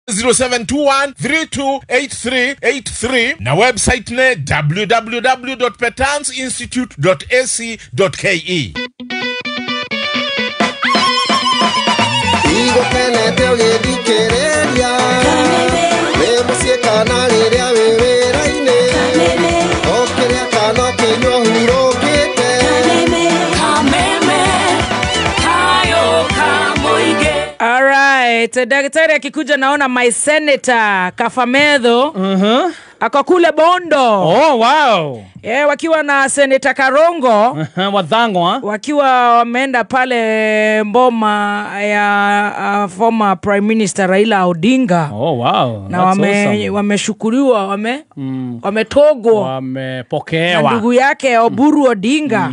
0721 328383 na website ne www.petansinstitute.ac.ke. Igũkenete ũgĩthikĩrĩria wĩ mũciĩ kana rĩrĩa wĩ wĩra-inĩ ũkĩrĩa kana ũkĩnyua ũhurũkĩte. All right, daktari akikuja naona my senator Kafamedho ako kule Bondo. Oh, wow. Yeah, wakiwa na Senator Karongo Wathangwa wakiwa wameenda pale mboma ya former Prime Minister Raila Odinga. Oh, wow. Na wameshukuriwa, wametogwa, wamepokewa na ndugu yake Oburu Odinga.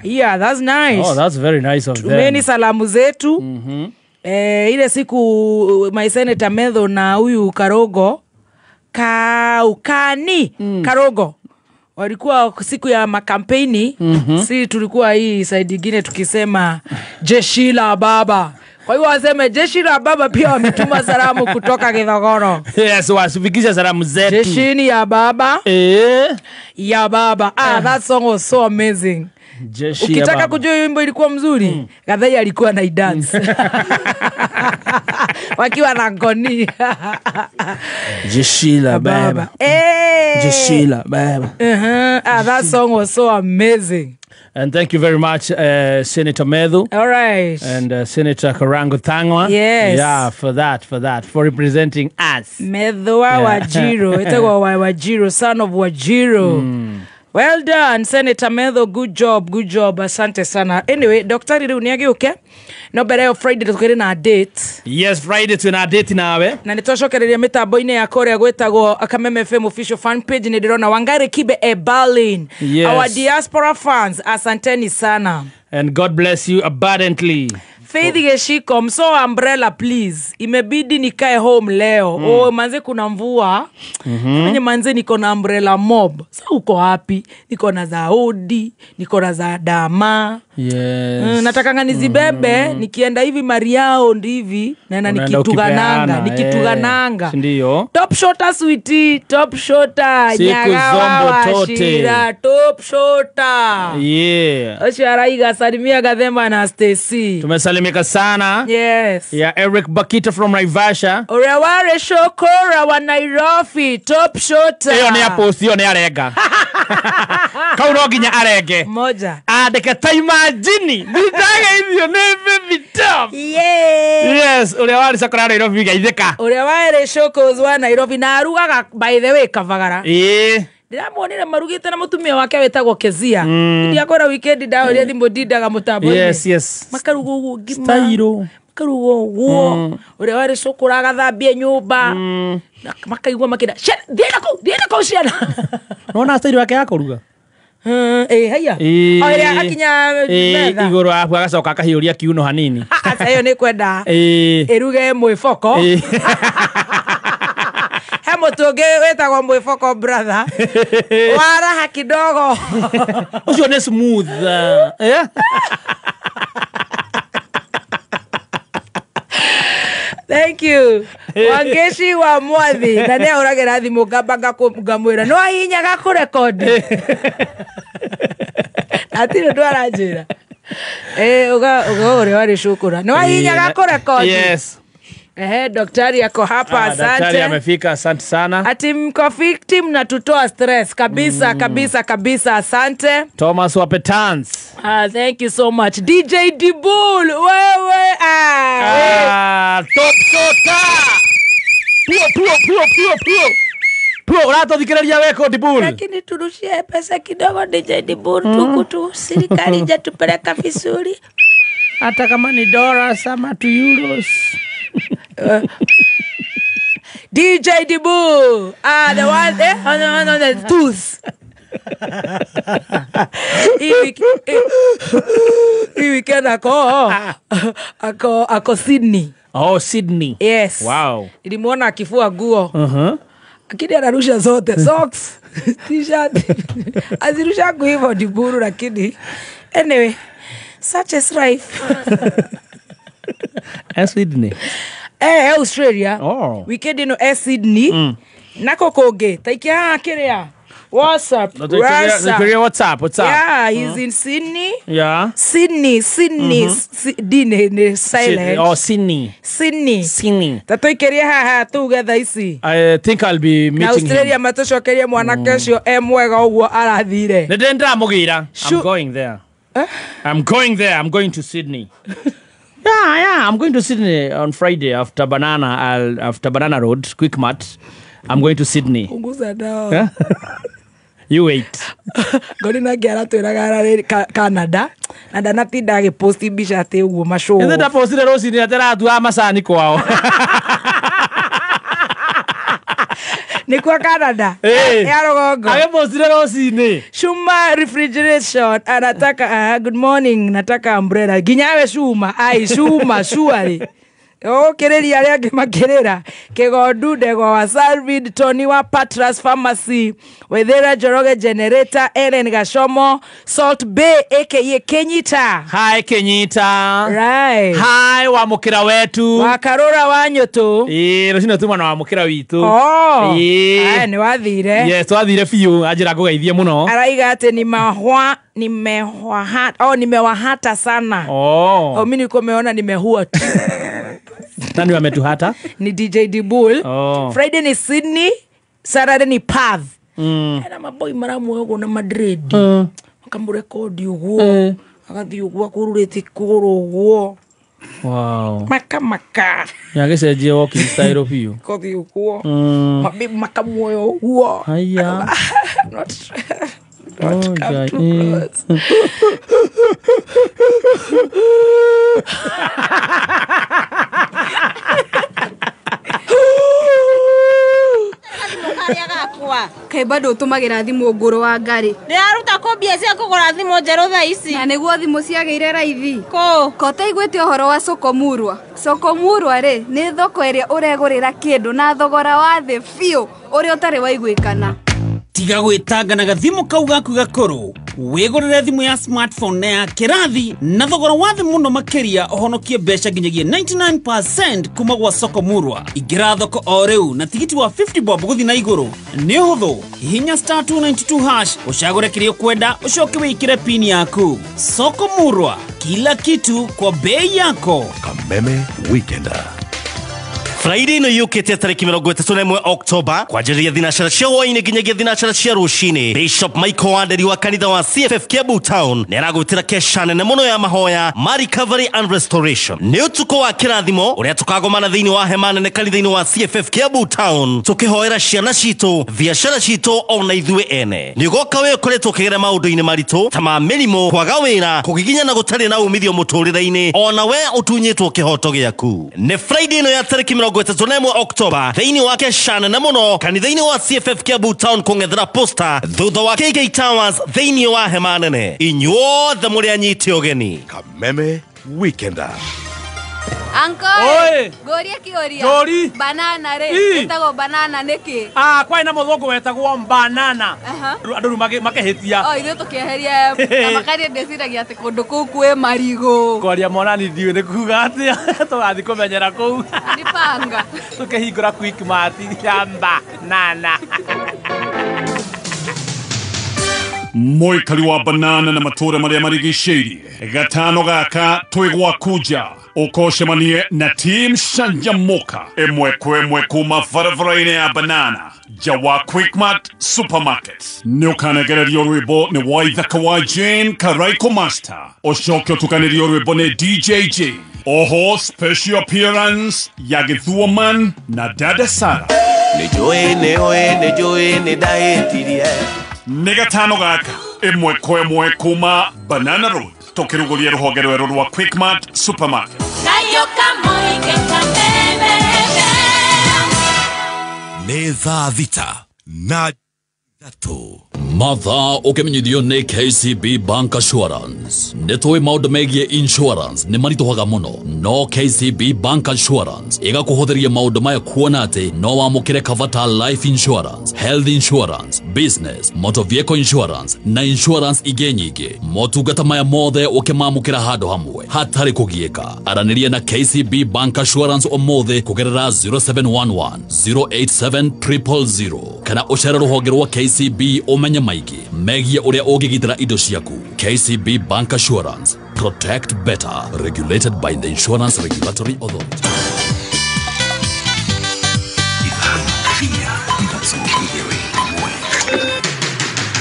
Yeah, that's nice. Oh, that's very nice of them. Tumeni salamu zetu. Ile siku my Senator Medho na huyu Karogo Karogo walikuwa siku ya makampeni. Si tulikuwa hii side nyingine tukisema jeshi la baba. Kwa hiyo waseme jeshi la baba pia wametuma salamu kutoka Githogoro. Yes, wasifikisha salamu zetu. Jeshini ya baba. Ya baba. Ah, that song was so amazing. Jeshi. Ukitaka kujua wimbo ilikuwa mzuri, Gathai alikuwa na dance. Wakiwa na ngoni. Jeshi la baba. Jeshi la baba. Ah, that song was so amazing. And thank you very much, Senator Medhu. All right. And Senator Karango Thangwa. Yes. Yeah, for representing us. Medhu wa Wajiro. Itakuwa Wajiro, son of Wajiro. Well done, Senator Medho. Good job, good job. Asante sana. Anyway, Daktari riu niagĩũke. No mbere yo Friday tukĩrĩ na date. Yes, Friday twĩna date nawe. Na nĩtwacokereria mĩtambo-inĩ ya kũrĩa gwĩtagwo Kameme FM official fan page. Nĩ ndĩrona Wangari Kibe e Berlin. Yes. Our diaspora fans, asanteni sana. And God bless you abundantly. Faith Geshiko, mso umbrella please. Imebidi nikae home leo. Oh, manze kuna mvua. Mwenye manze niko na umbrella mob. Sasa uko wapi? Niko na za Odi, niko na za Dama. Yes. Nataka nizibebe nikienda hivi Mariao ndivi na nikitugananga. Ndio. Top shota sweetie, top shota. Nyagawa shira, top shota. Yeah. Osharaiga salimia Gathemba na Stacy. Tumesalimika sana. Yes. Yeah, Eric Bakita from Naivasha. Oreware Shokora wa Nairobi, top shota. Iyo ni ya post, iyo ni arega. Kau no nginya arege. Moja. Andike ta imagine. Ndage ithio ni baby top. Yeah. Yes, Oreware Shokora Nairobi gaithika. Oreware Shokos wa Nairobi na arugaga by the way Kavagara. Eh. Ndĩramuonire marugĩte na mũtumia wake wĩtagwo Kezia. Ndiakora weekend ndaũria thimũ ndindaga mũtambo-inĩ. Yes, yes. Makaruga ũguo ngima. Stairo. Makaruga ũguo. Ũrĩa warĩ cũkũra agathambia nyũmba. Makaigua makĩra, thiĩ na kũu ciana. Nĩwona stairo yake ya kũruga? Haiya. O ĩrĩa akinya metha. Igũrũ arabu agacoka akahiũria kiuno hanini. Aca ĩyo nĩ kwenda ĩruge mwĩboko. He mũtu ũngĩ wĩtagwo mwĩboko brother. Waraha kidogo. Ũcio nĩ smooth. Thank you. Wangeshi wa Mwathi na nĩ ahũragĩra thimũ ngamba ngamwĩra no ahinyaga kũrekodi. Hatirĩ ũndũ aranjĩra. Uga ũrĩa warĩ cũkũra. No ahinyaga kũrekodi. Yes. Daktari ako hapa, asante. Daktari amefika, asante sana. Ati mko victim na tutoa stress kabisa, kabisa kabisa, asante. Thomas Wapetans. Thank you so much. DJ Dibul, wewe. Top shota. Pio pio pio pio pio. Pio, uratũthikĩrĩria weko Dibul. Lakini turushie pesa kidogo DJ Dibul, tukutu serikali ijatupeleka vizuri. Hata kama ni dollars ama tu euros. DJ Dibu, the one on the tooth. Hii weekend ako Sydney. Oh, Sydney. Yes. Wow. Nilimuona akifua nguo. Lakini anarusha zote, socks, t-shirt. Azirusha hivyo Diburu, lakini anyway, such is life. And Sydney. Australia. Oh. Weekend ĩno e Sydney. Nako kũngĩ taikia haha kĩrĩa WhatsApp. What's up? What's up? Yeah, he's in Sydney. Yeah. Sydney, Sydney, D ni silent. Oh, Sydney. Sydney. Sydney. Tatuikerie haha tuge thaa ici. I think I'll be meeting na Australia him. Matucokerie mwanake ũcio e mwega ũguo arathire. Nĩ ndamũgĩra. I'm going there. I'm going there. I'm going to Sydney. Yeah, I'm going to Sydney on Friday after Banana after Banana Road, Quick Mart. I'm going to Sydney. Punguza dawa. You wait. Ngori nake aratwĩraga ararĩ Canada na ndanatinda agĩposti mbica atĩ ũguo macũũ. Ĩndĩ ndapostire rũcinĩ atĩ aratua macani kwao. Nĩ kwa Canada. Ya rũgongo. Agĩpostire rũcinĩ. Shuma refrigeration anataka good morning, nataka umbrella. Nginyawe Shuma, ai Shuma surely. Okĩrĩria arĩa angĩ makĩrĩra. Kĩgondu Ndegwa wa Salvid, Tony wa Patras Pharmacy, Wethera Njoroge Generator, Ellen Gashomo, Salt Bay aka Kenyita. Hi Kenyita. Right. Hi wa mukira wetu. Wa Karura wa Nyũtũ. Ĩĩ rũcinĩ tuma na wa mukira witũ. Oh. Ĩĩ. Aya nĩ wathire. Yes, twathire biũ anjĩra ngũgeithie mũno. Araiga atĩ ni mahwa nimewahata sana. Oh. Oh, mimi nilikuwa nimeona nimehua tu. Nani wametuhata? Ni DJ Dibul. Oh. Friday ni Sydney, Saturday ni Perth. Ena maboi maramuoya ũguo na Madrid. Makamũrekodi ũguo. Agathiĩ ũguo akururĩte kũgũrũ ũguo. Wow. Maka maka. Nĩagĩcenjie walking style biũ. Kothiĩ ũguo. Mabibi makamuoya ũguo. Haya. Not come too close. Kaĩ bado ũtũmagĩra thimũ ngũrũ wa ngari. Ndĩraruta kũ mbia cia kũgũra thimũ njerũ thaa ici? Na nĩguo thimũ ciagĩire raithi. Kũ? Ko ũtaiguĩte ũhoro wa Sokomurwa? Sokomurwa rĩ, nĩ thoko ĩrĩa ũregũrĩra kĩndũ na thogora wa thĩ biũ ũrĩa ũtarĩ waiguĩkana. Tiga gwĩtanga na gathimũ kau gaku gakũrũ. Wĩgũrĩre thimũ ya smartphone na ya kĩrathi na thogora wa thĩ mũno makĩria ũhonokie mbeca nginyagia 99% kuma gwa Sokomurwa. Ingĩra thoko o rĩu na tigiti wa 50 bob gũthiĩ na igũrũ. Nĩ ũhũthũ, hihinya star 292 hash ũcagũre kĩrĩa ũkwenda ũcoke wĩkĩre pin yaku. Sokomurwa, kila kitu kwa bei yako. Kameme Weekender. Friday ĩno yũkĩte tarĩki 31 October kwanjĩrĩria thinacara cia hwaĩ-inĩ nginyagia thinacara cia rũcinĩ. Bishop Michael Wanderi wa kanitha wa CFF Kiambu Town nĩaragwĩtĩra kesha nene mũno ya mahoya ma recovery and restoration. Nĩ ũtukũ wa kĩrathimo ũrĩa tũkagomana thĩinĩ wa hema nene kanitha-inĩ wa CFF Kiambu Town tũkĩhoera ciana citũ, biacara citũ ona ithuĩ ene. Nĩ ũgoka wĩ ũkoretwo ũkĩgera maũndũ-inĩ maritũ ta ma mĩrimũ, kwaga wĩra, kũgiginyana gũtarĩ na umithio mũtũrĩre-inĩ, ona we ũtunyĩtwo kĩhoto gĩaku. Nĩ Friday ĩno ya tarĩki 31 October thĩinĩ wa kesha nene mũno kanitha-inĩ wa CFF Kiambu Town kũng'ethera posta thutha wa KK Towers thĩinĩ wa hema nene. Inyuothe mũrĩ anyite ũgeni. Kameme Weekender. Uncle, ngorie kĩũria. Njũri. Banana rĩ, ĩtagwo banana nĩkĩ? Ah, kwarĩ na mũthũngũ wetagwo banana. Andũ rĩu makĩhĩtia. Oh, ithuĩ tũkĩeheria na makaria ndĩciragia atĩ kũndũ kũu kwĩ marigũ. Kwaria mwanani ndiũĩ nĩ kuga atĩa. Tũgathiĩ kũmenyera kũu. Nĩ panga. Tũkĩhingũra Quick Mart ya banana. Mũikari wa banana na matũra marĩa marigicĩirie gatano gaka twĩ gwaku nja ũkocemanie na team Canjamuka ĩmwe kwa ĩmwe kuma barabara-inĩ ya banana nja wa Quickmart Supermarket. Nĩ ũkanegererio rwĩmbo nĩ Waithaka wa Jane Karaiko Master, ũcoke ũtukanĩrio rwĩmbo nĩ DJJ. Oho special appearance ya Gĩthuoman na Dada Sara. Nĩ njũĩ nĩ ũĩ nĩ njũĩ nĩ ndahĩtirie. Nĩ gatano gaka ĩmwe kwa ĩmwe kuma Banana Road tũkĩrugũria rũhonge rwerũ rwa Quickmart Supermarket. Nĩ thaa 6:03. Mathaa ũkĩmenyithio nĩ KCB Bank Assurance. Nĩ tũĩ maũndũ megiĩ insurance nĩ maritũhaga mũno, no KCB Bank Assurance ĩgakũhũthĩria maũndũ maya kuona atĩ no wamũkĩre cover ta life insurance, health insurance, business, motor vehicle insurance na insurance ingĩ nyingĩ. Motungata maya mothe ũkĩmamũkĩra handũ hamwe hatarĩ kũgiĩka. Aranĩria na KCB Bank Assurance ũmũthĩ kũgerera 0711 087 000 kana ũcere rũhonge rwa KCB ũmenye maingĩ megiĩ ũrĩa ũngĩgitĩra indo ciaku. KCB Bank Assurance, protect better, regulated by the Insurance Regulatory Authority.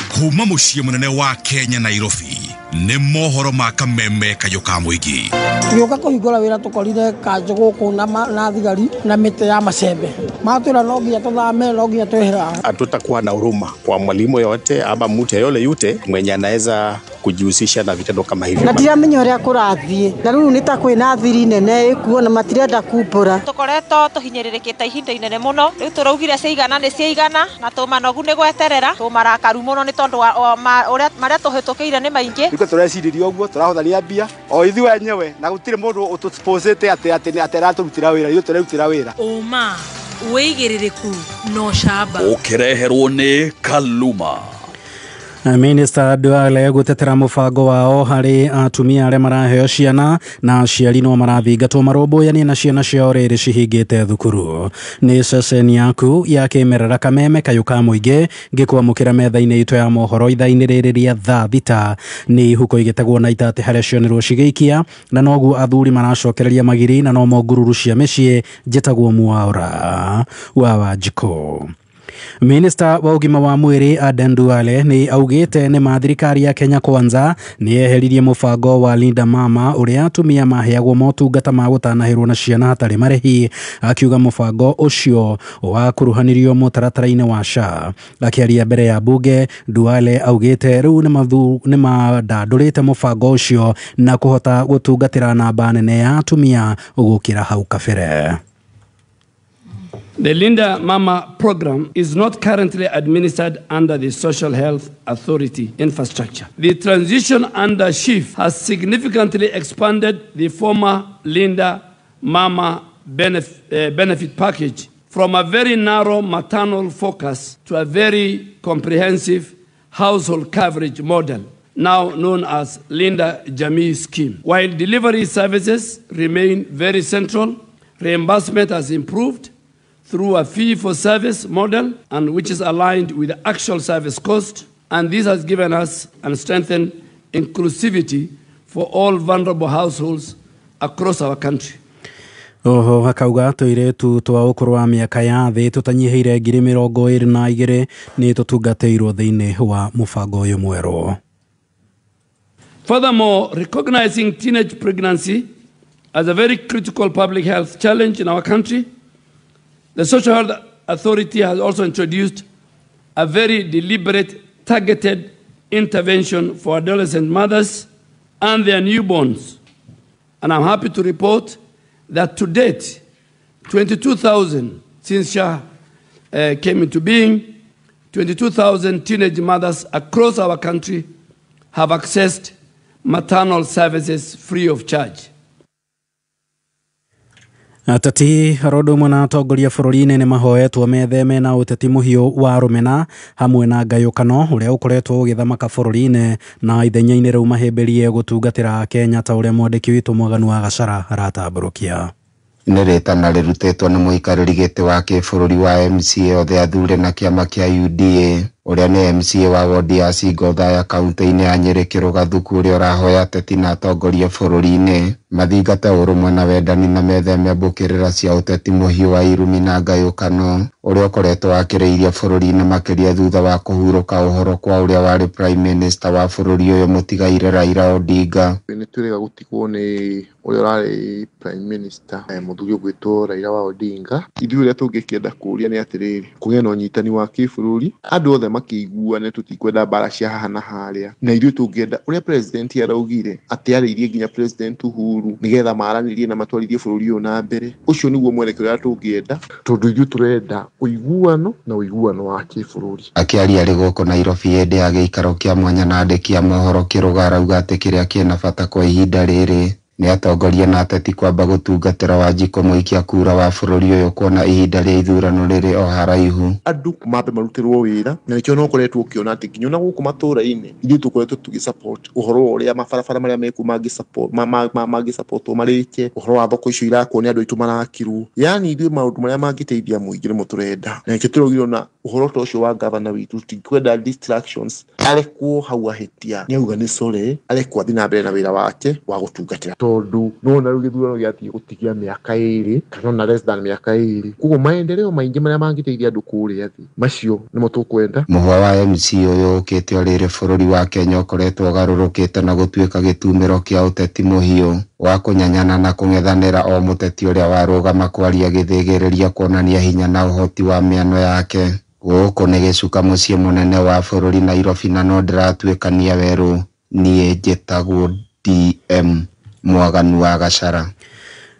Kuma muciĩ mũnene wa Kenya Nairobi nĩ mohoro ma kameme kayũ ka mũingĩ. Tũgĩũka kũhingũra wĩra tũkorire kanjũ gũkũ na thigari na mĩtĩ ya macembe. Matwĩra no nginya tũthame, no nginya twĩhera. Hatutakuwa na huruma kwa mwalimu yote ama mtu yole yute mwenye anaweza kujihusisha na vitendo kama hivyo. Na tiramenya ũrĩa kũrathiĩ na rĩu nĩ ta kwĩna thiri nene ĩkuo na matirenda kumbũra. Tũkoretwo tũhinyĩrĩrĩkĩte ihinda inene mũno, rĩu tũraugire ciaigana nĩ ciaigana na tũmanogu nĩ gweterera, tũmarakaru mũno nĩ tondũ ũrĩa marĩa tũhĩtũkĩire nĩ maingĩ. Rĩu tũrecirĩria ũguo tũrahũthania mbia o ithuĩ enyewe na gũtirĩ mũndũ ũtũsponsorĩte atĩ aratũrutĩra wĩra, ithuĩ tũrerutĩra wĩra. Ũma wĩigĩrĩrĩku na ũcamba ũkĩreherwo nĩ Kaluma. Minister Duale gutetera mubango wao hari atumia aria maraheo ciana na aciari no marathingatwo marũmbũyanie na ciana ciao rĩrĩ cihingĩte thukuru. Nĩ ceceni yaku ya kĩmerera kameme kayũ ka mũingĩ ngĩkwamũkĩra metha-inĩ itũ ya mohoro ithaa-inĩ rĩrĩ rĩa thaa thita. Nĩ ihuko igĩtegwo na itatĩ harĩa cionirwo cigĩikia na noguo athuri maracokereria magiri na nomo ngururu cia mĩciĩ. Njĩtagwo Mwaura wa Wanjikũ. Minister wa ũgima wa mwĩrĩ Aden Duale nĩ augĩte nĩ ma thirikari ya Kenya Kwanza nĩ yeheririe mũbango wa Linda Mama ũrĩa atumia maheagwo motungata ma gũtanahĩrwo na ciana hatarĩ marĩhi, akiuga mũbango ũcio wakuruhanirio mũtaratara-inĩ wa SHA. Akĩaria mbere ya bunge, Duale augĩte rĩu nĩ mandandũrĩte mũbango ũcio na kũhota gũtungatĩra namba nene ya atumia gũkĩra hau kabere. The Linda Mama program is not currently administered under the Social Health Authority infrastructure. The transition under SHIF has significantly expanded the former Linda Mama benefit package from a very narrow maternal focus to a very comprehensive household coverage model, now known as Linda Jamii Scheme. While delivery services remain very central, reimbursement has improved through a fee-for-service model, and which is aligned with the actual service cost, and this has given us and strengthened inclusivity for all vulnerable households across our country. Oho akauga tũirĩtu twa ũkũrũ wa mĩaka ya thĩ tũtanyihĩire 22,000 nĩ tũtungatĩirwo thĩinĩ wa mũbango ũyũ mwerũ. Furthermore, recognizing teenage pregnancy as a very critical public health challenge in our country, the Social Health Authority has also introduced a very deliberate, targeted intervention for adolescent mothers and their newborns. And I'm happy to report that to date, 22,000, since SHA came into being, 22,000 teenage mothers across our country have accessed maternal services free of charge. Ateti rodo mwana atongoria bũrũri-inĩ nĩ mahoetwo metheme na ũteti mũhiũ wa rũmena hamwe na ngayũkano ũrĩa ũkoretwo ũgĩthamaka bũrũri-inĩ na ithenya-inĩ rĩu mahĩmbĩrie gũtungatĩra Kenya ta ũrĩa mwandĩki witũ Mwaganu wa Gacara aratambũrũkia. Nĩ rĩtana rĩrutĩtwo nĩ mũikarĩri gĩtĩ wa kĩbũrũri wa MCA othe athure na kĩama kĩa UDA ũrĩa nĩ MCA wa wodi ya Singo Othaya kaunti-inĩ ya Nyĩrĩ Kĩrũgathuku ũrĩa ũrahoya ateti na atongoria bũrũri-inĩ mathingate ũrũmwe na wendani na metheme mbũkĩrĩra cia ũteti mũhiũ wa irumi na ngayũkano ũrĩa ũkoretwo wakĩrĩirie bũrũri-inĩ makĩria thutha wa kũhurũka ũhoro kwa ũrĩa warĩ Prime Minister wa bũrũri ũyũ mũtigaire Raila Odinga. Nĩ twĩrĩga gũtigwo nĩ ũrĩa ũrarĩ Prime Minister mũthuri ũgwĩtwo Raila wa Odinga. Ithuĩ ũrĩa tũngĩkĩenda kũũria nĩ atĩrĩrĩ, kũgĩe na ũnyitani wa kĩbũrũri, andũ othe makĩiguane, tũtikwenda mbara cia haha na harĩa. Na ithuĩ tũngĩenda ũrĩa president araugire atĩ arĩirie nginya President Uhuru nĩgetha maranĩrie na matwarithie bũrũri ũyũ na mbere. Ũcio nĩguo mwerekero ũrĩa tũngĩenda, tondũ ithuĩ tũrenda ũiguano na ũiguano wa kĩbũrũri. Akĩaria arĩ gũkũ Nairobi hĩndĩ ya gĩikaro kĩa mwanya na andĩki a mohoro Kĩrũga arauga atĩ kĩrĩa kĩna bata kwa ihinda rĩrĩ Nĩ atongoria na ateti kwamba gũtungatĩra Wanjikũ mũikia kura wa bũrũri ũyũ kuona ihinda rĩa ithurano rĩrĩ o haraihu. Andũ mambe marutĩrwo wĩra, na nĩkĩo no ũkoretwo ũkĩona atĩ nginya ona gũkũ matũra-inĩ ithuĩ tũkoretwo tũgĩ support ũhoro wa ũrĩa mabarabara marĩa mekuo mangĩ-supportwo marĩke, ũhoro wa thoko icio irakwo nĩ andũ aitũ marakirwo, yani ithuĩ maũndũ marĩa mangĩteithia mũingĩ nĩmo tũrenda, na nĩkĩo tũraugire ona ũhoro ta ũcio wa gavana witũ tũtikwenda distractions, arekwo hau ahĩtia nĩ auga nĩ sorry, arekwo athiĩ na mbere na wĩra wake wa gũtungatĩra, tondũ nĩwona rĩu gĩthurano gĩathiĩ gũtigia mĩaka 2 kana ona less than mĩaka 2, koguo maendeleo maingĩ marĩa mangĩteithia andũ kũrĩa thĩ macio nĩmo tũkwenda. Mũhwa wa MC ũyũ ũkĩte o rĩrĩ bũrũri wa Kenya ũkoretwo ũgarũrũkĩte na gũtuĩka gĩtumĩro kĩa ũteti mũhiũ wa kũnyanyana na kũng'ethanĩra o mũteti ũrĩa warũgama kwaria gĩthĩgĩrĩria kuonania hinya na ũhoti wa mĩano yake. Gũkũ nĩ gĩcuka mũciĩ mũnene wa bũrũri Nairobi, na no ndĩratuĩkania werũ. Niĩ njĩtagwo DM Mwaganu wa Gachara.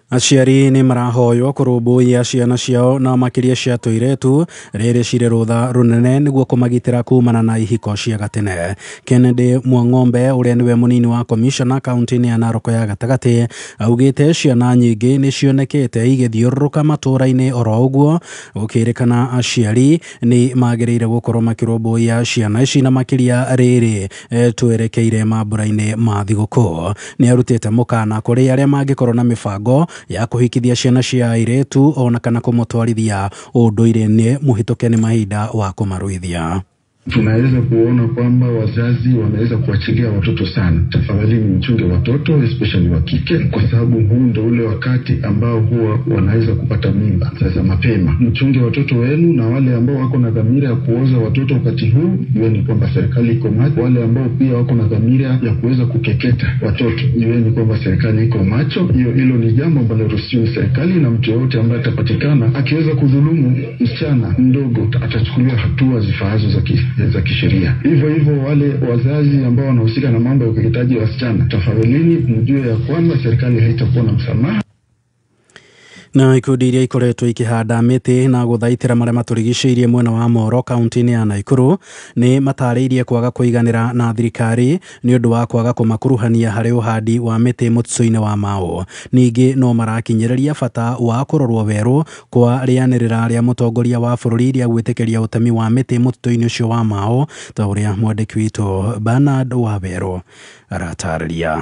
Aciari nĩ marahoywo kũrũmbũiya ciana ciao na makĩria cia tũirĩtu rĩrĩ cirĩ rũtha rũnene nĩguo kũmagitĩra kumana na ihiko cia gatene. Kennedy Mwang'ombe ũrĩa nĩwe mũnini wa komishona kaunti-inĩ ya Narok ya gatagatĩ augĩte ciana nyingĩ nĩ cionekete igĩthiũrũrũka matũũra-inĩ oro ũguo, gũkĩrĩkana aciari nĩ magĩrĩire gũkorwo makĩrũmbũiya ciana ici na makĩria rĩrĩ twerekeire mambura-inĩ ma thigũkũ. Nĩ arutĩte mũkana kũrĩ arĩa mangĩkorwo na mĩbango ya kũhikithia ciana cia airĩtu ona kana kũmũtwarithia ũndũire-inĩ mũhĩtũke nĩ mahinda wa kũmaruithia. Tunaweza kuona kwamba wazazi wanaweza kuachilia watoto sana. Tafadhali mchunge watoto especially wa kike, kwa sababu huu ndio ule wakati ambao huwa wanaweza kupata mimba sasa mapema. Mchunge watoto wenu, na wale ambao wako na dhamira ya kuoza watoto wakati huu, jueni kwamba serikali iko macho. Wale ambao pia wako na dhamira ya kuweza kukeketa watoto, jueni kwamba serikali iko macho. Hilo ni jambo ambalo ruhusiwi serikali, na mtu yoyote ambaye atapatikana akiweza kudhulumu msichana mdogo atachukuliwa hatua zifaazo za kisheria. Hivyo hivyo wale wazazi ambao wanahusika na mambo ya ukeketaji wa wasichana, tafadhalini mjue ya kwamba serikali haitakuwa na msamaha. Na ikundi iria ikoretwo ikihanda mĩtĩ na gũthaitĩra marĩa matũrigicĩirie mwena wa Moro kaunti-inĩ ya Naikuru nĩ matarĩirie kwaga kũiganĩra na thirikari nĩ ũndũ wa kwaga kũmakuruhania harĩ ũhandi wa mĩtĩ mũtitũ-inĩ wa Mau. Ningĩ no marakinyĩrĩria bata wa kũrorwo werũ kwa rĩanĩrĩra rĩa mũtongoria wa bũrũri rĩa gwĩtĩkĩria ũtemi wa mĩtĩ mũtitũ-inĩ ũcio wa Mau, ta ũrĩa mwandĩki witũ Bernard Wawerũ aratarĩria.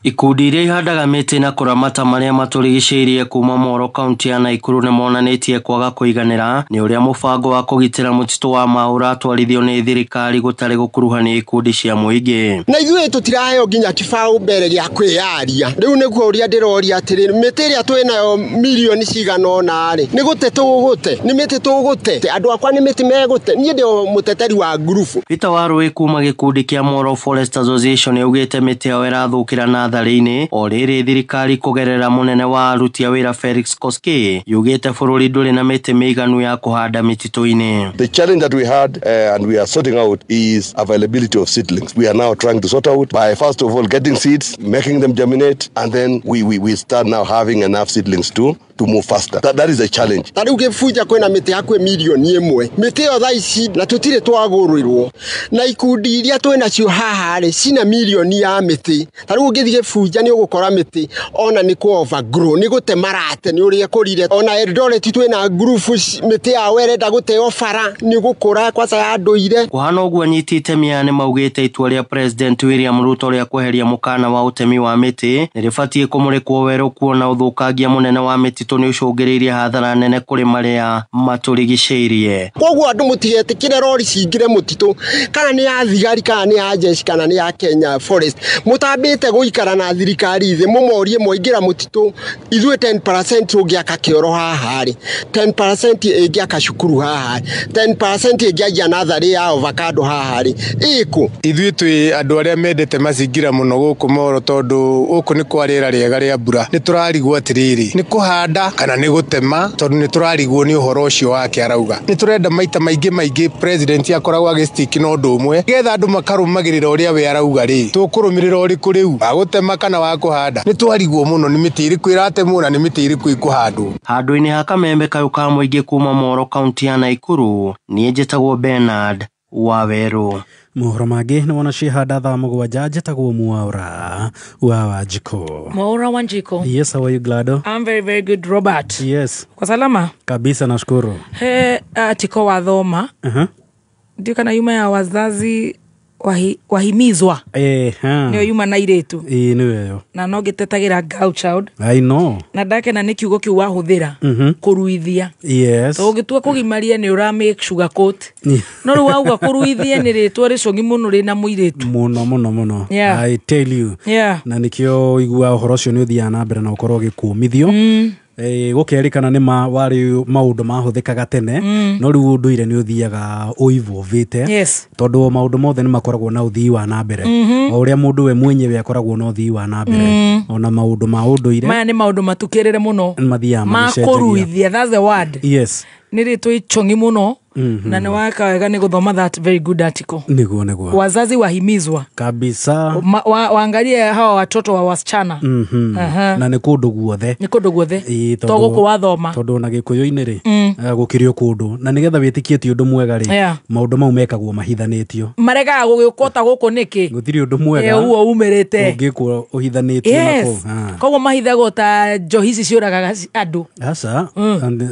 Ikundi iria ihandaga mĩtĩ na kũramata marĩa matũrigicĩirie kuma Moro kaunti ya Naikuru nĩ monanĩtie kwaga kũiganĩra nĩ ũrĩa mũbango wa kũgitĩra mũtitũ wa Mau ũratwarithio nĩ thirikari gũtarĩ gũkuruhania ikundi cia mũingĩ. Na ithuĩ tũtiraheo nginya kĩbaũ mbere gĩa kwĩyaria. Rĩu nĩguo ũrĩa ndĩroria atĩrĩrĩ, mĩtĩ ĩrĩa twĩ nayo mirioni cigana ũna rĩ, nĩ gũte tũgũte, nĩ mĩtĩ tũgũte, andũ akwa nĩ mĩtĩ megũte, niĩ ndĩ mũteteri wa ngurubu. Peter Warũĩ kuma gĩkundi kĩa Moro Forest Association augĩte mĩtĩ yao ĩrathũkĩra na natharĩ-inĩ o rĩrĩ thirikari kũgerera mũnene wa aruti a wĩra Felix Koskei yugĩte bũrũri ndũrĩ na mĩtĩ mĩiganu ya kũhanda mĩtitũ-inĩ. The challenge that we had and we are sorting out is availability of seedlings. We are now trying to sort out by first of all getting seeds, making them germinate, and then we start now having enough seedlings to move faster. That is a challenge. Ta rĩu gĩbunja kwĩna mĩtĩ hakuhĩ mirioni 1. Mĩtĩ ĩyo thaa ici na tũtirĩ twagũrĩrwo. Na ikundi iria twĩnacio haha rĩ cina mirioni ya mĩtĩ. Ta rĩu ũngĩthiĩ gĩbunja nĩ ũgũkora mĩtĩ ona nĩ kũ overgrow, nĩ gũte marate nĩ ũrĩa ĩkũrire. Ona Eldoret twĩna ngurubu mĩtĩ yao ĩrenda gũteo bara nĩ gũkũra kwaca ya ndũire. Kũhana ũguo anyiti itemi aya nĩ maugĩte itua rĩa President William Ruto rĩa kweheria mũkana wa ũtemi wa mĩtĩ nĩ rĩbatiĩ kũmũrĩkwo werũ kuona ũthũkangia mũnene wa mĩtitũ nĩ ũcũngĩrĩirie hathara nene kũrĩ marĩa matũrigicĩirie. Koguo andũ mũtigetĩkĩre rori cingĩre mũtitũ, kana nĩ ya thigari kana nĩ ya jeshi kana nĩ ya Kenya Forest. Mũtambĩte gũikara na thirikari thĩ mũmorie mwaingĩra mũtitũ, ithuĩ 10% tũngĩaka kĩoro haha rĩ, 10% ĩngĩaka cukuru haha rĩ, 10% ĩngĩanjia natharĩ ya avocado haha rĩ, ĩkũ? Ithuĩ twĩ andũ arĩa mendete mazingira mũno gũkũ Moro tondũ gũkũ nĩ kwa rĩera rĩega rĩa mbura. Nĩ tũrarigwo atĩrĩrĩ, nĩ kũhanda kana nĩ gũtema, tondũ nĩ tũrarigwo nĩ ũhoro ũcio wake arauga. Nĩ tũrenda maita maingĩ president akoragwo agĩstick na ũndũ ũmwe nĩgetha andũ makarũmagĩrĩra ũrĩa we arauga rĩ, tũkũrũmĩrĩra ũrĩkũ rĩu, wa gũtema kana wa kũhanda? Nĩ twarigwo mũno nĩ mĩtĩ ĩrĩkũ ĩratemwo na nĩ mĩtĩ ĩrĩkũ ĩkũhandwo. Handũ-inĩ ha Kamembe kayũ ka mũingĩ kuma Moro kaunti ya Naikuru, niĩ njĩtagwo Bernard Waweru. Mohoro mangĩ nĩ wona cihanda thaa mũgwanja njĩtagwo Mwaura wa Wanjikũ. Mwaura Wanjikũ. Yes, how are you, Glado? I'm very very good, Robert. Yes. Kwa salama? Kabisa nashukuru. He tiko wathoma. Ndio kana yuma ya wazazi wahimizwa. Nio yuma na iretu. Nĩyo. Na no gĩtetagĩra girl child. I know. Na ndakena nĩ kiugo kĩu wahũthĩra. Kũruithia. Yes. To ũgĩtua kũgimaria nĩ ũra make sugar coat. No rĩu wauga kũruithia nĩ rĩtwa rĩcũngi mũno rĩna mũirĩtu. Mũno mũno mũno. Yeah. I tell you. Yeah. Na nĩkĩo igua ũhoro ũcio nĩ ũthiaga na mbere na ũkorwo ũgĩkũmithio. Gũkerĩkana nĩ ma warĩ maũndũ mahũthĩkaga tene no rĩu ũndũire nĩ ũthiaga ũivũvĩte. Yes. Tondũ maũndũ mothe nĩ makoragwo na ũthii wa na mbere. O ũrĩa mũndũ we mwenyewe akoragwo na ũthii wa na mbere ona maũndũ ma ũndũire maya nĩ maũndũ matukĩrĩre mũno mathiaga magĩcenjagia. Makũruithia, that's the word. Yes. Nĩ rĩtwa ichongi mũno. Na nĩ waka wega nĩ gũthoma that very good article. Nĩguo nĩguo. Wazazi wahimizwa kabisa. Waangalie hawa watoto wa wasichana. Na nĩ kũndũ guothe. Nĩ kũndũ guothe. To gũkũ wathoma. Tondũ na gĩkũyũ-inĩ rĩ gũkĩrĩ o kũndũ na nĩgetha wĩtĩkie ti ũndũ mwega rĩ maũndũ mau mekagwo mahithanĩtio. Maregaga gũgĩũka ta gũkũ nĩkĩ? Gũtirĩ ũndũ mwega. Ũguo umĩrĩte. Ũngĩkwo ũhithanĩtio nako. Koguo mahithagwo ta njohi ici ciũragaga andũ. Aca,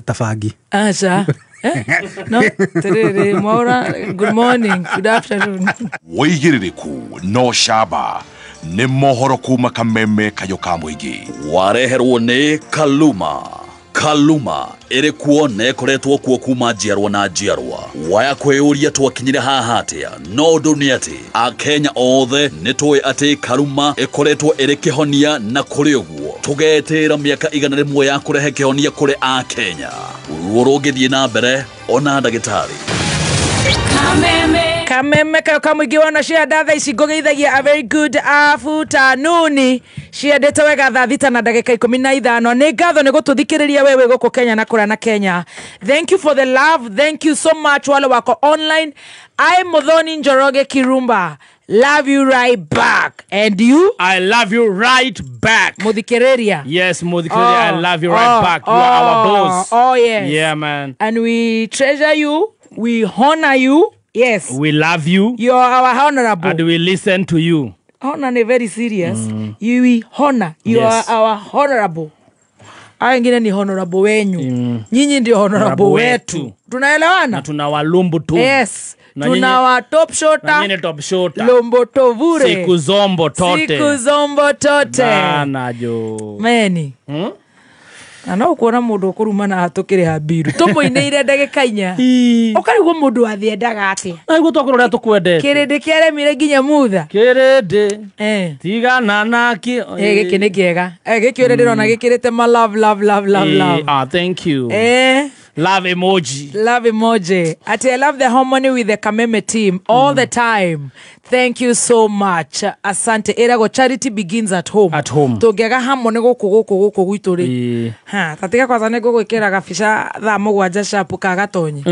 ta bangi. Aca. No, terere, Mwaura, good morning, good afternoon. Wĩigĩrĩrĩku no camba nĩ mohoro kuma Kameme Kayũ ka mũingĩ. Wareherwo nĩ Kaluma. Kaluma ĩrĩ kuo na ĩkoretwo kuo kuma njiarwa na njiarwa. Waya kwĩyũria twakinyire haha atĩa? No ũndũ nĩ atĩ Akenya othe nĩ tũĩ atĩ Kaluma ĩkoretwo ĩrĩ kĩhonia na kũrĩ ũguo tũgetĩra mĩaka 100 ya kũrehe kĩhonia kũrĩ Akenya. Ruo rũngĩthiĩ na mbere ona ndagĩtarĩ. Kameme Kayũ ka mũingĩ wona cianda thaa ici ngũgeithagia a very good afternoon. Ciendete wega thaa 6 na ndagĩka 15. Nĩ ngatho nĩ gũtũthikĩrĩria wewe gũkũ Kenya na kũrĩa na Kenya. Thank you for the love. Thank you so much wale wako online. I'm Muthoni Njoroge Kirumba. Love you right back. And you? I love you right back. Muthikiriria. Yes, Muthikiriria, I love you right back. You are our boss. Oh, yes. Yeah, man. And we treasure you. We honor you. Yes. We love you. You are our honorable. And we listen to you. Honor ni very serious. You we honor. You yes. are our honorable. Hao wengine ni honorable wenyu. Nyinyi ndio honorable wetu. Tunaelewana? Na tunawalumbu tu. Yes. Tunawa top shota. Na nyinyi top shota. Lombo tovure. Siku zombo tote. Siku zombo tote. Bana jo. Meni. Na no kuona mundu ukurumana hatukire habiru tumuineire ndagika inya ukarigwo mundu athiendaga atia na iguo twakorwo uria tukwendete kirindi kiaremire nginya mutha kirindi tigana naki giki ni kiega giki uria ndirona gikirite ma love love love love love. Ah, thank you. Love emoji. Love emoji. Ati I love the harmony with the Kameme team all the time. Thank you so much. Asante. Erago charity begins at home. At home. Tũngĩaga harmony gũkũ gũkũ gũkũ gwitũ rĩ. Ha, tatiga kwanza nĩ ngũgwĩkĩra gabica thaa 7 sharp ka gatonyi.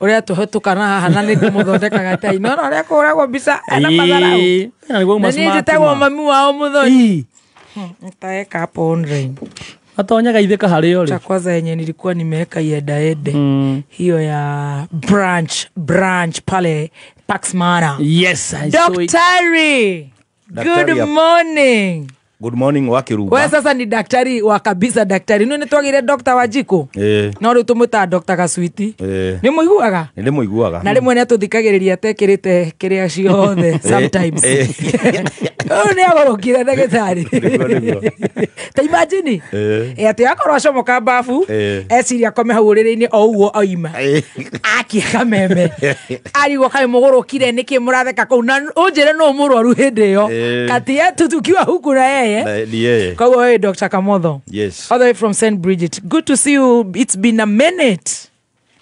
Ũrĩa tũhetũkana haha na nĩ ndĩmũthondekaga tai. No ũrĩa kũhũragwo mbica ena matharau. Na niĩ njĩtagwo mami wao Muthoni. Nitaweka hapo online. Atonyaga itheka harĩ ori. Cha kwanza yenye nilikuwa nimeweka ienda hiyo ya branch pale Pax Mara. Yes, I saw it. Daktari. Good morning. Good morning Wakiruba. Wewe sasa ni daktari wa kabisa daktari. Nĩ twagire Dr. Wanjikũ. No rĩu tũmwĩtaga Dr. Gaswiti. Nĩ mũiguaga? Nĩ mũiguaga. Na rĩmwe nĩ atũthikagĩrĩria atekĩrĩte kĩrĩa ciothe sometimes. Ũyũ nĩ agũrũkire ndagĩtarĩ. Ta imagine. Atĩ akorwo acomoka bafu, eciria akome hau ũrĩrĩ-inĩ o ũguo oima. Akia kameme. Arigwo kaĩ mũgũrũkire nĩkĩ mũratheka kũu na ũnjĩre nũ mũrwaru hĩndĩ ĩyo. Kati yetu tukiwa huku na yeye. Yeah. Kwa hiyo Dr. Kamotho. Yes. All the way from St. Bridget. Good to see you. It's been a minute.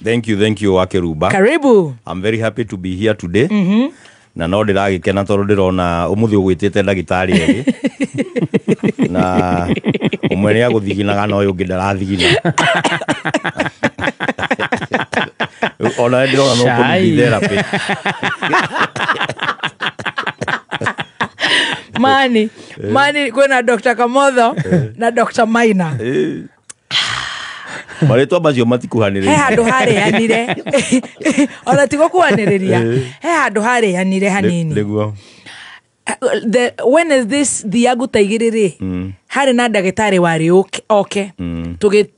Thank you Wakiruba. Karibu. I'm very happy to be here today. Na no ndĩragĩkena tondũ ndĩrona ũmũthĩ ũgwĩtĩte ndagĩtarĩ erĩ. Na ũmwe nĩ agũthiginaga na ũyũ ũngĩ ndarathigina. Ona ndĩrona no kũnidi therapy. Mani kwena Dr. Kamotho na Dr. Maina. Marĩtwa macio matikuhanĩrĩria. He handũ harĩanire. Ona ti gũkuhanĩrĩria. He handũ harĩanire hanini. Nĩguo. The when is this thiagu ta igĩrĩ rĩ, harĩ na ndagĩtarĩ warĩ oke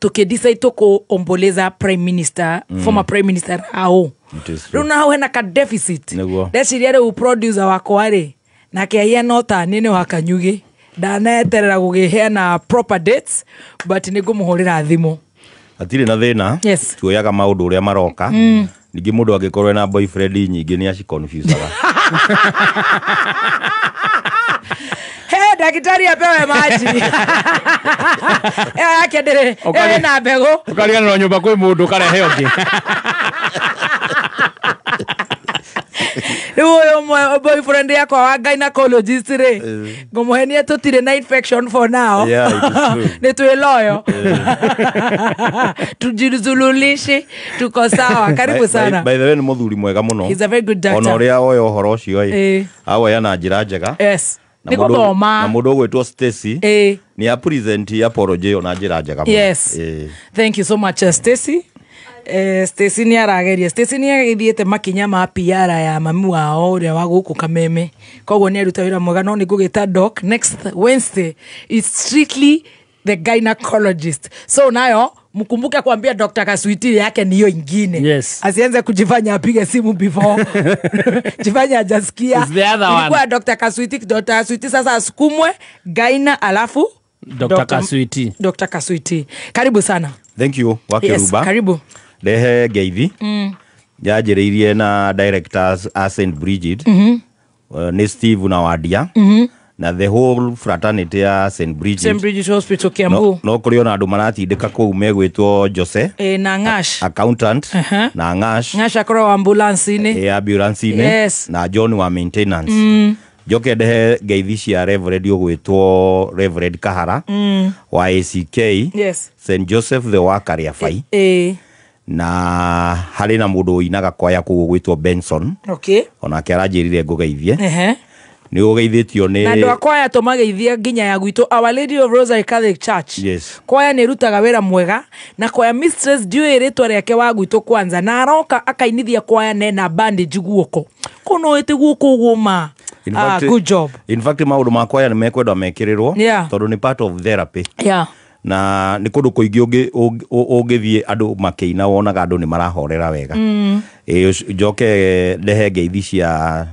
tũkĩ decide tũkũomboleza prime minister, former prime minister ao. It is true. Rĩu na hau hena ka deficit. Nĩguo. Ndeciria rĩu producer wakwa rĩ, nake ahiana o ta niĩ nĩ wa Kanyugĩ, ndaneterera gũgĩheana proper dates, but nĩ ngũmũhũrĩra thimũ. Hatirĩ na thĩna. Yes. Tuoyaga maũndũ ũrĩa maroka. Ningĩ mũndũ angĩkorwo ena boyfriend nyingĩ nĩ aciconfusaga. He daktari apewe maji. Ĩyo yake ndĩrĩ, ĩyo ĩna mbegũ. Ũkariganĩrwo nyũmba kwĩ mũndũ ũkarehe ũngĩ. Rĩu ũyũ ũmwe boyfriend yakwa wa gynecologist rĩ, ngũmũhenia tũtirĩ na infection for now. Yeah, it is true. Nĩ twĩ loyo. Tujizululishi, tuko sawa. Karibu sana. By the way, nĩ mũthuri mwega mũno. He's a very good doctor. Ona ũrĩa oya ũhoro ũcio ĩ, awoya na njĩra njega. Yes. Na Nĩ mũndũ- gũthoma. na mũndũ ũgwĩtwo Stacy nĩ a present apology ĩyo na njĩra njega mũno. Yes. Thank you so much, Stacy. Stacy nĩ arageria. Stacy nĩ agĩthiĩte makinya ma PR ya mami wao ũrĩa wa gũkũ Kameme. Koguo nĩ aruta wĩra mwega, no nĩ ngũgĩta doc next Wednesday. It's strictly the gynecologist. So nayo mkumbuke kuambia Dr. Kaswiti yake ni hiyo ingine. Yes. Asianze kujifanya apige simu before. Jifanya hajasikia. It's the other one. Ilikuwa Dr. Kaswiti, Dr. Kaswiti sasa asukumwe gyna alafu Dr. Kaswiti. Dr. Kaswiti. Karibu sana. Thank you Wakiruba. Yes, karibu. Ndehe ngeithi. Njanjĩrĩirie na directors a St. Bridget. Nĩ Steve na Wadia. Na the whole fraternity ya St. Bridget. St. Bridget Hospital Kiambu. No kũrĩ ona andũ maratindĩka kũu megwĩtwo Jose. Na Ngash. Accountant. Na Ngash. Ngash akorwo ambulance-inĩ. Ambulance-inĩ. Yes. Na John wa maintenance. Njoke ndehe ngeithi cia Reverend ũgwĩtwo Reverend Kahara. Wa ACK. Yes. St. Joseph the Worker ya Fai. Na harĩ na mũndũ ũinaga kwaya kũu ũgwĩtwo Benson. Okay. Onake aranjĩrire ngũgeithie. Nĩ ũgeithĩtio nĩ Na andũ a kwaya tũmageithie nginya ya gwitũ Our Lady of Rosary Catholic Church. Yes. Kwaya nĩ ĩrutaga wĩra mwega, na kwaya mistress ndiũĩ rĩtwa rĩake wa gwitũ kwanza, na aroka akainithia kwaya nena bandage guoko. Kũu no ĩtĩ guoko ũguo ma. Good job. In fact maũndũ ma kwaya nĩ mekwendwa mekĩrĩrwo, tondũ nĩ part of therapy. Yeah. Na nĩ kũndũ kũingĩ ũngĩthiĩ andũ makĩina wonaga andũ nĩ marahorera wega. Njoke ndehe ngeithi cia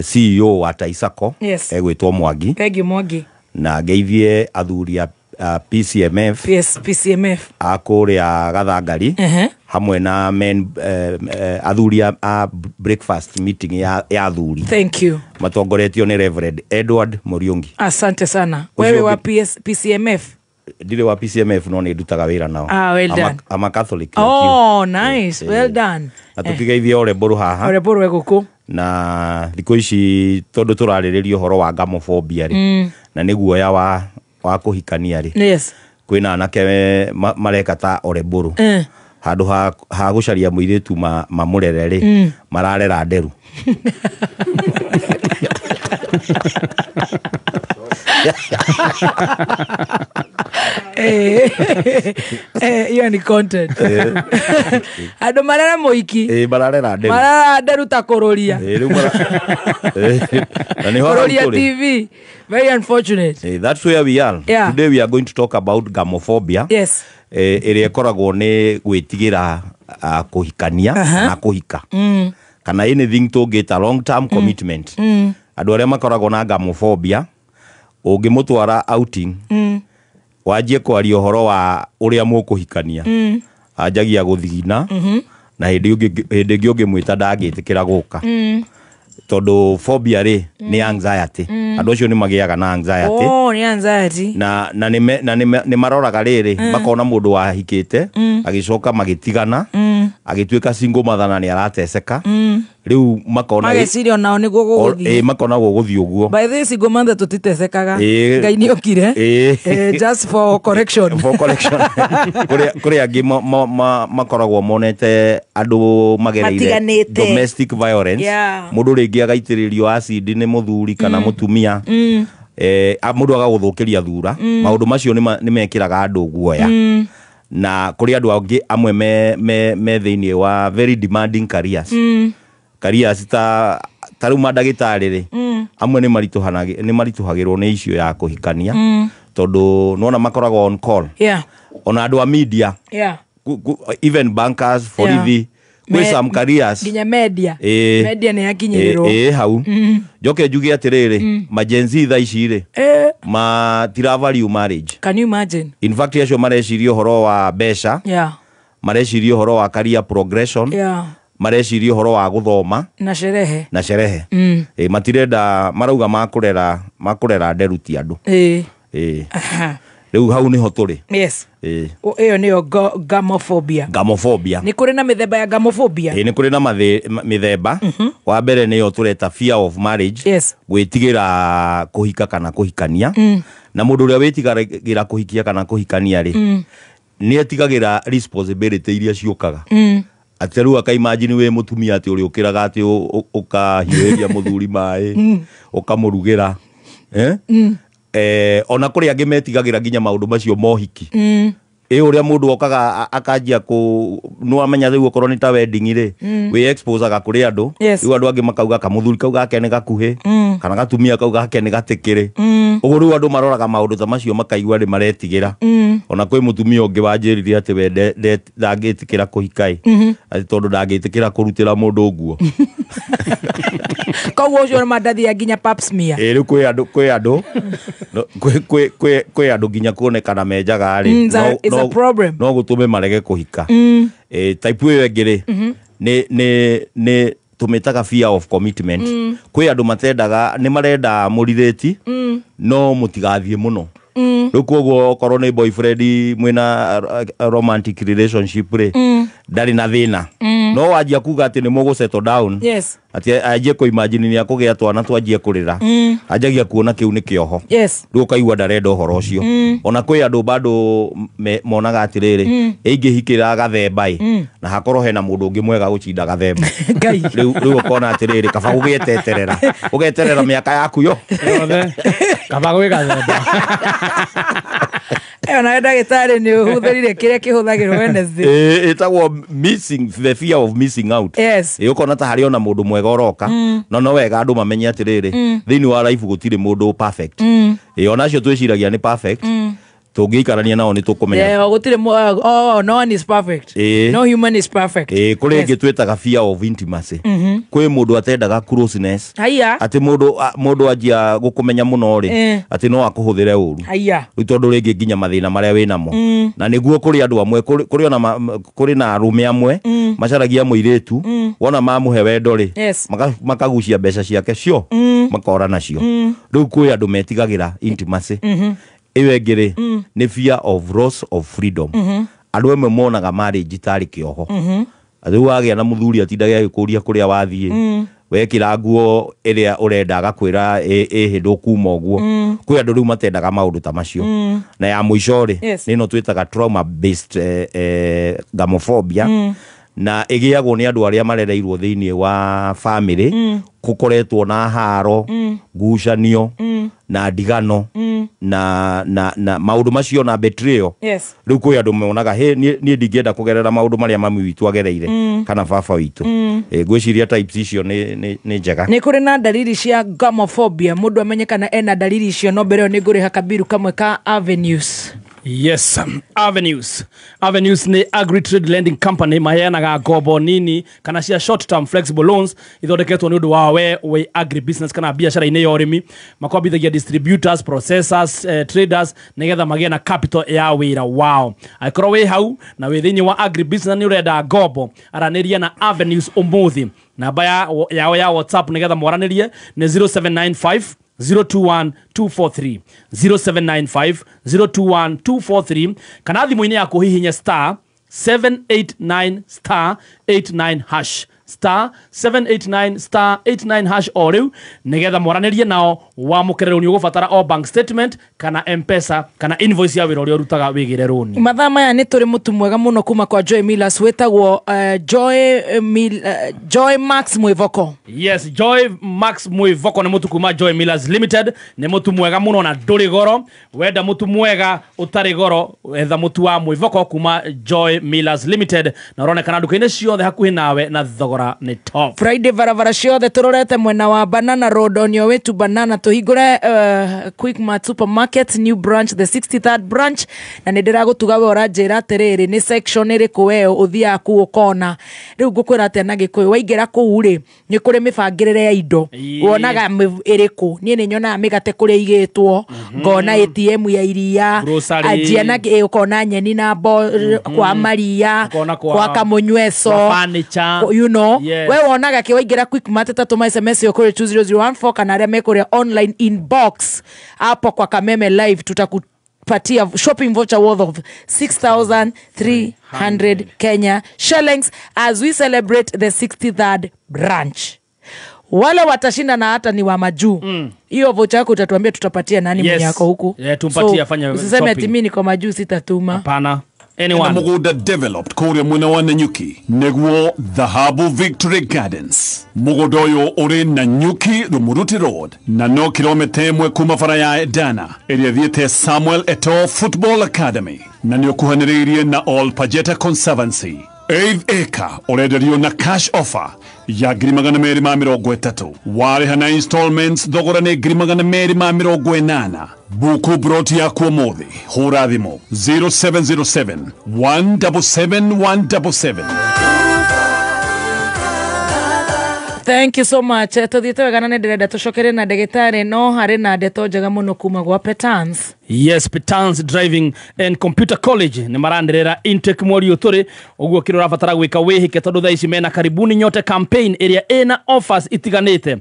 CEO wa Taisako. Yes. Egwĩtwo Mwangi. Thank you Mwangi. Na ngeithie athuri a PCMF. Yes, PCMF. A kũrĩa Gathangari. Hamwe na men athuri a breakfast meeting ya athuri. Thank you. Matongoretio nĩ Reverend Edward Muriungi. Asante sana. Wewe wa PCMF? Ndirĩ wa PCMF no nĩ ndutaga wĩra nao. Ah, well done. I'm a Catholic. Oh, nice. Well done. Na tũkĩgeithia Ole Mbũrũ haha. Ole Mbũrũ egũkũ. Na thikũ ici tondũ tũrarĩrĩria ũhoro wa gamophobia rĩ, na nĩ guoya wa kũhikania rĩ. Yes. Kwĩna anake mareka ta Ole Mbũrũ. Handũ ha gũcaria mũirĩtu mamũrere rĩ, mararera nderu. Hiyo ni content. Andũ marera mũiki. Mararera nderu. Mararera nderu ta kũrũria. Na nĩho hau Kũrũria tũrĩ. TV. Very unfortunate. That's where we are. Yeah. Today we are going to talk about gamophobia. Yes. Ĩrĩa ĩkoragwo nĩ gwĩtigĩra kũhikania na kũhika. Kana anything tũngĩta long term commitment. Andũ arĩa makoragwo na gamophobia ũngĩmũtwara outing, wanjie kwaria ũhoro wa ũrĩa mũkũhikania, anjagia gũthigina, na hĩndĩ ĩngĩ ũngĩmwĩta ndangĩtĩkĩra gũka. Tondũ phobia rĩ nĩ anxiety. Andũ acio nĩ magĩaga na anxiety. Oh, nĩ anxiety. Na nĩ maroraga rĩrĩ, makona mũndũ wahikĩte, agĩcoka magĩtigana, agĩtuĩka single mother na nĩ arateceka. Rĩu makona mageciria onao nĩguo gũgũthiĩ. Makona gũgũthiĩ ũguo. By the way, single mother tũtitecekaga. Ngai nĩ okire. Just for correction. For correction. Kũrĩ angĩ makoragwo monete andũ magereire domestic violence. Mũndũ rĩngĩ agaitĩrĩrio acid nĩ mũthuri kana mũtumia. Mũndũ agagũthũkĩria thura. Maũndũ macio nĩ mekĩraga andũ guoya. Na kũrĩ andũ angĩ amwe me thĩinĩ wa very demanding careers. Careers ta rĩu mandagĩtarĩ rĩ, amwe nĩ maritũhagĩrwo nĩ icio ya kũhikania, tondũ nĩwona makoragwo on call. Ona andũ a media, even bankers, borithi, kwĩ some careers nginya media. Media nĩ yakinyĩrĩrwo. Ĩ hau. Njoke njuge atĩrĩrĩ, ma-Gen Z thaa ici rĩ, matira value marriage. Can you imagine? In fact, acio mareciria ũhoro wa mbeca, mareciria ũhoro wa career progression, mareciria ũhoro wa gũthoma na sherehe. Na sherehe. Ĩ, matirenda, marauga makũrera nderu ti andũ. Ĩ. Rĩu hau nĩho tũrĩ. Ĩ. Ĩyo nĩyo gamophobia. Gamophobia. Nĩ kũrĩ na mĩthemba ya gamophobia? Ĩ, nĩ kũrĩ na mĩthemba. Wa mbere nĩyo tũreta fear of marriage. Gwĩtigĩra kũhika kana kũhikania. Na mũndũ ũrĩa wĩtigagĩra kũhikia kana kũhikania rĩ, nĩ etigagĩra responsibility iria ciũkaga. Atĩ rĩu akaimagine wĩ mũtumia atĩ ũrĩũkĩraga atĩ ũkahiũhĩria mũthuri maĩ, ũkamũrugĩra. Eh? Ona kũrĩ angĩ metigagĩra nginya maũndũ macio mohiki. Ĩ, ũrĩa mũndũ okaga akanjia kũ nĩwamenya rĩu okorwo nĩ ta wedding rĩ, wĩ exposaga kũrĩ andũ. Rĩu andũ angĩ makauga kamũthuri kau gake nĩ gakuhĩ, kana gatumia kau gake nĩ gatĩkĩrĩ. Ũguo rĩu andũ maroraga maũndũ ta macio makaigua nĩ maretigĩra. Ona kwĩ mũtumia ũngĩ wanjĩrire atĩ we ndangĩtĩkĩra kũhika ĩ, atĩ tondũ ndangĩtĩkĩra kũrutĩra mũndũ nguo. Koguo ũcio nĩ nginya pap smear. Ĩ, rĩu kwĩ andũ kwĩ andũ no, kwĩ kwĩ kwĩ kwĩ andũ nginya kuonekana menjaga rĩ, It's a problem. No gũtũme marege kũhika. Type ĩyo ĩngĩ rĩ, nĩ tũmĩtaga fear of commitment. Kwĩ andũ matendaga, nĩ marenda mũrirĩti, no mũtigathiĩ mũno. Rĩu koguo okorwo nĩ boyfriend mwĩna romantic relationship rĩ, ndarĩ na thĩna. No wanjia kuga atĩ nĩ mũgũ settle down, atĩ anjie kũ imagine nĩ akũgĩa twana twanjie kũrĩra, anjagia kuona kĩu nĩ kĩoho. Rĩu ũkaigua ndarenda ũhoro ũcio. Ona kwĩ andũ bado monaga atĩrĩrĩ, ingĩhikĩra gathemba ĩ, na hakorwo hena mũndũ ũngĩ mwega gũcinda gathemba. Rĩu ũkona atĩrĩrĩ, kaba gũgĩeteterera, ũgeterera mĩaka yaku yo yothe, kaba gwĩ gathemba. Ĩyo nayo ndagĩtarĩ nĩ ũhũthĩrire kĩrĩa kĩhũthagĩrwo Wednesday. Ĩ, ĩtagwo missing, the fear of missing out. Ĩ, ũkona ta harĩ ona mũndũ mwega ũroka, no wega andũ mamenye atĩrĩrĩ, thĩinĩ wa life gũtirĩ mũndũ perfect. Ĩ, ona acio twĩciragia nĩ perfect, tũngĩikarania nao nĩ tũkũmenya. Yeah, gũtirĩ oh, no one is perfect. No human is perfect. Ĩ, kũrĩ ĩngĩ twĩtaga fear of intimacy. Kwĩ mũndũ atendaga closeness. Haiya. Atĩ mũndũ anjia gũkũmenya mũno rĩ, atĩ no akũhũthĩre ũru. Haiya. Rĩu tondũ rĩngĩ nginya mathĩna marĩa wĩ namo. Na nĩguo kũrĩ andũ amwe, kũrĩ ona kũrĩ na arũme amwe, macaragia mũirĩtu, wona mamũhe wendo rĩ, makagucia mbeca ciake cio, makora nacio. Rĩu kwĩ andũ metigagĩra intimacy. Ĩyo ĩngĩ rĩ, nĩ fear of loss of freedom. Andũ amwe monaga marriage tarĩ kĩoho. Rĩu wagĩa na mũthuri atindage agĩkũria kũrĩa wathiĩ, wekĩra nguo ĩrĩa ũrenda agakwĩra ĩhĩ ndũkuma ũguo. Kwĩ andũ rĩu matendaga maũndũ ta macio. Na ya mũico rĩ, nĩ ĩno twĩtaga trauma based gamophobia. Na ĩgĩagwo nĩ andũ arĩa marereirwo thĩinĩ wa family, gũkoretwo na haro, ngucanio, na ndigano, na maũndũ macio na betrayal. Rĩu kwĩ andũ monaga, hey, niĩ ndingĩenda kũgerera maũndũ marĩa mami witũ agereire, kana baba witũ. Ngwĩciria types icio nĩ njega. Nĩ kũrĩ na dalili cia gamophobia, mũndũ amenye kana ena dalili icio, no mbere ĩyo nĩ ngũrĩha kabiru kamwe ka Avenues. Yes, Avenues. Avenues ni Agri-Trade Lending Company, maheanaga ngombo nini kana cia short term flexible loans ithondeketwo nĩ ũndũ wa we wĩ agribusiness kana biacara-inĩ ya ũrĩmi. Makombithagia distributors, processors, traders nĩgetha magĩe na capital ya wĩra wao. Angĩkorwo wĩ hau na wĩ thĩinĩ wa agribusiness na nĩ ũrenda ngombo, aranĩria na Avenues ũmũthĩ. Namba yao ya WhatsApp nĩgetha mwaranĩrie nĩ 0795 021 243, 0795 021 243, kana thimũ-inĩ yaku hihinya star 789 star 89 hash, Star 789 star 89 hash o rĩu nĩgetha mwaranĩrie nao wamũkĩre rũni. Ũgũbatara o bank statement kana Mpesa kana invoice ya wĩra ũrĩa ũrutaga wĩgĩre rũni. Mathaa maya nĩ tũrĩ mũtu mwega mũno kuma kwa Joy Millers wĩtagwo Joy Max Mwĩvoko. Yes, Joy Max Mwĩvoko nĩ mũtu kuma Joy Millers Limited, nĩ mũtu mwega mũno na ndũrĩ goro. Wenda mũtu mwega ũtarĩ goro, etha mũtu wa Mwĩvoko kuma Joy Millers Limited, na ũronekana nduka-inĩ ciothe hakuhĩ nawe na thogora nĩ top. Friday barabara ciothe tũrorete mwena wa Banana Road on your way to Banana, tũhingũre Quickmart Supermarket new branch, the 63rd branch, na nĩ ndĩragũtuga we ũranjĩra atĩrĩrĩ nĩ section ĩrĩkũ we ũthiaga kũu ũkona. Rĩu ngũkwĩra atĩa na Gĩkũyũ, waingĩra kũu rĩ nĩ kũrĩ mĩbangĩrĩre ya indo. Wonaga ĩrĩkũ? Niĩ nĩ nyonaga mĩgate kũrĩa igĩtwo, ngona ATM ya iria, anjia na ũkona nyeni na mbo kwa Maria, kwa Kamũnyweso, you know. Yes. We wonaga kĩ waingĩra Quickmart, tatũma SMS yo kũrĩ 20014 kana arĩa mekũrĩa online inbox hapo kwa Kameme Live, tutakupatia shopping voucher worth of 6,300 Kenya shillings as we celebrate the 63rd branch. Wale watashinda na hata ni wa majuu, hiyo voucher yako utatuambia tutapatia nani. Yes. Mwenye yako huku. Yeah, tumpatie afanye usiseme shopping. ati mimi niko majuu sitatuma. Hapana. Na Anyone. Mũgũnda developed kũrĩa mwena wa Nanyuki nĩguo Dhahabu Victory Gardens. Mũgũnda ũyũ ũrĩ Nanyuki Rumuruti Road na no kilomita 1 kuma bara ya Dana ĩrĩa ĩthiĩte Samuel Eto'o Football Academy, na nĩ ũkuhanĩrĩirie na All Pajeta Conservancy. 8 acre ũrenderio na cash offer ya 230,000, warĩha na installments thogora nĩ 280,000. Buku broti yaku ũmũthĩ, hũra thimũ 0707 177 177. Thank you so much. Tuthiĩte wega na nĩ ndĩrenda tũcokere na ndagĩtarĩ, no harĩ na ndeto njega mũno kuma gwa Petans. Yes, Petans Driving and Computer College nĩ maranĩrĩra intake mweri ũyũ tũrĩ ũguo, kĩrĩa ũrabatara gwĩka wĩhĩke tondũ thaa ici mena karibuni nyote campaign ĩrĩa ĩna offers itiganĩte.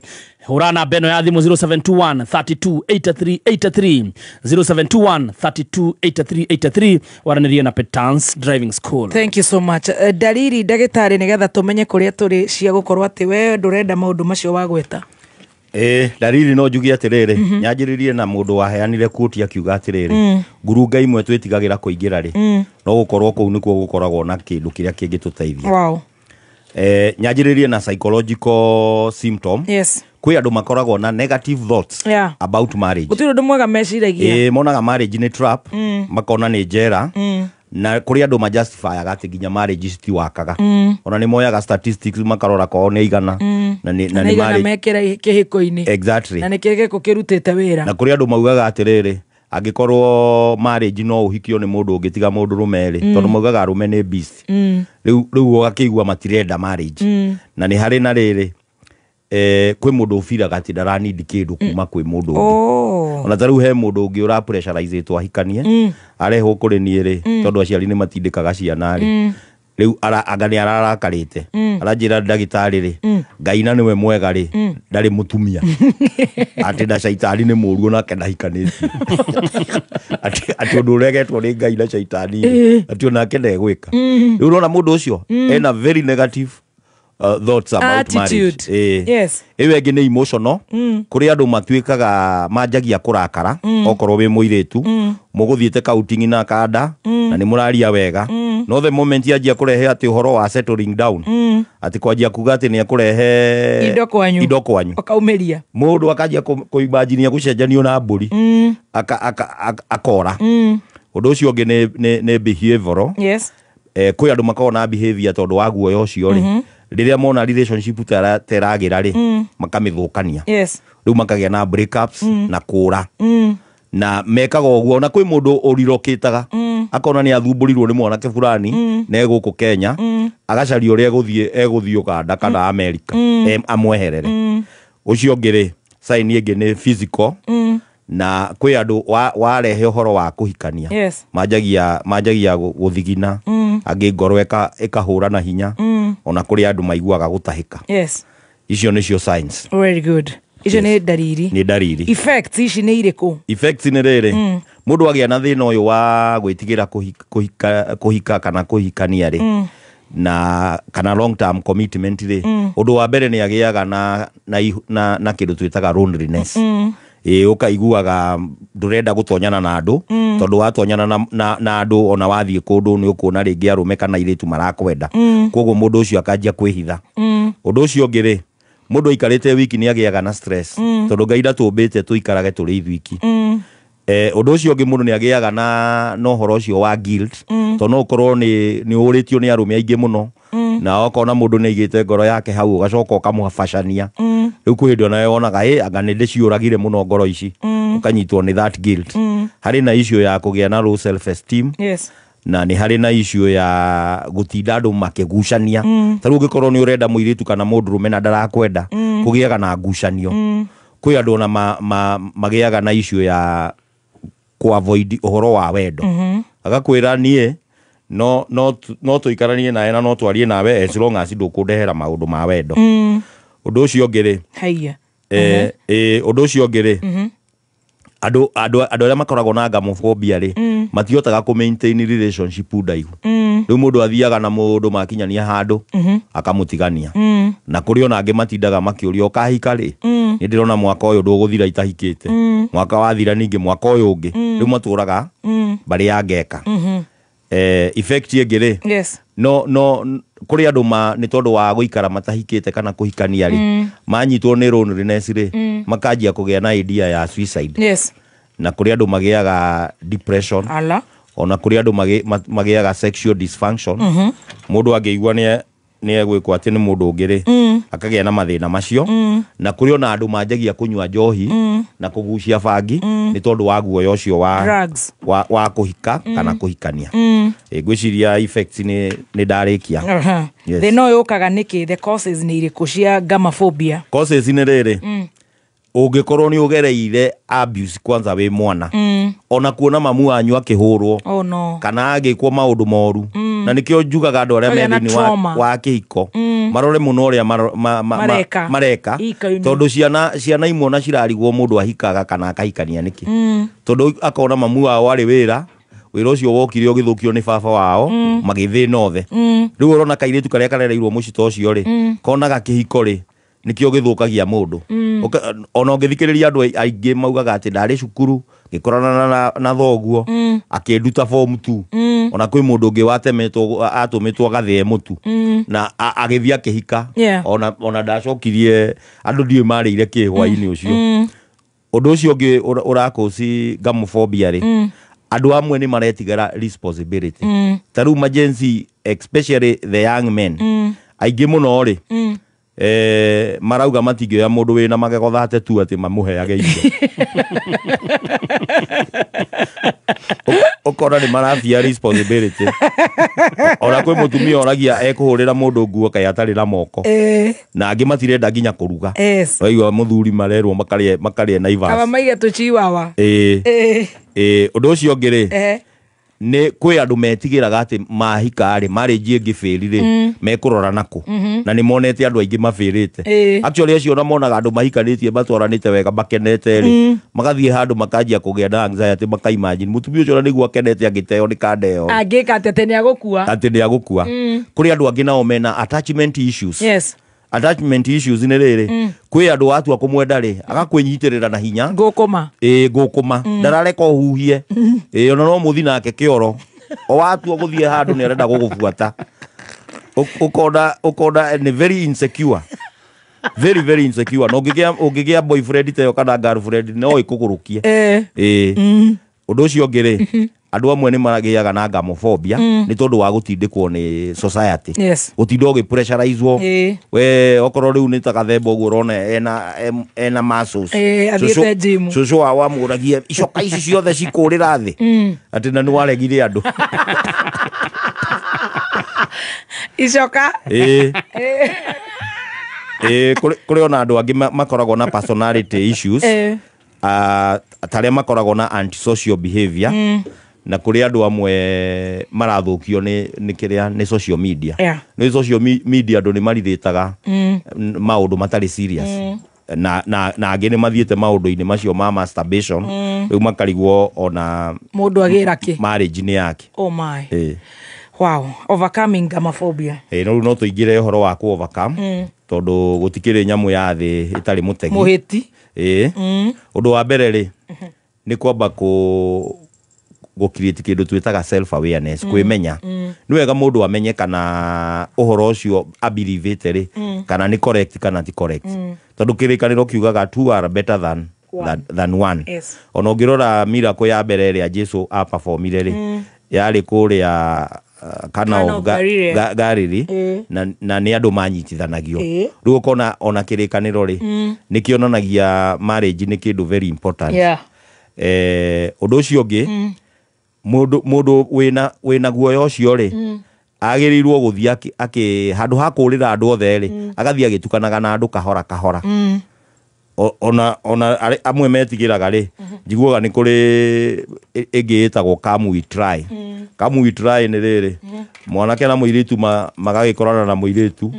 Hũra namba ĩno ya thimũ 0721 32 83 83, 0721 32 83 83, waranĩrie na Petans Driving School. Thank you so much. Dalili ndagĩtarĩ nĩgetha tũmenye kũrĩa tũrĩ cia gũkorwo atĩ we ndũrenda maũndũ macio wagweta. Dalili no njuge atĩrĩrĩ, nyanjĩrĩrie na mũndũ waheanire quote akiuga atĩrĩrĩ, ngurunga imwe twĩtigagĩra kũingĩra rĩ, no gũkorwo kũu nĩkuo gũkoragwo na kĩndũ kĩrĩa kĩngĩtũteithia. Nyanjĩrĩrie na psychological symptom. Kwĩ andũ makoragwo na negative thoughts about marriage. Gũtirĩ ũndũ mwega meciragia. Monaga marriage nĩ trap, makona nĩ njera, na kũrĩ andũ majustifyaga atĩ nginya marriage citiwakaga. Ona nĩ moyaga statistics makarora kwao nĩ igana, na na nĩ igana marriage mekĩra kĩhiko-inĩ. Exactly. Na nĩ kĩgĩkũ kĩrutĩte wĩra. Na kũrĩ andũ maugaga atĩrĩrĩ, angĩkorwo marriage no ũhikio nĩ mũndũ ũngĩ tiga mũndũ rũme rĩ, tondũ maugaga arũme nĩ beast, rĩu ũgakĩigua matirenda marriage. Na nĩ harĩ na rĩrĩ, kwĩ mũndũ ũbiraga atĩ ndaranindi kĩndũ kuma kwĩ mũndũ ũngĩ. Ona ta rĩu he mũndũ ũngĩ ũrapressurizĩtwo ahikanie, arehwo kũrĩ niĩ rĩ, tondũ aciari nĩ matindĩkaga ciana rĩ, rĩu anga nĩ ararakarĩte, aranjĩra ndagĩtarĩ rĩ, Ngai na nĩwe mwega rĩ, ndarĩ mũtumia, atĩ na caitani nĩ mũru onake ndahikanĩtie, atĩ ũndũ ũregetwo nĩ Ngai na caitani rĩ, atĩ onake ndegwĩka. Rĩu ũrona mũndũ ũcio ena very negative thoughts about marriage. Attitude. Yes. Ĩyo ĩngĩ nĩ emotional. Kũrĩ andũ matuĩkaga manjagia kũrakara, okorwo wĩ mũirĩtu, mũgũthiĩte counting na kanda, na nĩ mũraria wega, no the moment yanjia kũrehe atĩ ũhoro wa settling down, atĩ kwanjia kuga atĩ nĩ ekũrehe indo kwanyu, indo kwanyu, ũkaumĩria mũndũ akanjia kũimajinia gũcenjanio na mbũri, akora. Ũndũ ũcio ũngĩ nĩ behavioral. Kwĩ andũ makoragwo na behavior tondũ wa guoya ũcio rĩ, rĩrĩa mona relationship teragĩra rĩ, makamĩthũkania. Rĩu makagĩa na breakups na kũra, na mekaga ũguo. Na kwĩ mũndũ ũrirokĩtaga, akona nĩ athumbũrirwo nĩ mwanake fulani, na egũkũ Kenya, agacaria ũrĩa egũthiĩ Uganda kana America, amweherere. Ũcio ũngĩ rĩ, sign ĩngĩ nĩ physical, na kwĩ andũ warehe ũhoro wa kũhikania, manjagia gũthigina, angĩ ngoro ĩkahũra na hinya, ona kũrĩ andũ maiguaga gũtahĩka. Icio nĩcio signs. Very good. Icio nĩ ndariri. Nĩ ndariri. Effects ici nĩ irĩkũ? Effects nĩ rĩrĩ, mũndũ agĩa na thĩna ũyũ wa gwĩtigĩra kũhika kana kũhikania rĩ, Na kana long term commitment rĩ, ũndũ wa mbere nĩ agĩaga na kĩndũ twĩtaga loneliness. Ĩ, ũkaiguaga ndũrenda gũtonyana na andũ, tondũ watonyana na andũ, ona wathiĩ kũndũ nĩ ũkuona rĩngĩ arũme kana airĩtu marakwenda. Koguo mũndũ ũcio akanjia kwĩhitha. Ũndũ ũcio ũngĩ rĩ, mũndũ aikarĩte wiki nĩ agĩaga na stress, tondũ Ngai ndatũmbĩte tũikarage tũrĩ ithuiki. Ũndũ ũcio ũngĩ, mũndũ nĩ agĩaga na ũhoro ũcio wa guilt, tondũ no ũkorwo nĩ ũrĩtio nĩ arũme aingĩ mũno, na okona mũndũ nĩ aigĩte ngoro yake hau, ũgacoka ũkamũbacania. Rĩu kwĩ hĩndĩ onawe wonaga ĩ anga nĩ ndĩciũragire mũno ngoro ici, ũkanyitwo nĩ that guilt. Harĩ na issue ya kũgĩa na low self esteem, na nĩ harĩ na issue ya gũtinda andũ makĩgucania. Ta rĩu ũngĩkorwo nĩ ũrenda mũirĩtu kana mũndũrũme na ndarakwenda, kũgĩaga na ngucanio. Kwĩ andũ ona magĩaga na issue ya kũ avoid ũhoro wa wendo. Agakwĩra, niĩ no tũikaranie nawe na no twarie nawe as long as ndũkũndehera maũndũ ma wendo. Ũndũ ũcio ũngĩ rĩ, Haiya. Ũndũ ũcio ũngĩ rĩ, andũ arĩa makoragwo na gamophobia rĩ, matihotaga kũ maintain relationship ndaihu. Rĩu mũndũ athiaga na mũndũ, makinyania handũ, akamũtigania. Na kũrĩ ona angĩ matindaga makĩũria, ũkahika rĩ? Nĩ ndĩrona mwaka ũyũ ndũgũthira itahikĩte. Mwaka wathira, ningĩ mwaka ũyũ ũngĩ. Rĩu matũraga mbarĩ ya ngeka. Effect ĩngĩ rĩ, no kũrĩ andũ ma nĩ tondũ wa gũikara matahikĩte kana kũhikania rĩ, manyitwo nĩ loneliness rĩ, makanjia kũgĩa na idea ya suicide. Na kũrĩ andũ magĩaga depression. Ala. Ona kũrĩ andũ magĩaga sexual dysfunction. Mũndũ angĩigua nĩ egwĩkwo atĩ nĩ mũndũ ũngĩ rĩ, akagĩa na mathĩna macio. Na kũrĩ ona andũ manjagia kũnyua njohi na kũgucia bangi nĩ tondũ wa guoya ũcio wa Drugs. wa kũhika kana kũhikania. Ngwĩciria effects nĩ ndarĩkia. Yes. Thĩna ũyũ ũkaga nĩkĩ? The causes nĩ irĩkũ cia gamophobia? Causes nĩ rĩrĩ, ũngĩkorwo nĩ ũgereire abuse kwanza wĩ mwana, ona kuona mamu wanyu akĩhũrwo Oh no. kana agĩkwo maũndũ moru. Na nĩkĩo njugaga andũ arĩa me Kũgĩa na thĩinĩ wa, trauma. wa kĩhiko marore mũno ũrĩa Mareka. mareka, Ika-inĩ. tondũ ciana imwe ona cirarigwo mũndũ ahikaga kana akahikania nĩkĩ, tondũ akona mamu wao arĩ wĩra, wĩra ũcio wokire ũgĩthũkio nĩ baba wao, magĩthĩna othe. Rĩu ũrona kairĩtu karĩa karereirwo mũciĩ ta ũcio rĩ, konaga kĩhiko rĩ nĩkĩo gĩthũkagia mũndũ. Ona ũngĩthikĩrĩria andũ aingĩ maugaga atĩ ndarĩ cukuru ngĩkorana na thoguo, akĩnduta form 2. Ona kwĩ mũndũ ũngĩ watemetwo, atũmĩtwo agathĩe mũtu, na agĩthiĩ akĩhika. Ona ndacokirie andũ, ndiũĩ marĩire kĩ hwainĩ ũcio. Ũndũ ũcio ũngĩ ũrakũci gamophobia rĩ, andũ amwe nĩ maretigĩra responsibility. Ta rĩu majenzi, especially the young men, aingĩ mũno rĩ, marauga matingĩoya mũndũ wĩna magego thate tu atĩ mamũheage indo. Ũkona nĩ marabia responsibility. Ona kwĩ mũtumia oragia ekũhũrĩra mũndũ nguo kaĩ atarĩ na moko. Na angĩ matirenda nginya kũruga. Waigua mũthuri marerwo makarĩe Naivas. Kaba maige tũchiwawa. Ĩĩ. Ĩĩ, ũndũ ũcio ũngĩ rĩ, nĩ kwĩ andũ metigĩraga atĩ mahika rĩ, marriage ĩngĩbĩri rĩ, mekũrora nakũ? Na nĩ monete andũ aingĩ mabĩrĩte. Actually acio ona monaga andũ mahikanĩtie matwaranĩte wega makenete rĩ, magathiĩ handũ makanjia kũgĩa na anxiety, makaimagine mũtumia ũcio ona nĩguo akenete angĩteo nĩ kandeo, Angĩka atĩ atĩ nĩ agũkua. Atĩ nĩ agũkua. Kũrĩ andũ angĩ nao mena attachment issues. Attachment issues nĩ rĩrĩ, kwĩ andũ watua kũmwenda rĩ, agakwĩnyitĩrĩra na hinya. Ngũkũma. Ĩĩ, ngũkũma. Ndarareka ũhuhie. Ĩĩ, ona no mũthi nake kĩoro, o watua gũthiĩ handũ nĩ arenda gũgũbuata. Ũkona nĩ very insecure, very very insecure. Na ũngĩgĩa boyfriend ta ĩyo kana girlfriend, no ĩkũgũrũkie. Ĩĩ. Ũndũ ũcio ũngĩ rĩ, andũ amwe nĩ magĩaga na gamophobia nĩ tondũ wa gũtindĩkwo nĩ society, gũtinda ũgĩpressurizwo. We okorwo rĩu nĩ ta gathemba ũguo ũrona ena muscles. Ĩĩ, athiĩte gym. Cũcũ wao amũragie, icoka ici ciothe cikũrĩra thĩ, atĩ na nĩ waregire andũ. Icoka. Ĩĩ. Ĩĩ, kũrĩ ona andũ angĩ makoragwo na personality issues. Ta arĩa makoragwo na antisocial behavior. Na kũrĩ andũ amwe marathũkio nĩ kĩrĩa nĩ social media. Nĩ social media andũ nĩ marirĩtaga maũndũ matarĩ serious. Na angĩ nĩ mathiĩte maũndũ-inĩ macio ma masturbation. Rĩu makarigwo ona Mũndũ agĩra kĩ? marriage nĩ yake. Oh my. Ĩĩ. Wow, overcoming gamophobia. Ĩ no rĩu no tũingĩre ũhoro wa kũ overcome, tondũ gũtikĩrĩ nyamũ ya thĩ ĩtarĩ mũtegi. Mũhĩti. Ĩ ũndũ wa mbere rĩ, nĩ kwamba kũ create kĩndũ twĩtaga self awareness, kwĩmenya. Nĩ wega mũndũ amenye kana ũhoro ũcio abelievĩte rĩ, kana nĩ correct kana ti correct, tondũ kĩrĩkanĩro kiugaga two are better than one. Than one. Ona ũngĩrora miracle ya mbere ĩrĩa Jesu aperformire rĩ, yarĩ kũrĩa Kana Kana of of Galilee. Galilee, na nĩ andũ manyitithanagio. Rĩu ũkona ona kĩrĩkanĩro rĩ, nĩ kĩonanagia marriage nĩ kĩndũ very important. Ũndũ ũcio ũngĩ, mũndũ wĩna guoya ũcio rĩ, agĩrĩirwo gũthiĩ akĩ handũ ha kũũrĩra andũ othe rĩ, agathiĩ agĩtukanaga na andũ kahora kahora. Ona amwe metigĩraga rĩ, njiguaga nĩ kũrĩ ĩngĩ ĩtagwo come we try. Come we try nĩ rĩrĩ, mwanake na mũirĩtu magagĩkorana na mũirĩtu,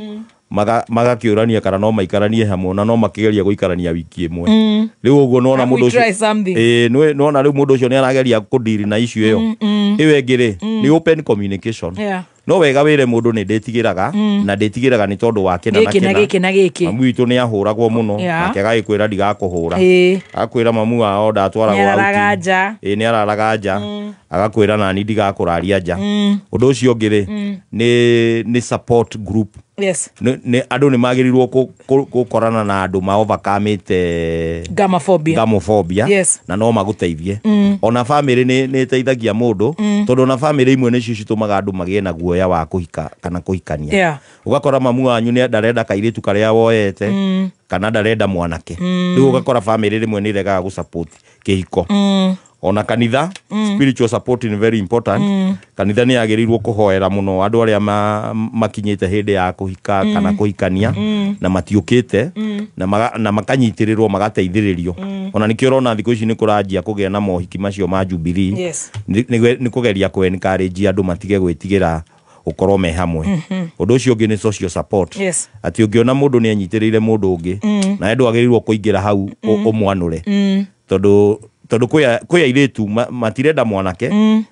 magakĩũrania kana no maikaranie hamwe, na no makĩgeria gũikarania wiki ĩmwe. Rĩu ũguo nĩwona Come we mũndũ try ũcio something. Ĩĩ, nĩwona rĩu mũndũ ũcio nĩ arageria kũndiri na issue ĩyo. Ĩyo ĩngĩ rĩ, nĩ open communication. No wega wĩre mũndũ nĩ ndĩtigĩraga, na ndĩtigĩraga nĩ tondũ wa kĩna na Gĩkĩ na kĩna. gĩkĩ na gĩkĩ. Mamu witũ nĩ ahũragwo mũno, nake agagĩkwĩra ndigakũhũra. Agakwĩra mamu wao ndatwaragwo Nĩararaga outing. nja. Ĩĩ, nĩ araraga nja. Agakwĩra nani ndigakũraria nja. Ũndũ ũcio ũngĩ rĩ, nĩ support group. Nĩ andũ nĩ magĩrĩirwo gũkorana na andũ ma overcomĩte Gamophobia. gamophobia, na no magũteithie. Ona famĩlĩ nĩ ĩteithagia mũndũ, tondũ ona famĩlĩ imwe nĩcio citũmaga andũ magĩe na guoya wa kũhika kana kũhikania. Ũgakora mamu wanyu nĩ ndarenda kairĩtu karĩa woete, kana ndarenda mwanake. Rĩu ũgakora famĩlĩ rĩmwe nĩ iregaga gũ support kĩhiko. Ona kanitha, spiritual support is very important. Kanitha nĩ yagĩrĩirwo kũhoera mũno andũ arĩa makinyĩte hĩndĩ ya kũhika kana kũhikania, na matiũkĩte, na makanyitĩrĩrwo, magateithĩrĩrio. Ona nĩkĩo ũrona thikũ ici nĩ kũranjia kũgĩa na mohiki macio ma Jubilee. Nĩ kũgeria kũ encourage andũ matige gwĩtigĩra gũkorwo me hamwe. Ũndũ ũcio ũngĩ nĩ social support, atĩ ũngĩona mũndũ nĩ anyitĩrĩire mũndũ ũngĩ, nawe ndwagĩrĩirwo kũingĩra hau ũmwanũre, tondũ kwĩ airĩtu matirenda mwanake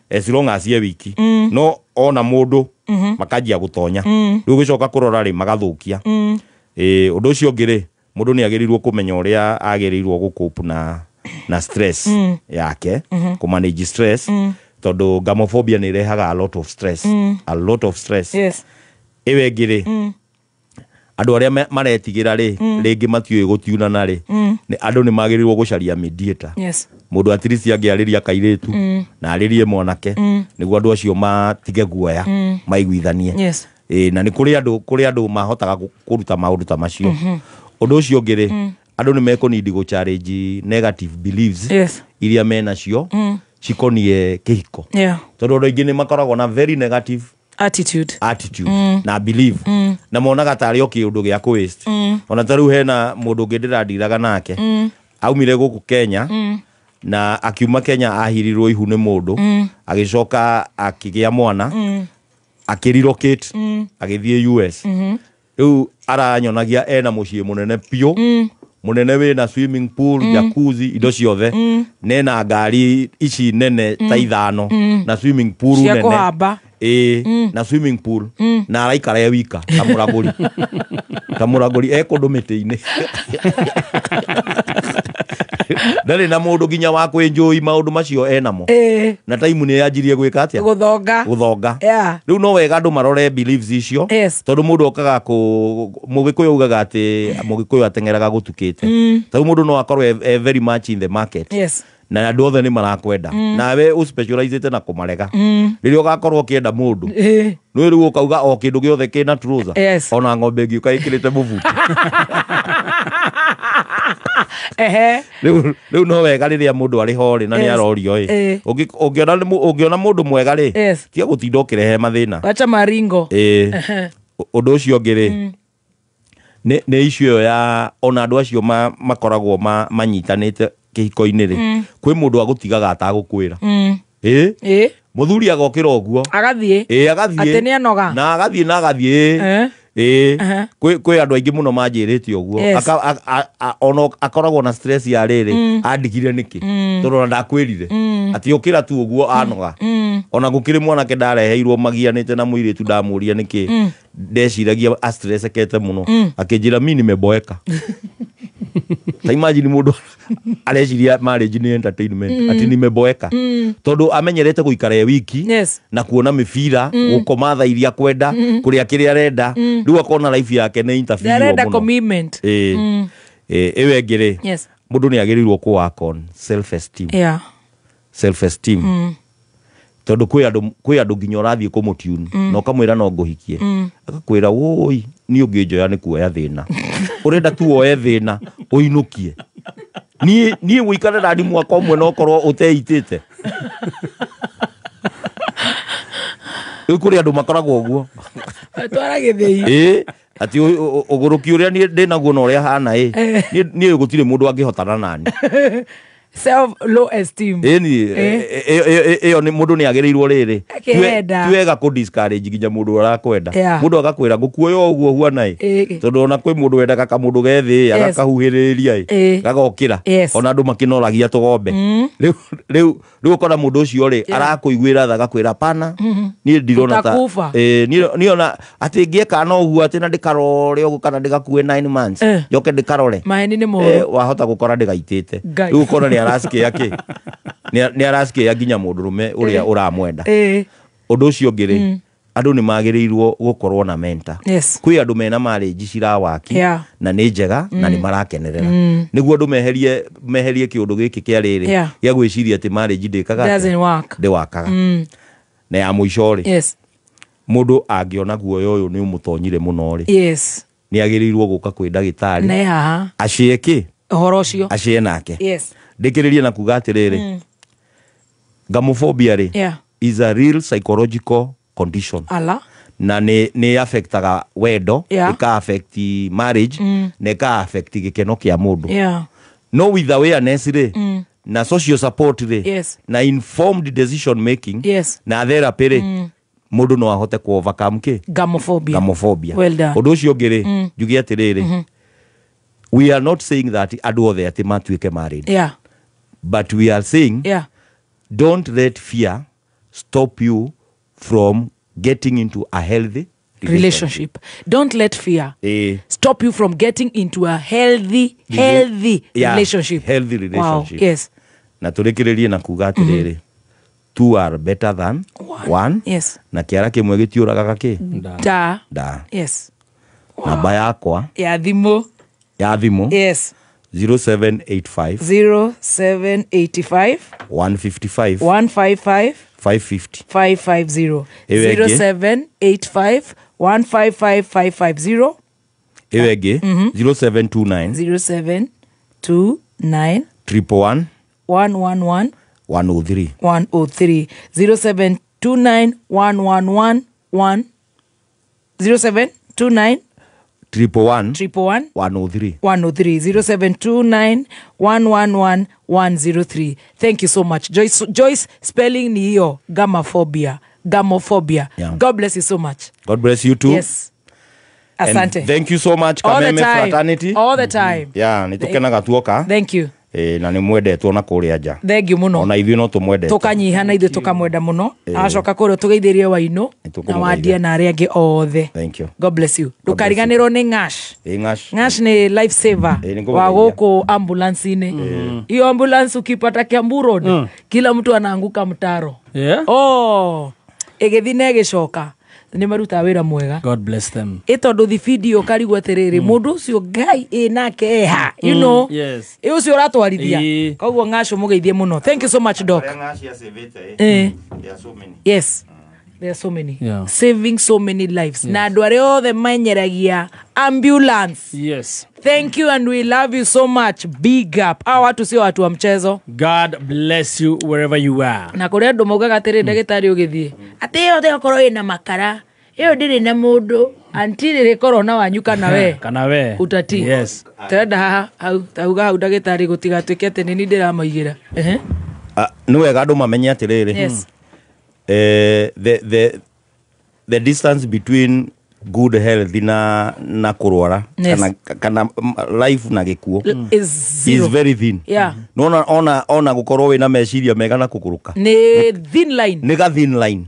as long as ye wiki, no ona mũndũ makanjia gũtonya. Rĩu ũgĩcoka kũrora rĩ, magathũkia. Ĩ ũndũ ũcio ũngĩ rĩ, mũndũ nĩ agĩrĩirwo kũmenya ũrĩa agĩrĩirwo gũcope na stress yake, kũmanage stress, tondũ gamophobia nĩ ĩrehaga a lot of stress, a lot of stress. Ĩyo ĩngĩ rĩ, andũ arĩa maretigĩra rĩ, rĩngĩ matiũĩ gũtiunana rĩ, andũ nĩ magĩrĩirwo gũcaria mediator. Mũndũ at least angĩarĩria kairĩtu na arĩrie mwanake, nĩguo andũ acio matige guoya, maiguithanie. Ĩ, na nĩ kũrĩ andũ mahotaga kũruta maũndũ ta macio. Ũndũ ũcio ũngĩ rĩ, andũ nĩ mekũnindi gũ challenge negative beliefs iria menacio cikoniĩ kĩhiko, tondũ andũ aingĩ nĩ makoragwo na very negative attitude, attitude na belief, na monaga tarĩ o kĩũndũ gĩa kũ waste. Ona ta rĩu hena mũndũ ũngĩ ndĩrandiraga nake, aumire gũkũ Kenya, na akiuma Kenya ahirirwo ihu nĩ mũndũ, agĩcoka akĩgĩa mwana, akĩrelocate, agĩthiĩ US. Rĩu aranyonagia ena mũciĩ mũnene biũ, mũnene wĩna swimming pool, jacuzzi, indo ciothe, nena ngari ici nene ta 5, na swimming pool cia nene. Kũhamba. Ĩĩ, na swimming pool, na araikara e wika ta mũragũri, ta mũragũri e kũndũ mĩtĩ-inĩ, ndarĩ na mũndũ nginya wa kwĩnjũi maũndũ macio enamo. Na taimu nĩ yanjirie gwĩka atĩa? Gũthonga. Gũthonga. Rĩu no wega andũ marore beliefs icio, tondũ mũndũ okaga kũ mũgĩkũyũ augaga atĩ mũgĩkũyũ ateng'eraga gũtukĩte. Tarĩu mũndũ no akorwo e very much in the market, na andũ othe nĩ marakwenda, nawe ũspecializĩte na kũmarega. Rĩrĩa ũgakorwo ũkĩenda mũndũ, nĩ rĩu ũkauga o kĩndũ gĩothe kĩna trouser, ona ng'ombe ĩngĩũka ĩkĩrĩte mũbuto. Rĩu no wega rĩrĩa mũndũ arĩ ho rĩ, na nĩ arorio ĩ, ũngĩona mũndũ mwega rĩ, tiga gũtinda ũkĩrehe mathĩna. Wacha maringo. Ĩĩ. Ũndũ ũcio ũngĩ rĩ, nĩ issue ĩyo ya ona andũ acio makoragwo manyitanĩte kĩhiko-inĩ rĩ, kwĩ mũndũ agũtigaga atagũkwĩra. Ĩ mũthuri agokĩra ũguo, agathiĩ. Ĩ, agathiĩ. Atĩ nĩ anoga. Na agathiĩ na agathiĩ. Ĩ kwĩ andũ aingĩ mũno manjĩrĩte ũguo. Ona akoragwo na stress ya rĩrĩ, andigire nĩkĩ, tondũ ona ndakwĩrire atĩ ũkĩra tu ũguo anoga. Ona gũkĩrĩ mwanake ndareheirwo magianĩte na mũirĩtu, ndamũria nĩkĩ, ndeciragia astressekete mũno, akĩnjĩra, "Mi nimeboeka." Ta imagine mũndũ areciria marriage nĩ entertainment, atĩ nimeboeka, tondũ amenyerete gũikara e wiki na kuona mĩbira, gũkoma thaa iria kwenda, kũrĩa kĩrĩa arenda. Rĩu akona life yake nĩ interfere Ndarenda mũno. commitment. Ĩĩ. Ĩĩ, ĩyo ĩngĩ rĩ, mũndũ nĩ agĩrĩirwo kũ work on self esteem. Self esteem, tondũ kwĩ andũ nginya ũrathiĩ kũmũtune na ũkamwĩra no ngũhikie, agakwĩra, "Wũi, niĩ ũngĩnjoya nĩ kuoya thĩna, ũrenda tu woe thĩna ũinũkie niĩ wĩikare nani mwaka ũmwe na ũkorwo ũteitĩte." Rĩu kũrĩ andũ makoragwo ũguo. Twara gĩthĩi. Ĩĩ, atĩ ũgũrũki ũrĩa niĩ ndĩnaguo na ũrĩa hana ĩ, niĩ gũtirĩ mũndũ angĩhotana nani. Self low esteem. Ĩni ĩyo nĩ mũndũ nĩ agĩrĩirwo rĩrĩ Akĩenda. ti wega kũ discourage nginya mũndũ ũrakwenda. Mũndũ agakwĩra, "Ngũkuoya o ũguo huana ĩ," tondũ ona kwĩ mũndũ wendaga kamũndũ gethĩ agakahuhĩrĩria ĩ, gagokĩra. Ona andũ makĩnoragia tũgombe. Rĩu ũkona mũndũ ũcio rĩ, arakũiguĩra tha, agakwĩra, "Pana, niĩ ndirona ta Utakufa. Ĩ, niĩ ona atĩ ngĩeka no ũguo, atĩ na ndĩkarore ũguo kana ndĩgakue 9 months, njoke ndĩkarore." Maheni nĩ moru. Wahota gũkora ndĩgaitĩte. Ngai. Rĩu ũkona nĩ araskĩa kĩ, nĩ araskĩa nginya mũndũrũme ũrĩa ũramwenda. Ũndũ ũcio ũngĩ rĩ, andũ nĩ magĩrĩirwo gũkorwo na mentor. Kwĩ andũ mena marriage cirawaki na nĩ njega na nĩ marakenerera, nĩguo andũ meherie kĩũndũ gĩkĩ kĩa rĩrĩ gĩa gwĩciria atĩ marriage ndĩkaga atĩa? Doesn't work. Ndĩwakaga. Na ya mũico rĩ, mũndũ angĩona guoya ũyũ nĩ ũmũtonyire mũno rĩ, nĩ agĩrĩirwo gũka kwĩ ndagĩtarĩ Ne haha acie kĩ ũhoro ũcio. Acie nake. Ndĩkĩrĩrie na kuga atĩrĩrĩ, gamophobia rĩ, is a real psychological condition Ala. na nĩ affectaga wendo, ĩka affect marriage, na ĩka affect gĩkeno kĩa mũndũ. No with awareness rĩ, na social support rĩ, na informed decision making, na therapy rĩ, mũndũ no ahote ku overcome kĩ? Gamophobia. Gamophobia. Well done. Ũndũ ũcio ũngĩ rĩ, njuge atĩrĩrĩ, we are not saying that andũ othe atĩ matuĩke married, but we are saying, don't let fear stop you from getting into a healthy relationship. Don't let fear stop you from getting into a healthy healthy relationship. Healthy relationship. Wow. Yes. Na tũrĩkĩrĩrie na kuga atĩrĩrĩ, two are better than one. Na kĩara kĩmwe gĩtiũragaga kĩ? Da. Nda. Namba yakwa Ya thimũ. Ya thimũ, 0785 0785 155 155 550. 550. Ĩyo ĩngĩ. 0785 155 550. Ĩyo ĩngĩ, 0729 0729 111 111 103. 103. 0729 111 1 0729 111 111 103. 103. 0729 111 103. Thank you so much, Joyce. Joyce, spelling ni hiyo, gamophobia, gamophobia. God bless you so much. God bless you too. Yes, asante. And thank you so much, All the Kameme time. fraternity. All the time. Yeah, nĩ tũkenaga tuoka. Thank you. Na nĩ mwendetwo na kũrĩa nja. Thank you mũno. Ona ithuĩ no tũmwendete. Tũkanyiha na ithuĩ tũkamwenda mũno. Acoka kũrĩa tũgeithĩrie Wainũ na tũkũmũgeithia. Wandia na arĩa angĩ othe. Thank you. God bless you. Ndũkariganĩrwo nĩ Ngash. Ĩ, Ngash. Ngash ni life saver Ĩ, nĩ wa ngũmũgeithia. gũkũ ambulance-inĩ. Hiyo ambulance ukipata Kiambu Road, kila mtu anaanguka mtaro. Oh, ĩgĩthiĩ na ĩgĩcoka, nĩ marutaga wĩra mwega. God bless them. Ĩ, tondũ thibindi ũkarigwo atĩrĩrĩ, mũndũ ũcio Ngai ĩ nake eha, you know, ĩ ũcio ũratwarithia. Koguo Ng'ash mũgeithie mũno. Thank you so much, doc. Yes, there are so many. Saving so many lives. Na andũ arĩa othe menyeragia ambulance, thank you and we love you so much. Big up. Hawa watu sio watu wa mchezo. God bless you wherever you are. Na kũrĩ andũ maugaga atĩrĩ, ndagĩtarĩ ũgĩthiĩ atĩ ĩyo ĩgakorwo ĩna makara, ĩyo ndĩrĩ na mũndũ anti rĩrĩkorwo na wanyu kana we. Kana we. Utati. Tũrenda haha hau tauga hau, ndagĩtarĩ, gũtigatuĩke atĩ nĩ niĩ ndĩramaigĩra. Ehe. Ah, nĩ wega andũ mamenye atĩrĩrĩ, the distance between Good health na kũrwara. Yes. Kana life na gĩkuũ Is zero. Is very thin. Yeah. Nona ona gũkorwo wĩna meciria mega na kũgũrũka nĩ thin line. Nĩ ga thin line.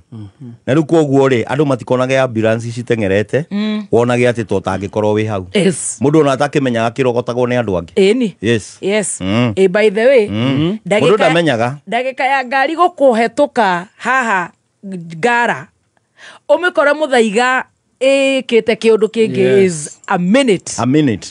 Na rĩu koguo rĩ, andũ matikonage ambulance citeng'erete, wonage atĩ to tangĩkorwo wĩ hau. Yes. Mũndũ ona atakĩmenyaga kĩrogotagwo nĩ andũ angĩ. Ĩni. Yes. Yes. By the way, Mũndũ ndamenyaga. Ndagĩka ya ngari gũkũhetũka haha ngara ũmĩkore mũthaiga ĩkĩte kĩũndũ kĩngĩ is a minute. A minute.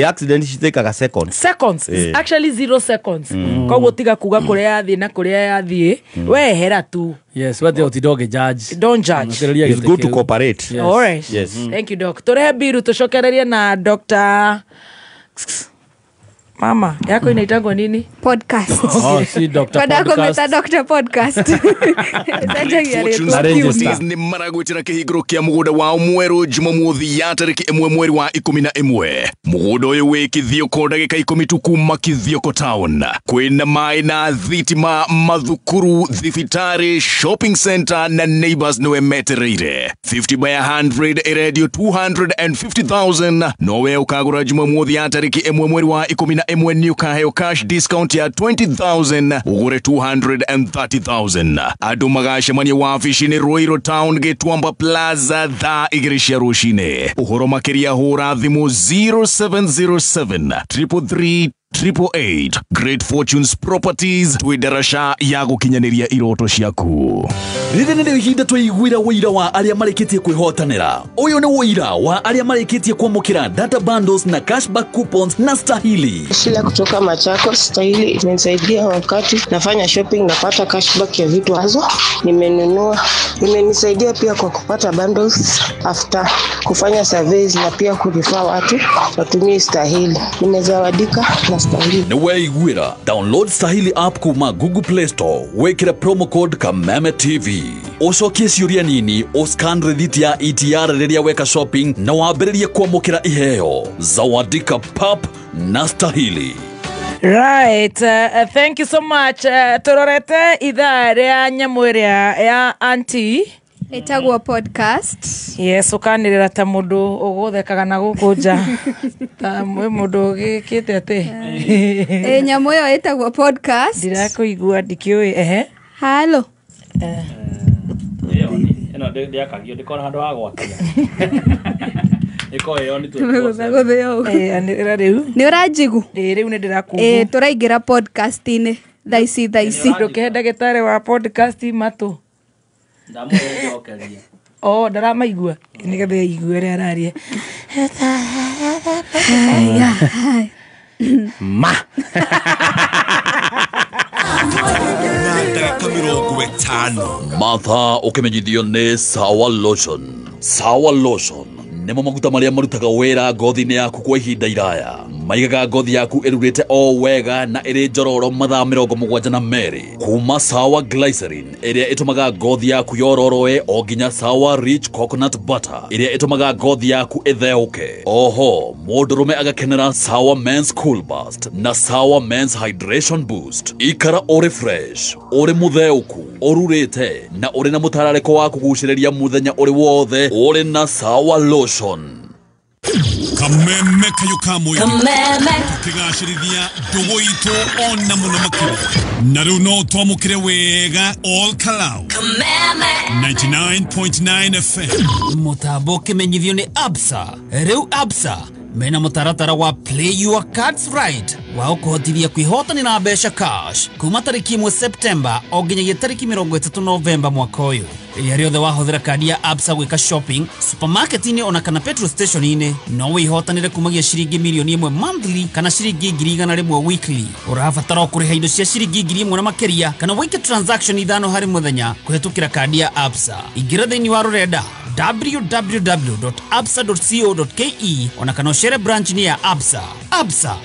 Accident citĩkaga seconds. Seconds. It's actually 0 seconds. Koguo tiga kuga kũrĩa yathiĩ na kũrĩa yathiĩ, wehera tu. Yes, what the dog judge. Don't judge. It's good to cooperate. Yes. All right. Yes. Thank you, doc. Turehe biru tucokererie na Dr. Mama, yako inaitangwa nini? Podcast. Oh, si Dr. Kwenda Podcast. kumeta Dr. Podcast. Ni maragwitira kihinguro kia mugunda wao mweru Jumamothi ya tariki 1 mweri wa 11. Mugunda uyu wi Kithioko ndagika 10 tu kuma Kithioko town. Kwina mai na thitima, mathukuru, thibitari, shopping center na neighbors niwe metereire. 50 by 100 irendio 250,000 nowe ukagura Jumamothi ya tariki 1 mweri wa 11 ni ukaheo cash discount ya 20,000 ugure 230,000. Andu magacemania wabici-inĩ Ruiru Town Gĩtuamba Plaza thaa 2 cia rũcinĩ. Ũhoro makĩria hũra thimũ 0707 333 888. Great Fortunes Properties twĩ ndaraca ya gũkinyanĩria iroto ciaku. Rĩrĩ nĩrĩo ihinda twaiguĩra ũira wa arĩa marĩkĩtie kwĩhotanĩra. Ũyũ nĩ ũira wa arĩa marĩkĩtie kwamũkĩra data bundles na cashback coupons na Stahili. Shila kutoka Machakos. Stahili imenisaidia wakati nafanya shopping, napata cashback ya vitu hazo nimenunua. Imenisaidia pia kwa kupata bundles after kufanya surveys na pia kurifaa watu watumie Stahili. Nimezawadika na Stahili. Nĩ weiguĩra. Download Stahili app kuma Google Play Store, wĩkĩre promo code Kameme TV. Ũcokie ciũria nini, ũscan rĩthiti ya ETR rĩrĩa weka shopping na wambĩrĩrie kwamũkĩra iheo. Zawadika pap na Stahili. Right, thank you so much. Turorete ithaa rĩa nyamũ ĩrĩa ya auntie ĩtagwo podcast. Yes, ũkanĩrĩra ta mũndũ ũgũthekaga na gũkũ nja. Ta mũndũ ũgĩkĩte atĩ. Nyamũ ĩyo ĩtagwo podcast. Ndirakũigua ndikĩũĩ. Ehe. Halo. Ĩyo ĩno ndĩakagio ndĩkona handũ ha gwakia. Nĩ ũranjigu? Rĩu nĩ ndĩrakũigua. Tũraingĩra podcast-inĩ thaa ici. Ndũkĩhe ndagĩtarĩ wa podcast matũ. Oh, ndaramaigua nĩgetha aigue ũrĩa araria. Ma. Ndagĩka 50. Martha ũkĩmenyithio nĩ Sawa Lotion. Sawa Lotion nĩmo maguta marĩa marutaga wĩra ngothi-inĩ yaku kwa ihinda iraya. Maigaga ngothi yaku ĩrurĩte o wega na ĩrĩ njororo mathaa 72. Kuma Sawa Glycerin ĩrĩa ĩtũmaga ngothi yaku yororoe o nginya Sawa Rich Coconut Butter ĩrĩa ĩtũmaga ngothi yaku ĩtheũke. Oho, mũndũrũme agakenera Sawa Men's Cool Burst na Sawa Men's Hydration Boost. Ikara ũrĩ fresh, ũrĩ mũtheũku, ũrurĩte na ũrĩ na mũtararĩko wa kũgucĩrĩria mũthenya ũrĩ wothe ũrĩ na Sawa Lotion. Kameme kayo kamwe kameme tukigacirithia ndugu itu ona muno makiria na riu no twamukire wega all Kalau Kameme 99.9 FM. Mutambo kimenyithio ni Absa. Riu Absa mena mutaratara wa Play Your Cards Right wa ukuhotithia kwihotanira mbeca cash kuma tariki 1 September o nginyagia tariki 30 November mwaka uyu. Rĩrĩa rĩothe wahũthĩra kandi ya Absa gwĩka shopping supermarket-inĩ ona kana petrol station-inĩ no wĩhotanĩre kumagia ciringi mirioni 1 monthly kana ciringi 100,000 weekly. Ũrabatara o kũrĩha indo cia ciringi 1,000 na makĩria kana wĩke transaction 5 harĩ mũthenya kũhĩtũkĩra kandi ya Absa. Ingĩra thĩinĩ wa rũrenda www.absa.co.ke ona kana ũcere branch-inĩ ya Absa. Absa,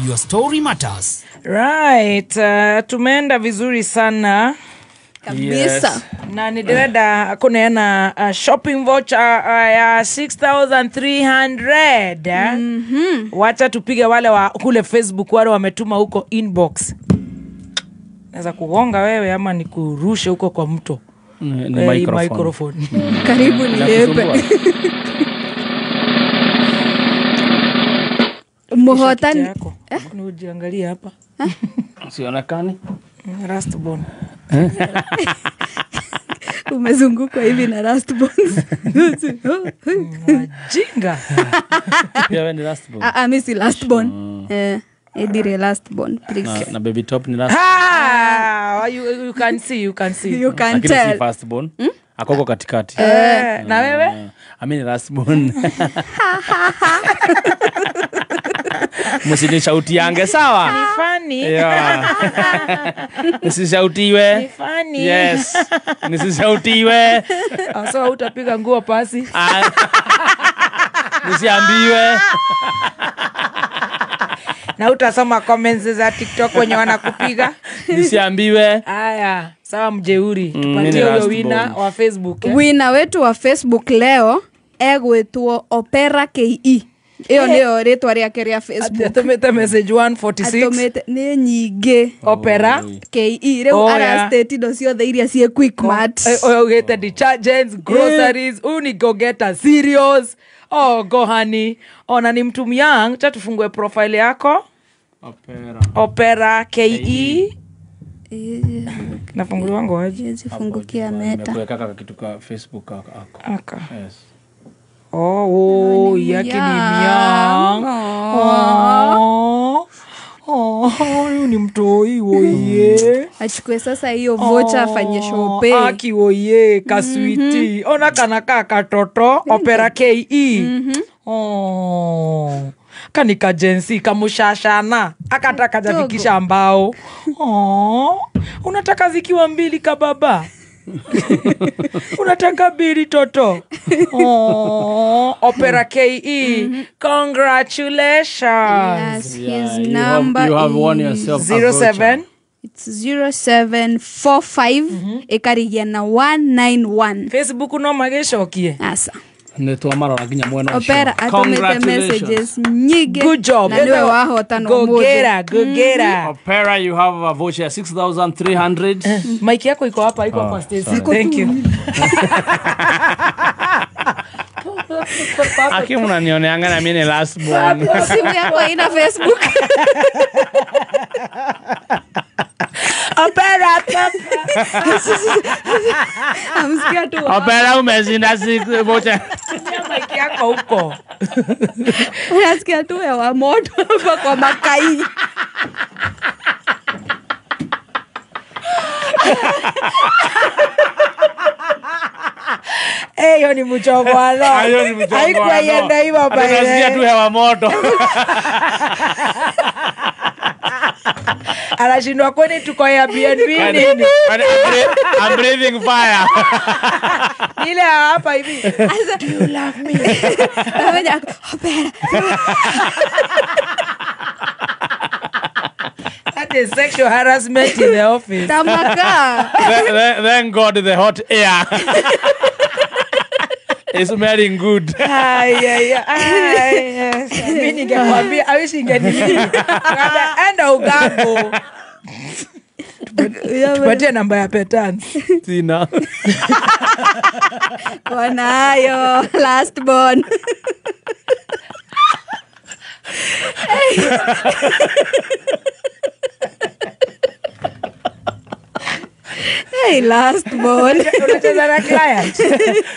your story matters. Right, tumeenda vizuri sana kabisa. Yes. Na ndirenda kuneana shopping voucher ya 6,300. Wacha tupige wale wa kule Facebook wale wametuma huko inbox. Naweza kugonga wewe ama nikurushe huko kwa mto. Ni microphone. Karibu nihepe. Muhotani. Ni ujiangalie hapa. Sionekani. Rustborn. Umezungukwa hivi na rustborns. Jinga. Pia wewe ni rustborn. Ah, mimi si lastborn. Edire lastborn, please. Na baby top ni last. Ah, you can see, you can see. You can tell. Si firstborn. Akoko katikati. Na wewe? Mimi ni lastborn. Msinisauti yange sawa? Ni funny. Yeah. Nisisautiwe. Ni funny. Yes. Nisisautiwe. So utapiga nguo pasi. Nisiambiwe. Na utasoma comments za TikTok wenye wanakupiga. Nisiambiwe. Aya, sawa mjeuri. Tupatie huyo winner wa Facebook. Winner wetu wa Facebook leo egwetwo Opera KE. Iyo ndio rĩtwa rĩake rĩa Facebook. Atumĩte message 146. Atumĩte nĩ nyingĩ. Opera KE. Rĩu arastate indo ciothe iria ciĩ Quickmart. Ũyũ augĩte detergents, groceries, huyu ni go getter cereals. Oh, go honey. Ona ni mtu young, cha tufungue profile yako. Opera KE. Nafunguliwa ngoje. Zifungukia Meta. Nimekuweka kaka kitu kwa Facebook aka. Yes. Oh, yake ni myang. Oh, huyu ni mtoi woye. Achukue sasa hiyo voucher afanye shopping. Aki woye kaswiti. Ona kana kaka katoto Opera KE. Oh. Kanika jensi kamushashana akataka jafikisha mbao. Oh, unataka zikiwa mbili kababa. Unataka bili toto. Oh, Opera KE. Congratulations. Yes, his number you have won yourself 07. It's 0745 ekarigia na 191. Facebook no mageshokie. Asa. Netwa marora nginya mwena ucio. Opera atumite messages nyingi. Good job. Na niwe wahotana Go gera, go gera. Opera, you have a voucher 6,300. Mic yako iko hapa, iko hapa Stacy. Thank you. Aki mnanioneanga na mimi ni last born. Simu yako haina Facebook. Opera. Amsikia tu. Opera umeshinda voucher. Mic yako huko. Unasikia tu hewa moto hapa kwa makai. Hiyo ni mchongo walo. Haikuwa ienda hivyo by the way. Unasikia tu hewa moto. Anashindwa kwani tuko Airbnb nini? I'm breathing fire. Ile hapa hivi. Do you love me? Opera. That is sexual harassment in the office. Tamaka. Thank God the hot air. It's smelling good. Ay. Mimi ningekwambia, I wish ingenini. Enda ugambo. Tupatie namba ya Petans. Sina. Wanayo last born. Hey, last born. Unacheza na client.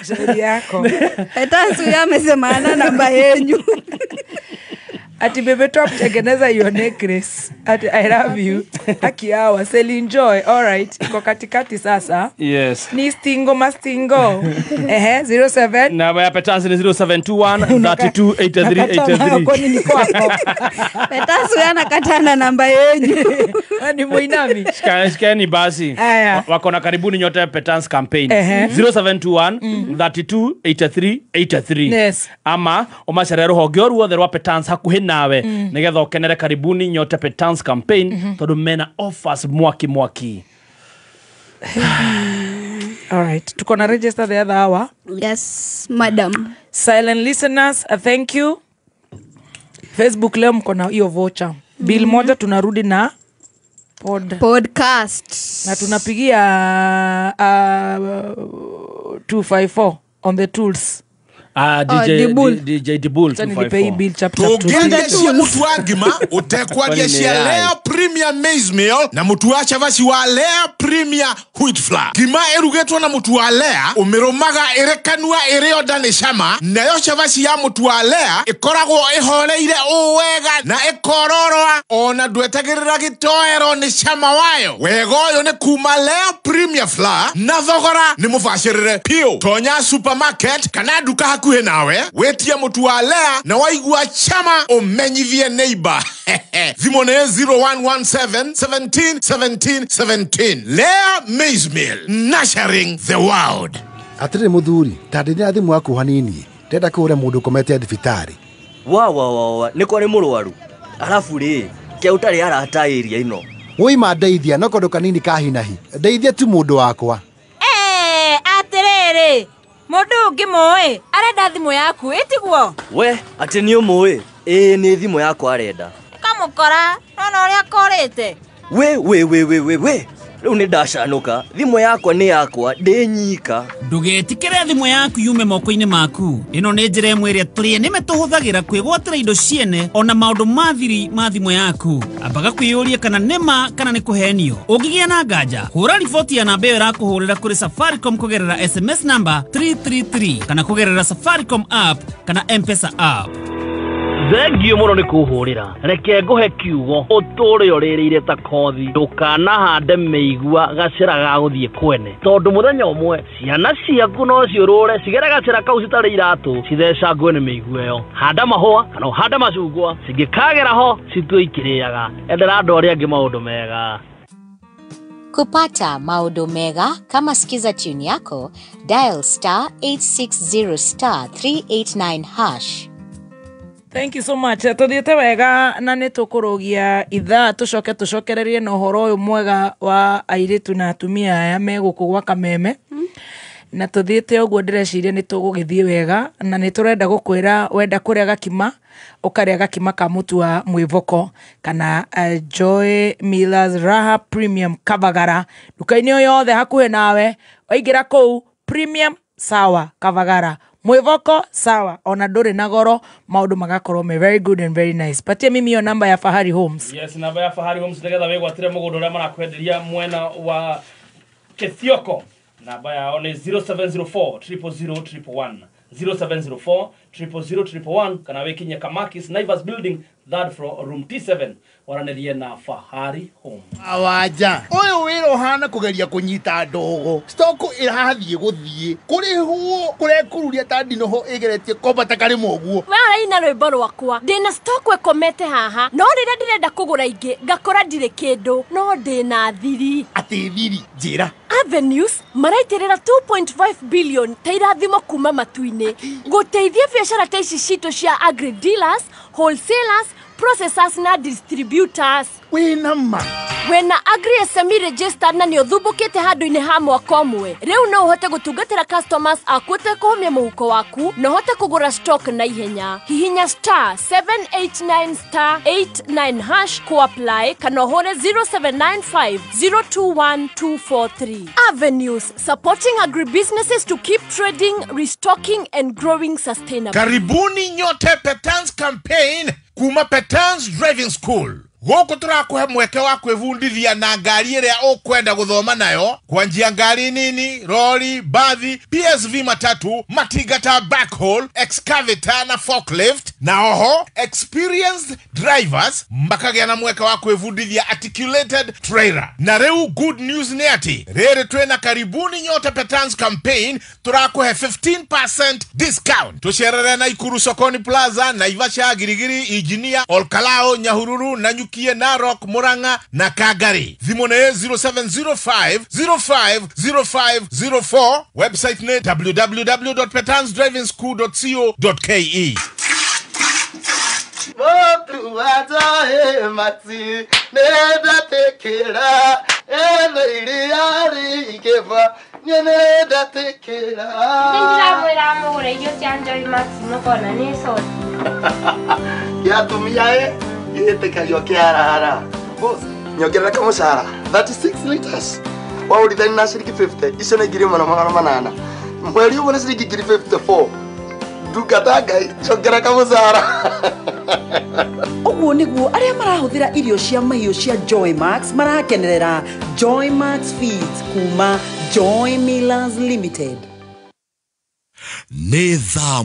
Shauri yako. Petans huyo amesema ana namba yenyu. Ati bebe top tengeneza your necklace. Ati I love you. Aki hawa sell enjoy. All right. Iko katikati sasa. Yes. Ni stingo mastingo. 07. Namba ya Petans ni 0721 32 83 83. Kwani niko hapo. Petans huyo anakatana namba yenyu. Ni muinami. Shikani basi. Wako na karibuni nyote Petans campaign. 0721 32 83 83. Yes. Ama omacerero honge ruothe rwa Petans hakuhi nawe nigetha ukenere karibuni nyote Petans campaign tondu mena offers mwaki mwaki. All right, tuko na register the other hour. Yes, madam. Silent listeners, thank you. Facebook leo mko na hiyo voucher. Bill moja tunarudi na Podcast. Na tunapigia 254 on the tools. DJ Dibul 254. Tugendecia mutu wa ngima utekwaria cia Lea Premier Maize Meal na mutu wa chavaci wa Lea Premier Wheat Flour. Ngima ĩrugĩtwo na mutu wa Lea ũmĩrũmaga ĩrĩ kanua ĩrĩ onda nĩ cama, nayo chavaci ya mutu wa Lea ĩkoragwo ĩhoreire ũũ wega na ĩkororoa ona ndwetagĩrĩra gĩtoero nĩ cama wayo. Wega ũyũ nĩ kuma Lea Premier Flour na thogora nĩ mũbacĩrĩre piũ. Tonya supermarket kana nduka hakuhĩ nawe wetie mutu wa Lea na waigua chama umenyithie neighbor. Thimũ nĩ 0117 17 17 17. Lea Maize Meal, nurturing the world. Atĩrĩ mũthuri, ta ndĩrĩa thimũ yaku hanini, ndĩrenda kũũria mũndũ ũkomete thibitarĩ. Wa wa wa, nĩ kwarĩ mũrwaru. Arabu rĩ, kĩa ũtarĩ arata area ĩno. Woi ndeithia no kũndũ kanini ka hinahi. Ndeithia tu mũndũ wakwa. Atĩrĩrĩ, mũndũ ũngĩmũĩ arenda thimũ yaku ĩtiguo? We, atĩ nĩ ũmũĩ? Ĩĩ nĩ thimũ yakwa arenda. Kamũkora, nona ũrĩa korĩte. We we we we we we. Rĩu nĩ ndacanũka, thimũ yakwa nĩ yakwa, ndĩ nyika. Ndũgetikĩre thimũ yaku yume moko-inĩ maku. Ĩno nĩ njĩra ĩmwe ĩrĩa tũrĩ nĩme tũhũthagĩra kwĩgwatĩra indo ciene ona maũndũ ma thiri ma thimũ yaku. Ambaga kwĩyũria kana nĩma kana nĩ kũhenio. Ũngĩgĩa na nganja, hũra riboti ya namba ĩyo ĩrakũhũrĩra kũrĩ Safaricom kũgerera SMS namba 333 kana kũgerera Safaricom app kana M-Pesa app. Thengio mũno nĩ kũhũrĩra. Reke ngũhe kiugo ũtũre ũrĩrĩire ta kothi, ndũkanahande mĩigua gacĩra ga gũthiĩ kwene, tondũ mũthenya ũmwe ciana ciaku no ciũrũre cigere gacĩra kau citarĩ iratũ cithecangwe nĩ mĩigua ĩyo. Handa mahũa kana ũhande macungwa, cingĩkagera ho citue ikĩrĩaga. Endera andũ arĩa angĩ maũndũ mega. Kupata maũndũ mega kama Skiza tune yako, dial star 860 star 389 hash. Thank you so much. Tuthiĩte wega na nĩ tũkũrũgia ithaa tũcoke tũcokererie na ũhoro ũyũ mwega wa airĩtu na atumia aya me gũkũ gwa Kameme. Na tuthiĩte ũguo ndĩreciria nĩ tũgũgĩthiĩ wega na nĩ tũrenda gũkwĩra wenda kũrĩa gakima ũkarĩa gakima ka mũtu wa mwĩvoko kana Joy Millers Raha Premium Kavagara nduka-inĩ o yothe hakuhĩ nawe. Waingĩra kũu Premium sawa, Kavagara mwivoko sawa, ona ndũrĩ na goro, maũndũ magakorwo me very good and very nice. Patia mimi hiyo namba ya Fahari Homes. Yes, namba ya Fahari Homes nĩgetha wĩgwatĩre mũgũnda ũrĩa marakwenderia mwena wa Kithioko. Namba yao nĩ 0704 000 111, 0704 000 111, kana wĩkinye Kamakis Naivas Building third floor room T7 waranĩrie na Fahari Home. Awaja ũyũ wĩra ũhana kũgeria kũnyita ndogo, stock ĩrathiĩ gũthiĩ kũrĩhwo kũrekururia ta ndinoho ĩgeretie kwambata karĩma ũguo. We ũraina rwĩmbo rwakwa, ndĩna stock ĩkomete haha, no rĩrĩa ndĩrenda kũgũra ingĩ ngakora ndirĩ kĩndũ, no ndĩna thiri. Atĩ thiri? Njĩra. Avenues maraitĩrĩra 2.5 billion ta irathimo kuma matu-inĩ gũteithia biacara ta ici citũ cia agri dealers, wholesalers, processors na distributors. Wĩna ma? Wĩna Agri SME registered na nĩ ũthumbũkĩte handũ-inĩ ha mwaka ũmwe. Rĩu no ũhote gũtungatĩra customers aku ũtekũhũmia mũhuko waku na ũhote kũgũra stock na ihenya. Hihinya star 789 star 89 hash ku apply kana ũhũre 0795 021 243. Avenues, supporting agribusinesses to keep trading, restocking and growing sustainably. Karibuni nyote Petans campaign kuma Petans Driving School. Gũkũ tũrakũhe mweke wa kwĩbundithia na ngari ĩrĩa ũkwenda gũthoma nayo, kwanjia ngari nini, rori, bathi, PSV matatu, matinga ta backhoe, excavator na forklift, na oho experienced drivers makagĩa na mweke wa kwĩbundithia articulated trailer. Na rĩu good news nĩ atĩ rĩrĩ twĩna karibuni nyote Petans campaign tũrakũhe 15% discount. Tũcerere Naikuru Sokoni Plaza, Naivasha, Girigiri, Ijinia, Olkalao, Nyahururu, Nanyuki, Narok, Murang'a na Kagari. Thimũ nĩ 0705 050504. Website nĩ www.petansdrivingschool.co.ke. Motu wajae mati nenda tekera eno iriari ikeva nenda tekera. Nindĩramwĩra mũgũre irio cia Joy Max mũkona nĩ coti. Kĩa atumia ĩ gĩtĩkagio kĩarahara. Boss, Nyongerera kamũcara 36 liters waũrithani na ciringi 50 icio nĩ 1800. Mweri ũmwe nĩ ciringi 54. Ndungata Ngai nyongerera kamũcara. Ũguo nĩguo arĩa marahũthĩra irio cia mahiũ cia Joy Max marakenerera Joy Max Feeds kuma Joy Millers Limited. Nĩ thaa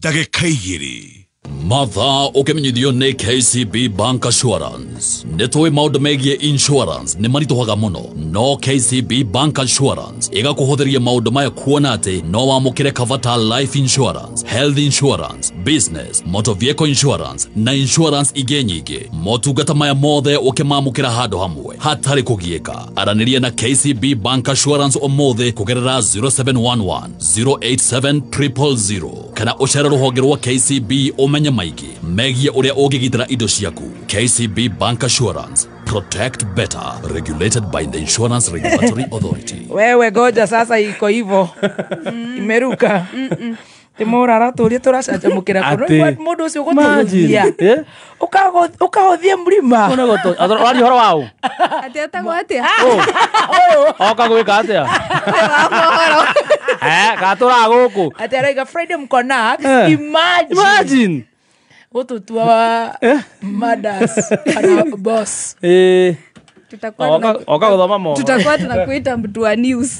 7:02. Mathaa ũkĩmenyithio nĩ KCB Bank Assurance. Nĩ tũĩ maũndũ megiĩ insurance nĩ maritũhaga mũno, no KCB Bank Assurance ĩgakũhũthĩria maũndũ maya kuona atĩ no wamũkĩre cover ta life insurance, health insurance, business, motor vehicle insurance na insurance ingĩ nyingĩ. Motungata maya mothe ũkĩmamũkĩra handũ hamwe hatarĩ kũgiĩka. Aranĩria na KCB Bank Assurance ũmũthĩ kũgerera 0711 087 000 kana ũcere rũhonge rwa KCB ũmenye maingĩ megiĩ ũrĩa ũngĩgitĩra indo ciaku. KCB Bank Assurance, protect better, regulated by the Insurance Regulatory Authority. Wewe goja sasa iko hivyo. Imeruka. Timora araturia turacanjamukira kuno mundu ucio gututhia ukahothie mlima Ũraria ũhoro wao Atĩ etagwo atĩa? Oka gwĩka atĩa? Gatũraga gũkũ. Atĩ araiga Friday mkona. Imagine. Gututua mothers kana boss. Oka gũthoma mohoro. Tutakuwa tunakuita mtu wa news.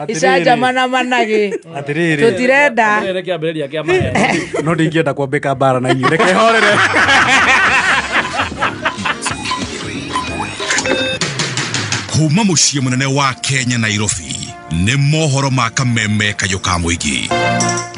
Icanja managi. Atiriri. Tutirenda. Atiriri kĩambĩrĩria kĩa maheni. No ndingĩenda kwambĩka mbara na inyuĩ. Reke horere. Kuma mũciĩ mũnene wa Kenya Nairobi nĩ mohoro ma kameme kayũ ka mũingĩ.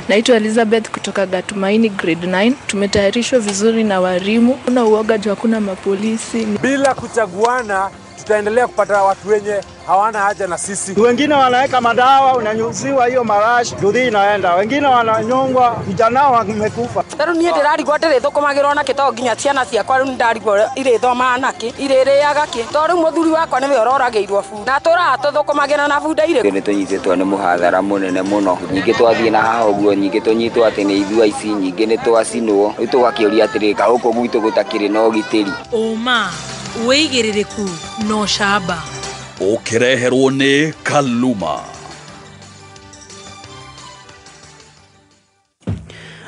Naitwa Elizabeth kutoka Gatumaini grade 9. Tumetayarishwa vizuri na walimu. Kuna uoga juu hakuna mapolisi. Bila kuchaguana tutaendelea kupata watu wenye hawana haja na sisi. Wengine wanaweka madawa, unanyuziwa hiyo marashi, judhi inaenda. Wengine wananyongwa, vijana wamekufa. Rĩu niĩ ndĩrarigwo ndĩrĩthũkũmagĩrwo nakĩ to nginya ciana ciakwa rĩu nĩndarigwo irĩthomaga nakĩ, irĩrĩaga kĩ. To rĩu mũthuri wakwa nĩwe ũroragĩirwo bunda. Na tũraga tũthũkũmagĩra na bunda irĩkũ. Nĩ tũnyitĩtwo nĩ mũhathara mũnene mũno. Nyingĩ twathiĩ na haha ũguo, nyingĩ tũnyitwo atĩ nĩ ithua ici, nyingĩ nĩ twacinwo. Rĩu tũgakĩũria atĩrĩ, ka gũkũ gwitũ gũtakĩrĩ na ũgitĩri. Ũma, wĩigĩrĩrĩku na ũcamba. Ũkĩreherwo nĩ Kaluma.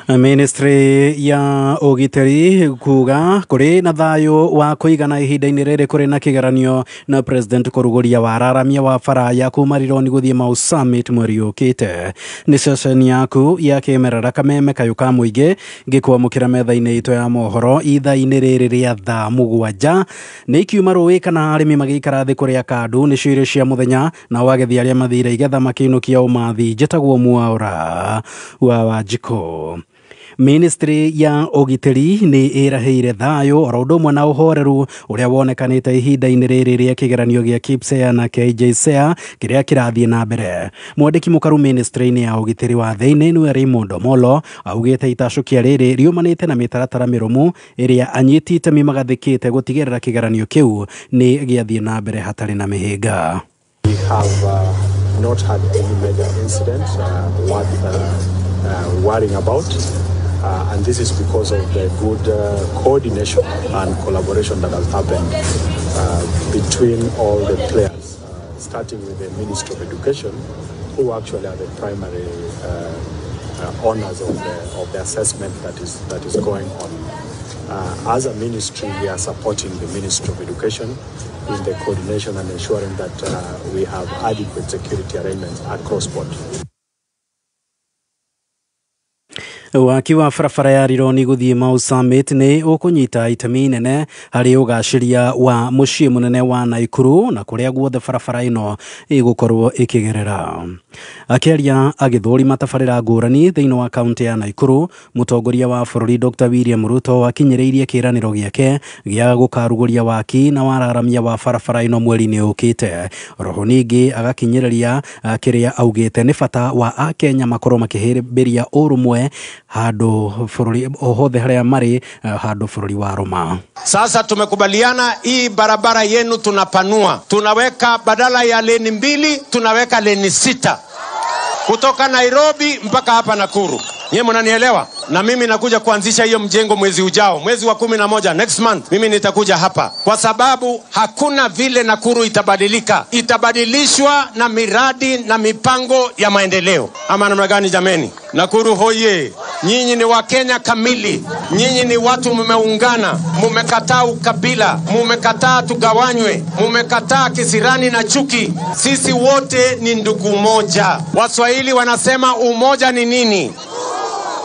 Ministry ya ũgitĩri kuga kũrĩ na thayũ wa kũigana ihinda-inĩ rĩrĩ kũrĩ na kĩgeranio na president kũrugũria wararamia wa bara ya kuma Rironi gũthiĩ Mau Summit mweri ũkĩte. Nĩ ceceni yaku ya kĩmerera kameme kayũ ka mũingĩ ngĩkwamũkĩra metha-inĩ itũ ya mohoro ithaa-inĩ rĩrĩ rĩa thaa 7. Nĩ ikiuma rũĩ kana arĩmi magĩikara thĩ kũrĩa kandu nĩcio irio cia mũthenya na wagethi arĩa mathire igetha makĩinũkia ũmathi. Njĩtagwo Mwaũra wa Wanjikũ. Ministry ya ũgitĩri nĩ ĩrahĩire thayũ oro ũndũ ũmwe na ũhoreru ũrĩa wonekanĩte ihinda-inĩ rĩrĩ rĩa kĩgeranio gĩa KPSEA na KJSEA kĩrĩa kĩrathiĩ na mbere. Mwandĩki mũkaru ministry-inĩ ya ũgitĩri wa thĩinĩ nĩwe Raymond Omolo augĩte itacũkia rĩrĩ riumanĩte na mĩtaratara mĩrũmu ĩrĩa anyiti itemi magathĩkĩte gũtigĩrĩra kĩgeranio kĩu nĩ gĩathiĩ na mbere hatarĩ na mĩhĩnga. We have not had any major incident worth worrying about. And this is because of the good coordination and collaboration that has happened between all the players, starting with the Ministry of Education, who actually are the primary owners of the assessment that is going on. As a ministry, we are supporting the Ministry of Education in the coordination and ensuring that we have adequate security arrangements across board. Waki wa barabara ya Rironi gũthiĩ Mau Summit nĩ ũkũnyita itemi inene harĩ ũgacĩria wa mũciĩ mũnene wa Naikuru na kũrĩa guothe barabara ĩno ĩgũkorwo ĩkĩgerera. Akĩaria agĩthũrima tabarĩra ngũrani thĩinĩ wa kaunti ya Naikuru, mũtongoria wa bũrũri Dr. William Ruto akinyĩrĩirie kĩĩranĩro gĩake gĩa gũkarugũria waki na wararamia wa barabara ĩno mweri-inĩ ũkĩte. Roho ningĩ agakinyĩrĩria kĩrĩa augĩte nĩ bata wa Akenya makorwo makĩhĩmbĩria ũrũmwe handũ bũrũri hothe harĩa marĩ handũ bũrũri wa Roma. Sasa tumekubaliana hii barabara yenu tunapanua, tunaweka badala ya leni 2 tunaweka leni 6 kutoka Nairobi mpaka hapa Nakuru. Nyie mnanielewa? Na mimi nakuja kuanzisha hiyo mjengo mwezi ujao, mwezi wa 11, next month mimi nitakuja hapa, kwa sababu hakuna vile Nakuru itabadilika. Itabadilishwa na miradi na mipango ya maendeleo. Ama namna gani jameni? Nakuru hoye! Nyinyi ni Wakenya kamili. Nyinyi ni watu mmeungana, mumekataa ukabila, mumekataa tugawanywe, mumekataa kisirani na chuki. Sisi wote ni ndugu moja. Waswahili wanasema umoja ni nini?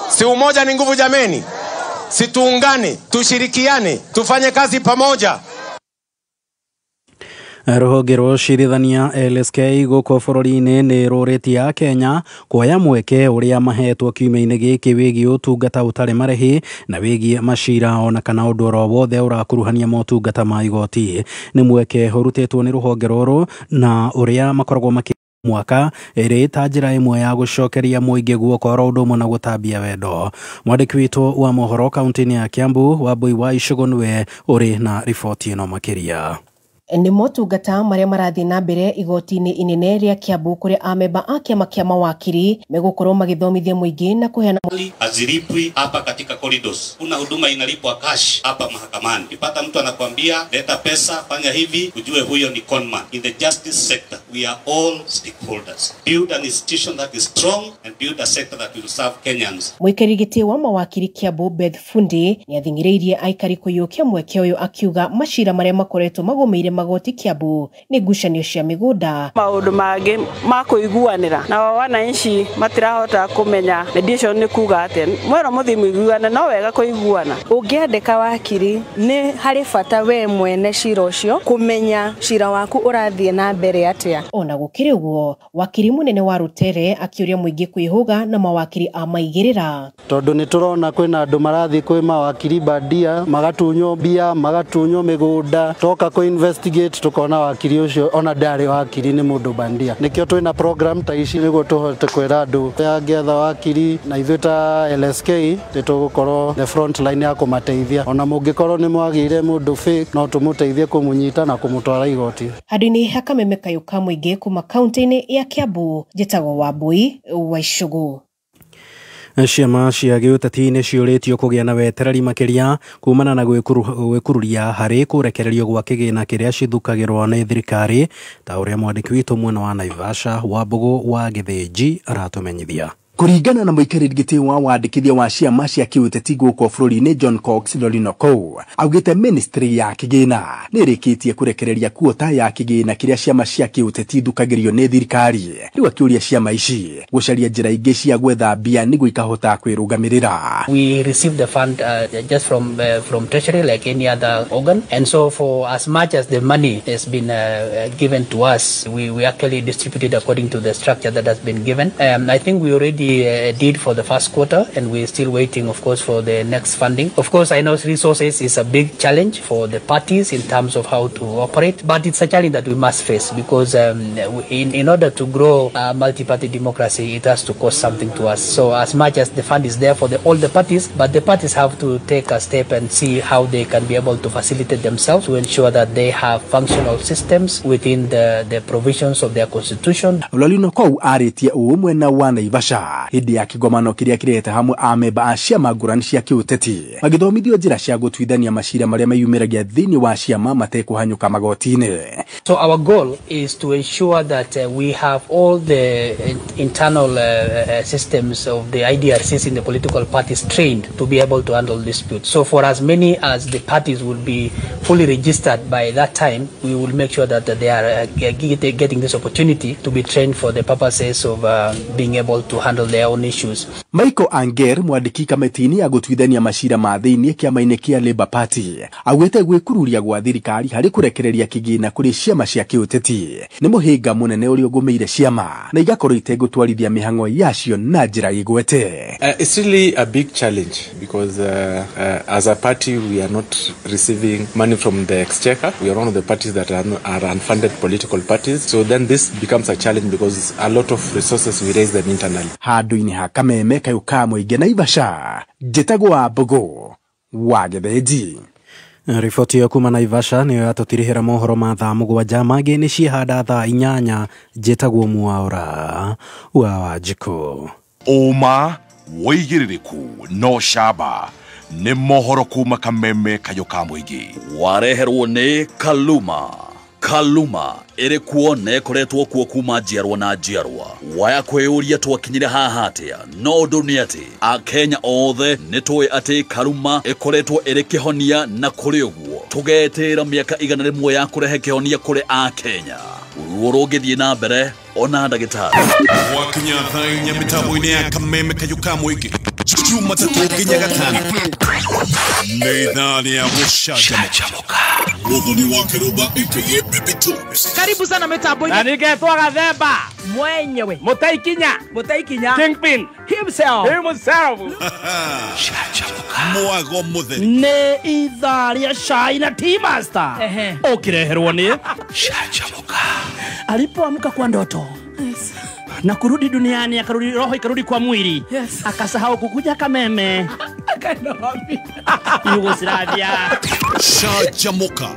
Si umoja ni nguvu jameni? Si tuungane, tushirikiane, tufanye kazi pamoja. Rũhonge rwa ũcirithania LSK gũkũ bũrũri-inĩ nĩ rũrĩtie Akenya kuoya mweke ũrĩa mahetwo kiumia-inĩ gĩkĩ wĩgiĩ ũtungata ũtarĩ marĩhi na wĩgiĩ macira ona kana ũndũ oro wothe ũrakuruhania motungata ma igoti. Nĩ mweke ũrutĩtwo nĩ rũhonge rũrũ na ũrĩa makoragwo makĩ mwaka ĩrĩ ta njĩra ĩmwe ya gũcokeria mũingĩ guoko oro ũndũ ũmwe na gũtambia wendo. Mwandĩki witũ wa mohoro kaunti-inĩ ya Kiambu Wambui wa Icũgũ nĩwe ũrĩ na riboti ĩno makĩria. Nĩ motungata marĩa marathiĩ na mbere igoti-inĩ inene rĩa Kiambu kũrĩa amemba a kĩama kĩa mawakiri megũkorwo magĩthomithia mũingĩ na kũheana hazilipwi hapa katika corridors. Kuna huduma inalipwa cash hapa mahakamani. Ukipata mtu anakuambia leta pesa, fanya hivi, ujue huyo ni conman. In the justice sector, we are all stakeholders. Build an institution that is strong and build a sector that will serve Kenyans. Mũikarĩri gĩtĩ wa mawakiri Kiambu Beth Fundi nĩathing'ĩrĩirie aikari kũiyũkia mweke ũyũ akiuga macira marĩa makoretwo magũmĩire magoti Kiambu nĩ ngucanio cia mĩgũnda. Maũndũ mangĩ ma kũiguanĩra nao wananchi matirahota kũmenya mediation nĩ kuga atĩa. Mwero mũthiĩ mũiguane, no wega kũiguana. Ũngĩandĩka wakiri nĩ harĩ bata we mwene cira ũcio kũmenya cira waku ũrathiĩ na mbere atĩa. Ona gũkĩrĩ ũguo, wakiri mũnene wa Rutere akĩũria mũingĩ kwĩhũga na mawakiri a maigĩrĩra. Tondũ nĩ tũrona kwĩna andũ marathiĩ kwĩ mawakiri bandia, magatunywo mbia, magatunywo mĩgũnda, toka kũ investigate tukona wakiri ũcio ona ndarĩ wakiri nĩ mũndũ bandia. Nĩkĩo twĩna program ta ici nĩguo tũhote kwĩra andũ angĩetha wakiri, na ithuĩ ta LSK nĩ tũgũkorwo the front line ya kũmateithia. Ona mũngĩkorwo nĩ mwagĩire mũndũ fake, no tũmũteithie kũmũnyita na kũmũtwara igoti. Handũ-inĩ ha kameme kayũ ka mũingĩ kuma kaunti-inĩ ya Kiambu, njĩtagwo Wambui wa Icũgũ. Ciama cia gĩũteti nĩ ciũrĩtio kũgĩa na wetereri makĩria kumana na gwĩkururia harĩ kũrekererio gwa kĩgĩna kĩrĩa cithukagĩrwo nĩ thirikari, ta ũrĩa mwandĩki witũ mwena wa Naivasha Wambũgũ wa Gĩthĩnji aratũmenyithia. Kũringana na mũikarĩri gĩtĩ wa wandĩkithia wa ciama cia kĩũteti gũkũ bũrũri-inĩ John Cox Lorinoko augĩte ministry ya kĩgĩna nĩ ĩrĩkĩtie kũrekereria kuota ya kĩgĩna kĩrĩa ciama cia kĩũteti ithukagĩrio nĩ thirikari. Rĩu akĩũria ciama ici gũcaria njĩra ingĩ cia gwetha mbia nĩguo ikahota kwĩrũgamĩrĩra. We receive the fund just from Treasury like any other organ, and so for as much as the money has been given to us, we actually distribute it according to the structure that has been given. I think we already did for the first quarter, and we're still waiting, of course, for the next funding. Of course, I know resources is a big challenge for the parties in terms of how to operate, but it's a challenge that we must face because in order to grow multi-party democracy, it has to cost something to us. So as much as the fund is there for all the parties, but the parties have to take a step and see how they can be able to facilitate themselves to ensure that they have functional systems within the provisions of their constitution. Lolinokou arĩtie ũũ mwena wa Naivasha hĩndĩ ya kĩgomano kĩrĩa kĩrehete hamwe amemba a ciama ngũrani cia kĩũteti magĩthomithio njĩra cia gũtuithania macira marĩa meyumĩragia thĩinĩ wa ciama matekũhanyũka magoti-inĩ. So our goal is to ensure that we have all the internal systems of the IDRCs in the political parties trained to be able to handle disputes. So for as many as the parties will be fully registered by that time, we will make sure that they are getting this opportunity to be trained for the purposes of being able to handle their own issues. Michael Anger, mwandĩki kamĩtĩ-inĩ ya gũtuithania macira ma thĩinĩ kĩama-inĩ kĩa Labour Party, augĩte gwĩkururia gwa thirikari harĩ kũrekereria kĩgĩna kũrĩ ciama cia kĩũteti nĩ mũhĩnga mũnene ũrĩa ũgũmĩire ciama na igakorwo itegũtwarithia mĩhang'o yacio na njĩra ĩgwete. It's really a big challenge because as a party we are not receiving money from the exchequer. We are one of the parties that are unfunded political parties. So then this becomes a challenge because a lot of resources we raise them internally. Handũ-inĩ ha kameme kayũ ka mũingĩ Naivasha, njĩtagwo Wambũgũ wa Gĩthĩnji. Riboti ĩyo kuma Naivasha nĩyo yatũtirihĩra mohoro ma thaa 7 mangĩ nĩ ciehanda thaa 8. Njĩtagwo Mwaũra wa Wanjikũ. Ũma Wĩigĩrĩrĩku no camba nĩ mohoro kuma Kameme Kayũ ka mũingĩ. Wareherwo nĩ Kaluma. Kaluma ĩrĩ kuo na ĩkoretwo kuo kuma njiarwa na njiarwa. Waya kwĩyũria twakinyire haha atĩa? No ũndũ nĩ atĩ Akenya othe nĩ tũĩ atĩ Kaluma ĩkoretwo ĩrĩ kĩhonia, na kũrĩ ũguo tũgetĩra mĩaka 100 ya kũrehe kĩhonia kũrĩ Akenya. Ruo rũngĩthiĩ na mbere ona ndagĩtarĩ. Wakinya thaa inya mĩtambo-inĩ ya Kameme Kayũ ka mũingĩ Jumatatũ nginya Gatano nĩ ithaa rĩa gũcanjamũka. Muthoni wa Kĩrũmba aka Baby Toes. Karibu sana mitambo-inĩ. Na ningetwo Gathemba mwenyewe, Mũtaikinya, Mũtaikinya Kingpin himself, himself. Canjamũka. Mwago mũtheri nĩ ithaa rĩa cai na tea master ũkĩreherwo nĩ Canjamũka. Alipoamka kwa ndoto, yes, na kurudi duniani, akarudi roho ikarudi kwa mwili, yes, akasahau kukuja Kameme. Akaenda wapi? Yugoslavia. Canjamũka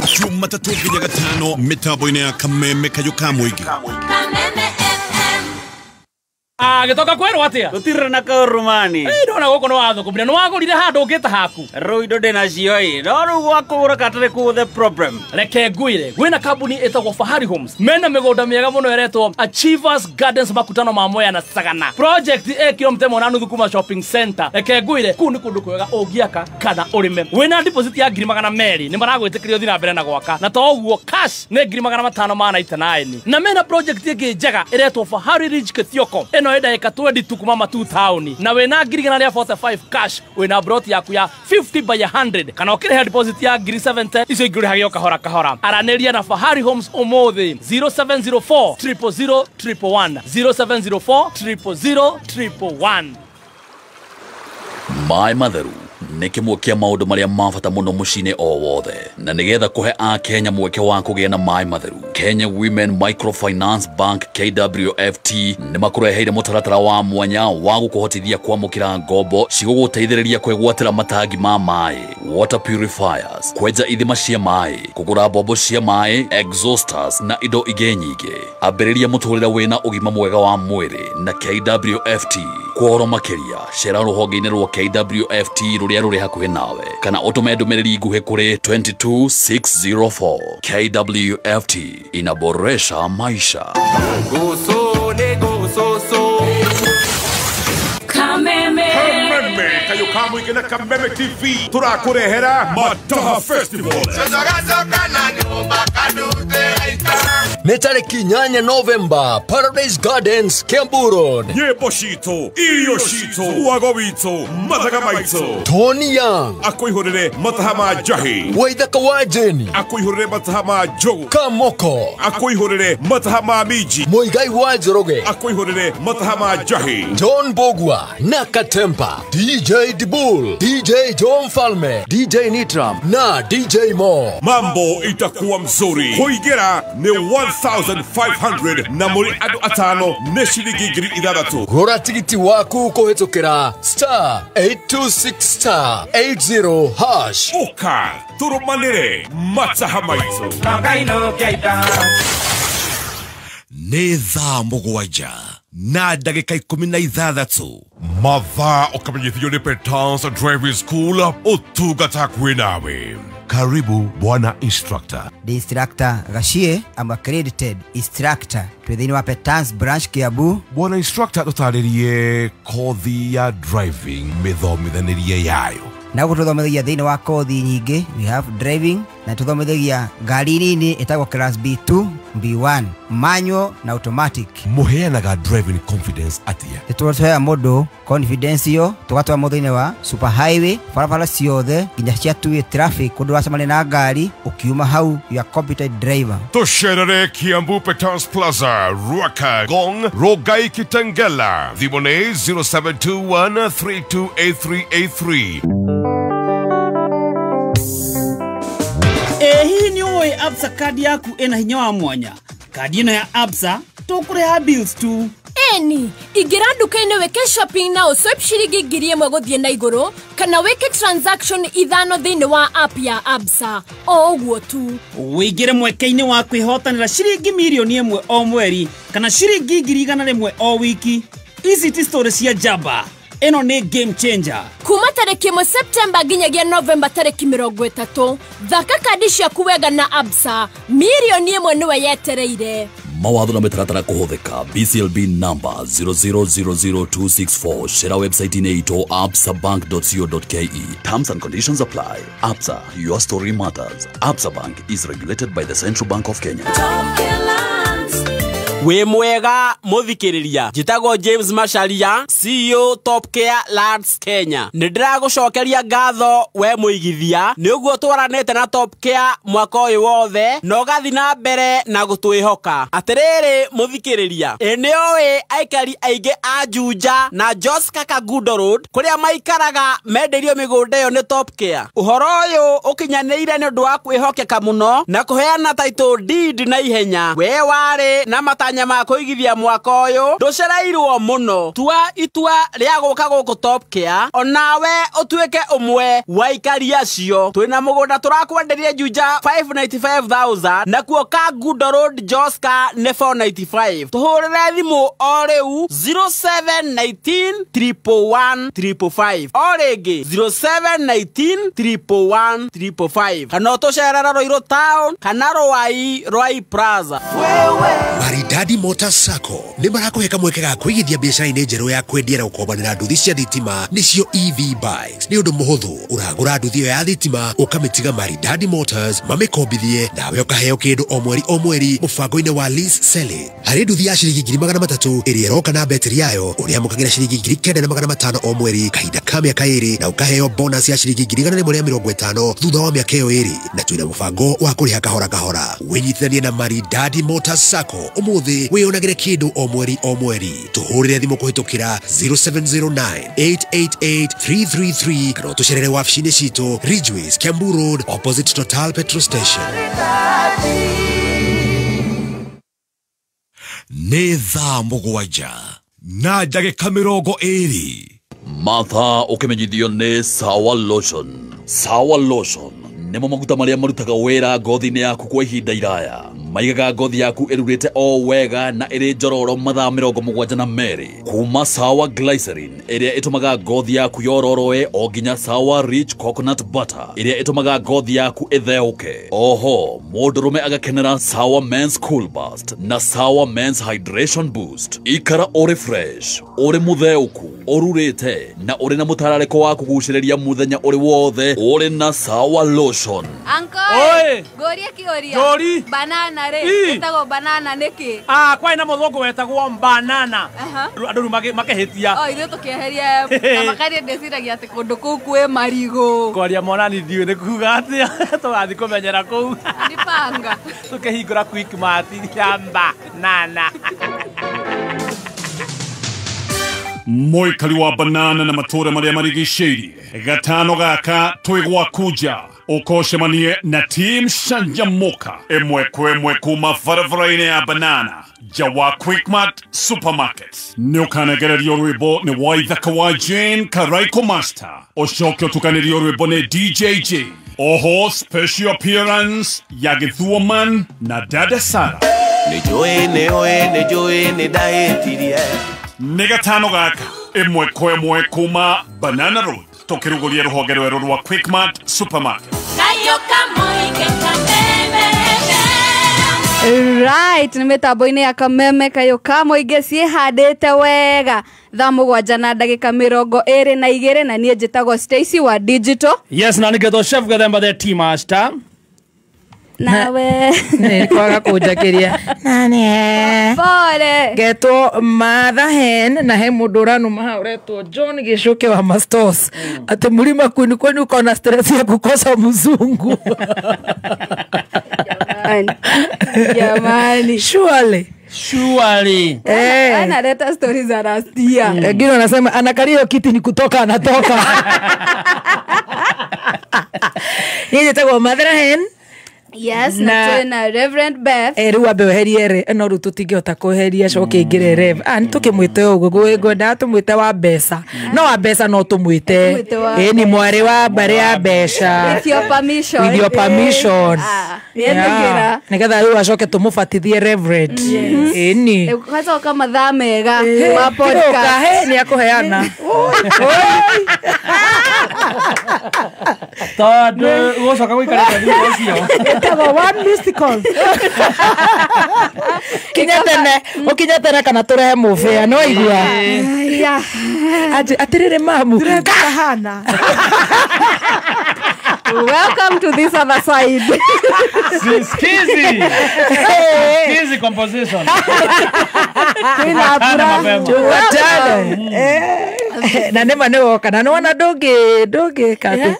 Jumatatũ nginya Gatano mĩtambo-inĩ ya Kameme Kayũ ka mũingĩ. Kameme FM. Gĩtoka kwĩrwo atĩa? Gũtirĩ na kaũrumani. Ĩ ndona gũkũ nĩ wathũkũmire, nĩ wagũrire handũ ũngĩta haku. Rĩu indo ndĩnacio ĩ, no rĩu gwa kũgũra gatarĩ kuo the problem. Reke ngwĩre, kwĩna kambuni ĩtagwo Fahari Homes. Mena mĩgũnda mĩega mũno ĩretwo Achievers Gardens makutano ma Mwea na Sagana. Project ĩ kilomita 1.5 kuma shopping center. Reke ngwĩre, kũu nĩ kũndũ kwega ũngĩaka kana ũrĩme. Wĩna deposit ya 200,000 nĩ maragwĩtĩkĩria ũthiĩ na mbere na gwaka. Na to ũguo cash nĩ 599. Na mena project ĩngĩ njega ĩretwo Fahari Ridge Kithioko. Ĩno ĩ ndagĩka 22 kuma Matu town. Na wĩna 145 cash, wĩna broti yaku ya 50 by 100 kana ũkĩrĩha deposit ya 70,000 icio ingĩ ũrĩhage o kahora kahora. Aranĩria na Fahari Homes ũmũthĩ 0704 000 111 0704 000 111. Maĩ matheru nĩ kĩmwe kĩa maũndũ marĩa ma bata mũno mũciĩ-inĩ o wothe, na nĩgetha kũhe Akenya mweke wa kũgĩa na maĩ matheru, Kenya Women Microfinance Bank KWFT nĩ makũreheire mũtaratara wa mwanya wa gũkũhotithia kwamũkĩra ngombo cigũgũteithĩrĩria kwĩgwatĩra matangi ma maĩ, water purifiers, kwenja ithima cia maĩ, kũgũra mbombo cia maĩ, exhausters na indo ingĩ nyingĩ. Ambĩrĩria mũtũrĩre wĩna ũgima mwega wa mwĩrĩ na KWFT. Kwa ũhoro makĩria cera rũhonge-inĩ rwa KWFT rũrĩa rũrĩ hakuhĩ nawe kana ũtũme ndũmĩrĩri nguhĩ kũrĩ 22604. KWFT inaboresha maisha. Kameme. Kameme Kayũ ka mũingĩ na Kameme TV tũrakũrehera Mataha Festival. Nĩ tarĩki 8 Novemba, Paradise Gardens, Kiambu Road. Nyĩmbo citũ, irio citũ, wago witũ, mathaga maitũ. Tony Young akũihũrĩre mataha ma njahi. Waithaka wa Jeni akũihũrĩre mataha ma njũgũ. Kamoko akũihũrĩre mataha ma minji. Muigai wa Njoroge akũihũrĩre mataha ma njahi. John Bogwa na Katempa, DJ Dibul, DJ John Falme, DJ Nitram na DJ Mo. Mambo itakuwa mzuri. Kũingĩra nĩ 1500 na mũrĩ andũ atano nĩ ciringi 6,000. Gũra tigiti waku kũhĩtũkĩra star 826 star 80 hash. Ũka tũrũmanĩre mataha maitũ. Nĩ thaa 7 na ndagĩka 16. Mathaa ũkamenyithio nĩ Petans Driving School, ũtungata kwĩ nawe. Karibu bwana instructor. The instructor Gashie, I'm accredited instructor twĩ thĩinĩ wa Petans branch Kiambu. Bwana instructor, tũtarĩrie kothi ya driving, mĩthomithanĩrie yayo. Na gũkũ tũthomithagia thĩinĩ wa kothi nyingĩ, we have driving na tũthomithagia ngari nini ĩtagwo class B2, B1, manual na automatic. Mũheanaga driving confidence atĩa? Nĩtũheaga mũndũ confidence ĩyo, tũgatwara mũndũ thĩinĩ wa super highway, barabara ciothe nginya cia two-way traffic, kũndũ ũracemania na ngari, ũkiuma hau you are competent driver. Tũcerere Kiambu Petans Plaza, Ruaka, Gong, Rogai, Kitengela. Thimũ nĩ 0721 328383. Ĩ hihi nĩ ũĩ Absa kandi yaku ĩna hinya wa mwanya? Kandi ĩno ya Absa tũkũrĩha bills tu. Eni, ingĩra nduka-inĩ wĩke shopping na ũswipe ciringi 1,000 gũthiĩ na igũrũ kana wĩke transaction 5 thĩinĩ wa app ya Absa o ũguo tu. Wĩingĩre mweke-inĩ wa kwĩhotanĩra ciringi 1,000,000 o mweri kana ciringi 100,000 o wiki. Ici ti story cia njamba, Ĩno nĩ game changer. Kuma tarĩki 1 Septemba nginyagia Novemba tarĩki 30, thaka kandi ciaku wega na Absa, mirioni 1 nĩwe yetereire. Mawatho na mĩtaratara kũhũthĩka. BCLB number 0000264. Shera website-inĩ itũ absabank.co.ke. Terms and conditions apply. Absa, your story matters. Absa Bank is regulated by the Central Bank of Kenya. Wĩ mwega mũthikĩrĩria, njĩtagwo James Macharia, CEO Top Care Lands Kenya. Nĩ ndĩragũcokeria ngatho we mũigithia nĩ ũguo twaranĩte na Top Care mwaka ũyũ wothe na ũgathiĩ na mbere na gũtwĩhoka. Atĩrĩrĩ mũthikĩrĩria, ĩ nĩ ũĩ aikari aingĩ a Juja na Joska Kangundo Road kũrĩa maikaraga mendeirio mĩgũnda ĩyo nĩ Top Care. Ũhoro ũyũ ũkinyanĩire nĩ ũndũ wa kwĩhokeka mũno na kũheana title deed na ihenya. We warĩ na matanya ma kũigithia mwaka ũyũ ndũcereirwo mũno. Tua itua rĩa gũka gũkũ Top Care onawe ũtuĩke ũmwe wa aikari acio. Twĩna mũgũnda tũrakwenderia Juja 595,000 nakuo Kangundo Road Joska nĩ 495. Tũhũrĩre thimũ o rĩu 0719 111 555, o rĩngĩ 0719 111 555, kana ũtũcerere Ruiru Town kana Ruai Ruai Plaza. Maridadi Motors Sacco nĩ marakũhe kamweke ga kũigithia biacara-inĩ njerũ ya kwendia na gũkombanĩra nduthi cia thitima nĩcio EV bikes. Nĩ ũndũ mũhũthũ, ũragũra nduthi ĩyo ya thitima ũkamĩtiga Maridadi Motors mamĩkombithie nawe ũkaheo kĩndũ o mweri o mweri mũbango-inĩ wa lease selling. Harĩ nduthi ya ciringi 300,000 ĩrĩa ĩroka na betiri yayo ũrĩamũkagĩra ciringi 9,500 o mweri kahinda ka mĩaka 2 na ũkaheo bonus ya ciringi 150 thutha wa mĩaka ĩyo 2, na twĩna mũbango wa kũrĩha kahora kahora. Wĩnyitithanie na Maridadi Motors Sacco ũmũthĩ wĩyonagĩre kĩndũ o mweri o mweri. Tũhũrĩre thimũ kũhĩtũkĩra 0709 888 333 kana ũtũcerere wabici-inĩ citũ Ridgeways, Kiambu Road, opposite Total Petrol Station. Nĩ thaa 7 na ndagĩka 20. Martha ũkĩmenyithio nĩ Sawa Lotion. Sawa Lotion nĩmo maguta marĩa marutaga wĩra ngothi-inĩ yaku kwa ihinda iraya. Maigaga ngothi yaku ĩrurĩte o wega na ĩrĩ njororo mathaa 72 kuma Sawa Glycerin ĩrĩa ĩtũmaga ngothi yaku yororoe o nginya Sawa Rich Coconut Butter ĩrĩa ĩtũmaga ngothi yaku ĩtheũke. Oho mũndũrũme agakenera Sawa Men's Cool Burst na Sawa Men's Hydration Boost. Ikara ũrĩ fresh, ũrĩ mũtheũku, ũrurĩte na ũrĩ na mũtararĩko wa kũgucĩrĩria mũthenya ũrĩ wothe ũrĩ na Sawa Lotion. Uncle, ngoria kĩũria. Banana rĩ, ĩtagwo banana nĩkĩ? Ah, kwai na mũthũngũ wetagwo banana. Andũ rĩu makĩhĩtia. O ithuĩ tũkĩeheria na makaria ndĩciragia atĩ kũndũ kũu kwĩ marigũ. Kwaria mwanani ndiũĩ nĩ kuga atĩa, tũgathiĩ kũmenyera kũu. Nĩ panga. Tũkĩhingũra Quickmart ya banana. Mũikari wa banana na matũũra marĩa marigicĩirie gatano gaka twĩ gwaku nja ũkocemanie na team Canjamũka ĩmwe kwa ĩmwe kuma barabara-inĩ ya banana nja wa Quickmart Supermarket. Nĩ ũkanegererio rwĩmbo nĩ Waithaka wa Jane Karaiko Master, ũcoke ũtukanĩrio rwĩmbo nĩ DJJ. Oho special appearance ya Githuoman na Dada Sara. Nĩ njũĩ nĩ ũĩ nĩ njũĩ nĩ ndahĩtirie. Nĩ gatano gaka ĩmwe kwa ĩmwe kuma Banana Road tũkĩrugũria rũhonge rwerũ rwa Quickmart Supermarket. Right, nĩ mĩtambo-inĩ ya Kameme Kayũ ka Mũingĩ ciĩhandĩte wega thaa 7 na ndagĩka 22 na niĩ njĩtagwo Stacy wa Digital. Yes, na nĩgetwo Chef Gathemba the tea master. Nawe nĩ kwaga kũnjakĩria nane pole getwo Martha Hen na he mũndũ ũranuma hau ũretwo John Gĩcũke wa Mastos atĩ mlima kwenu kwenu uko na stress ya kukosa mzungu. Jamani, surely surely analeta stories za rastia. Wengine wanasema anakalia kiti ni kutoka anatoka. Niĩ njĩtagwo Martha Hen Yes, na twina Reverend Beth. Rĩu ambe weherie re no rĩu tũtingĩhota kweheria coke ingĩre rev. Nĩ tũkĩmwĩte ũguo ngwendaga tũmwĩte wa mbeca. No wa mbeca no tũmwĩte. Ĩni mwarĩ wa mbarĩ ya mbeca. With your permission. With your permission. Yeah. Nĩgetha rĩu acoke tũmũbatithie Reverend. Ĩni. Gacoka mathaa mega ma podcast. Nĩ akũheana. Tondũ gũcoka gũikara thutha ũcio. Ĩtagwo one mystical. Kinya tene, ũkinye tene kana tũrehe mũbĩa, no igua. Atĩrĩrĩ mamu. Kahana. Welcome to this other side. Siskizi. Siskizi composition. Na nĩma nĩ woka na nĩwona ndũngĩka atĩ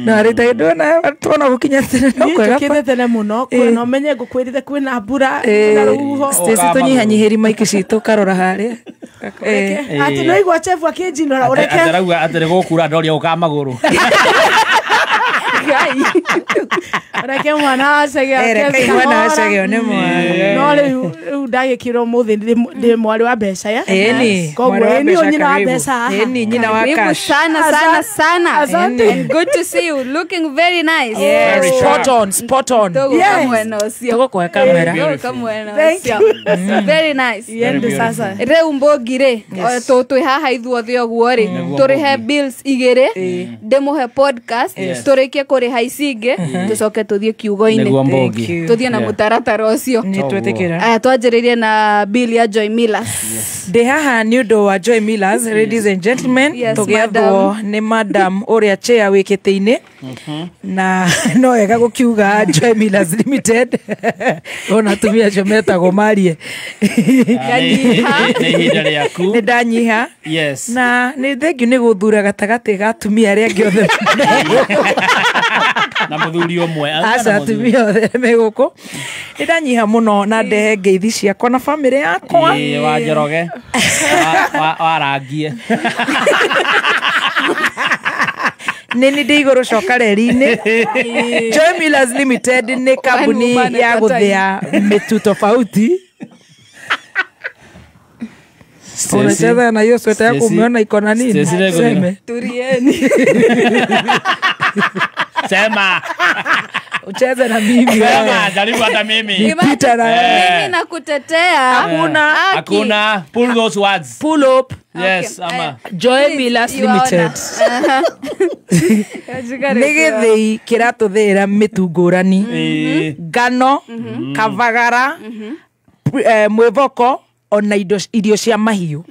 no arĩta ndona tuona gũkinya tene no kwega. Tũkĩte tene mũno kwĩna ũmenye ngũkwĩrire kwĩna mbura na rũhuho. Stacy tũnyihanyihĩri maiki citũ karora harĩa. Atĩ no igua chefu akĩnjinora ũreke. Atarauga atĩ nĩ gũkura ndoria gũka magũrũ. Reke mwana wacege. Reke mwana wacege nĩ mwana. No rĩu ndagĩkĩrwo mũthĩ ndĩ mwarĩ wa mbeca ya. Ĩni. Koguo ĩni nyina wa mbeca. Ĩni nyina wa cash. Sana sana sana. Asante. And good to see you looking very nice. Yes. Spot on, spot on. Yes. Tũgũkũhe kamera. Thank you. Very nice. Yende sasa. Rĩu Mbogi rĩ, twĩ haha ithuothe ũguo rĩ, tũrĩhe bills igĩrĩ, ndĩmũhe podcast, tũrĩkie kũrĩha ici ingĩ, tũcoke tũthiĩ kiugo-inĩ. Tũthiĩ na mũtaratara ũcio. Nĩ twĩtĩkĩra. Twanjĩrĩrie na bill ya Joy Millers. Ndĩ haha nĩ ũndũ wa Joy Millers, ladies and gentlemen, tũgĩathwo nĩ madam ũrĩa chair wĩ kĩtĩ-inĩ, na no wega gũkiuga Joy Millers Limited. Ona atumia acio metagwo marie. Nĩ ihinda rĩaku. Nĩ ndanyiha. Yes. Na nĩ thengiũ nĩ gũthura gatagatĩ ga atumia arĩa angĩ othe. Na mũthuri ũmwe. Aca atumia othe me gũkũ. Nĩ ndanyiha mũno na ndehe ngeithi ciakwa na bamĩrĩ yakwa. Ĩĩ wa Njoroge. Warangie. Nĩ ndĩ igũrũ coka reri-inĩ. Joy Millers Limited nĩ kambuni ya gũthĩa mĩtu tofauti. Unacheza na hiyo sweta yako umeona iko na nini? Seme. Turieni. Sema. Ucheze na mimi. Sema, jaribu hata mimi. Nipita na mimi nakutetea. Hakuna. Hakuna. Pull those words. Pull up. Yes, ama. Joy Millers Limited. Nĩ gĩthĩi kĩratũthĩĩra mĩtu ngũrani. Ngano, kavagara, mwĩvoko, ona irio cia mahiũ.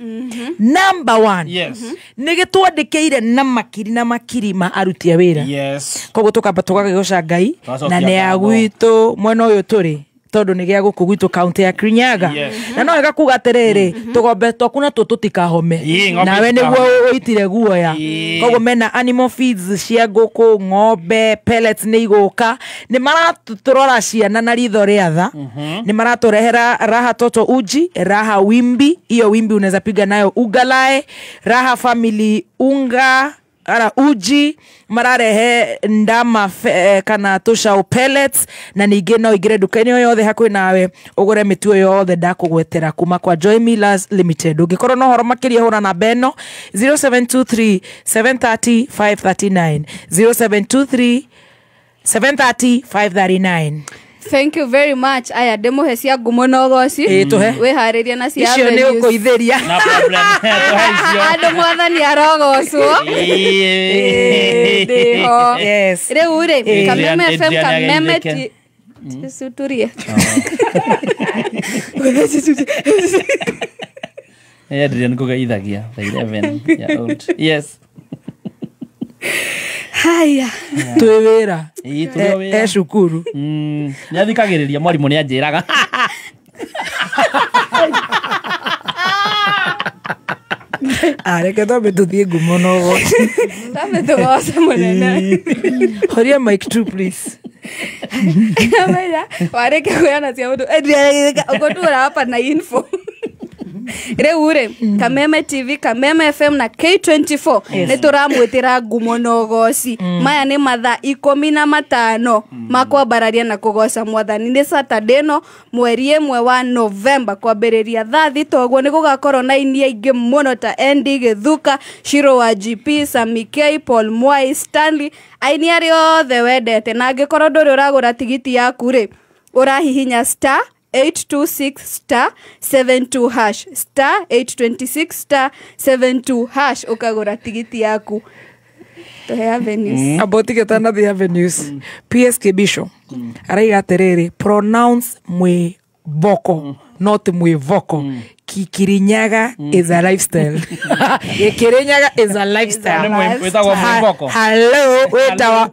Number 1. Yes. Nĩ gĩtwandĩkĩire na makiri na makiri ma aruti a wĩra. Yes. Koguo tũkamba tũgagĩgoca Ngai na nĩ ya gwitũ mwena ũyũ tũrĩ tondũ nĩ gĩa gũkũ gwitũ kaunti ya Kirinyaga. Na no wega kuga atĩrĩrĩ tũgombe twaku natuo tũtikahome nawe nĩguo ũitire guoya. Koguo mena animal feeds cia ngũkũ, ng'ombe, pellets nĩ igũka. Nĩ maratũrora ciana na ritho rĩa tha. Nĩ maratũrehera Raha Toto uji, Raha Wimbi, iyo wimbi unaweza piga nayo ugalae, Raha Family unga ara uji, mararehe ndama kana tũcaũ pellets, na ningĩ no ingĩre nduka-inĩ o yothe hakuhĩ nawe ũgũre mĩtu ĩyo yothe ndakũgwetera kuma kwa Joy Millers Limited. Ũngĩkorwo na ũhoro makĩria hũra namba ĩno 0723 730 539, 0723 730 539. Thank you very much. Aya ndĩmũhe cia ngumo na ũgoci. Wĩharĩrie na cia icio nĩ ũkũithĩria. No problem. Andũ mwathani arogocwo. Ndĩho. Yes. Rĩu rĩ, Kameme FM, Kameme turie. Adrian kũgeithagia the 11 year old. Yes. Haya. Twĩ wĩra. Ĩĩ twĩ wĩra. E cukuru. Nĩ athikagĩrĩria mwarimũ nĩ anjĩraga. Reke twambe tũthiĩ ngumo na ũgoci. Twambe tũgoce mũnene. Horia mic 2 please. Wareke kuoyana cia mũndũ. Ũgũtũra hapa na info. Rĩu rĩ Kameme TV, Kameme FM na K24 nĩ tũramwĩtĩra ngumo na ũgoci. Maya nĩ mathaa 15 ma kwambararia na kũgoca mwathani. Nĩ Saturday no mweri 1 wa November kwambĩrĩria thaa 6 ũguo. Nĩ gũgakorwo na aini aingĩ mũno ta Andy Gĩthuka, Shiro wa GP, Sami K, Paul Mwai, Stanley, aini arĩa othe wendete. Na angĩkorwo ndũrĩ ũragũra tigiti yaku rĩ, ũrahihinya star 826 star 72 hash, star 826 star 72 hash ukagura tigiti yaku. Tuhe avenues. About ticket na the avenues. PSK Bisho araiga atiriri, pronounce mwiboko not mwivoko. Kikirinyaga is a lifestyle. Kikirinyaga is a lifestyle. Wĩtagwo mwĩmboko. Hello, wĩtawa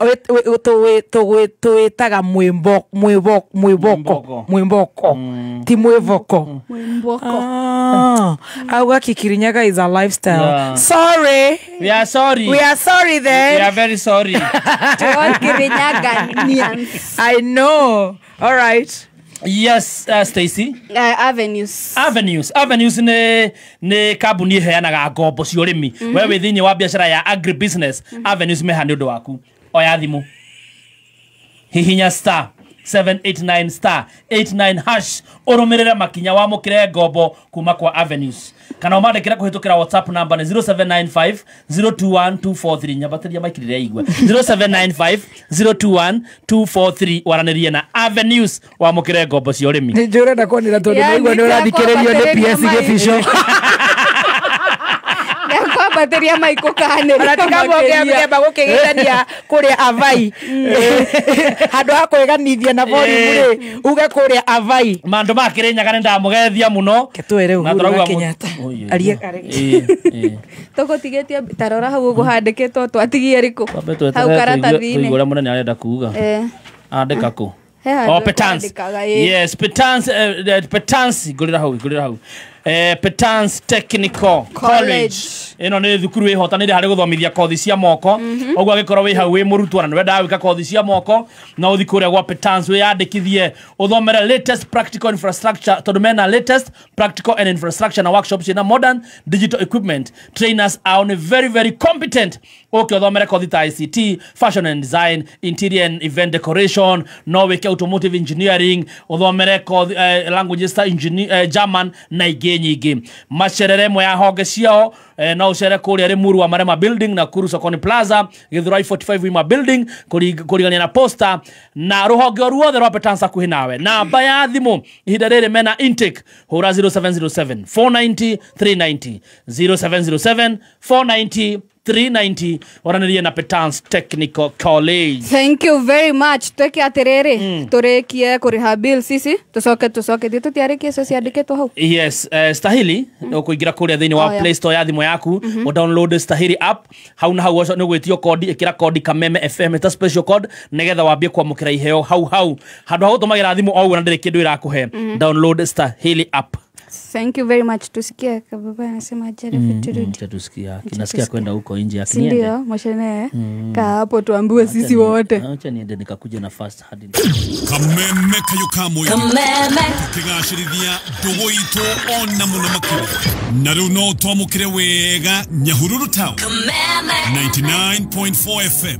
twĩtaga mwĩmboko, mwĩmboko, mwĩmboko, ti mwĩvoko. Mwĩmboko. Auga Kikirinyaga is a lifestyle. Yeah. Sorry. We are sorry. We are sorry then. We are very sorry. To all Kirinyaganians. I know. All right. Yes, Stacy. Avenues. Avenues. Avenues nĩ kambuni ĩheanaga ngombo cia ũrĩmi. We wĩ thĩinĩ wa biacara ya agribusiness. Avenues meha nĩ ũndũ waku. Oya thimũ. Hihinya star 789 star 89 hash ũrũmĩrĩre makinya wamũkĩre ngombo kuma kwa Avenues. Kana ũmandĩkĩre kũhĩtũkĩra WhatsApp number nĩ 0795 021 243. Nyambatĩria mic rĩrĩa igue. 0795 021 243 waranĩrie na Avenues wamũkĩre ngombo cia ũrĩmi. Nĩ njũĩ ũrenda kwanĩra tondũ naigua nĩ ũrathikĩrĩrio nĩ PS Gĩbico. Kwambatĩria maikũ kanĩrĩra Ona tiga mũthemba gũkĩgĩthania kũrĩa avai. Handũ ha kwĩganithia na volume rĩ, uge kũrĩa avai. Mandũ ma Kĩrĩnyaga nĩ ndamũgethia mũno. Ketwere Na Uhuru tũrauga wa Kenyatta. Arie Tũgũtigĩtie tarora hau ũguo handĩkĩtwo twatigie rĩkũ Twambe hau tweterere karatathi-inĩ. tũigue ũrĩa mũnene arenda kuga. Andĩka kũ? He handũ Oh, Petans. kwandĩkaga, ĩ. Yes, Petans, Petans, ngũrĩra hau, ngũrĩra hau. Petans Technical College. Ĩno nĩ thukuru ĩhotanĩire harĩ gũthomithia kothi cia moko. Ũguo angĩkorwo wĩ hau wĩ mũrutwo na nĩwendaga gwĩka kothi cia moko, no ũthiĩ kũrĩa gwa Petans wĩyandĩkithie ũthomere latest practical infrastructure, tondũ mena latest practical and infrastructure na workshops na modern digital equipment. Trainers are on very very competent. Ũke ũthomere kothi ta ICT, fashion and design, interior and event decoration, no wĩke automotive engineering, ũthomere kothi languages ta German na ingĩ nyingĩ. Macerere ĩmwe ya honge ciao, no ũcere kũrĩa Limuru wa Marema Building, Nakuru Sokoni Plaza, Githurai 45 Wima Building, kũrigania na Posta na rũhonge o ruothe rwa Petans hakuhĩ nawe. Namba ya thimũ ihinda rĩrĩ mena intake, hũra 0707 490 390, 0707 490 390 waranĩrie na Petans Technical College. Thank you very much. Tweke atiriri tũrĩkie kũrĩha bill sisi tũcoke thiĩ tũtiarĩkie icio ciandĩkĩtwo hau. Yes, Stahili ũkũingĩra kũrĩa thĩinĩ wa Oh, yeah. Play Store ya thimũ yaku, download Stahili app. Hau na hau ũcio nĩ ũgwĩtio kodi, ĩkĩra kodi Kameme FM ta special code nĩgetha wambie kwamũkĩra iheo hau hau. Handũ ha gũtũmagĩra thimũ o ũguo na ndĩrĩ kĩndũ ĩrakũhe. Download Stahili app. Thank you very much. Tusikie kababa anasema jaribu turudi. Acha tusikie. Kinasikia kwenda huko nje Si akiniende. ndio, mwashene. Kaa hapo tuambiwe sisi wote. Acha niende nikakuja na fast hadi. Kameme kayo kamwe. Kameme. Tukigacĩrithia ndũgũ itũ ona mũno makĩria. Na rĩu no twamũkĩre wega Nyahururu Town. Kameme. 99.4 FM.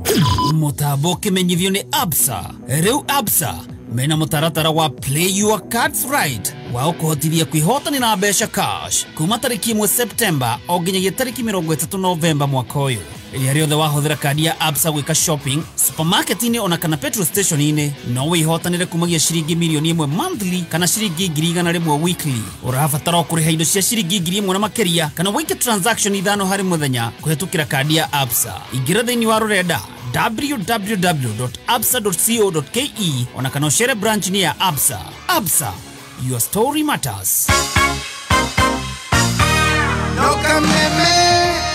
Mũtambo ũkĩmenyithio nĩ Absa. Rĩu Absa mena mũtaratara wa Play Your Cards Right wa ũkũhotithia kwĩhotanĩra mbeca cash kuma tarĩki 1 September o nginyagia tarĩki 30 Novemba mwaka ũyũ. Rĩrĩa rĩothe wahũthĩra kandi ya Absa gwĩka shopping supermarket-inĩ ona kana petrol station-inĩ, no wĩhotanĩre kumagia ciringi mirioni 1 monthly kana ciringi 100,000 weekly. Ũrabatara o kũrĩha indo cia ciringi 1,000 na makĩria kana wĩke transaction 5 harĩ mũthenya kũhĩtũkĩra kandi ya Absa. Ingĩra thĩinĩ wa rũrenda www.absa.co.ke ona kana ũcere branch-inĩ ya Absa. Absa, your story matters. No Kameme,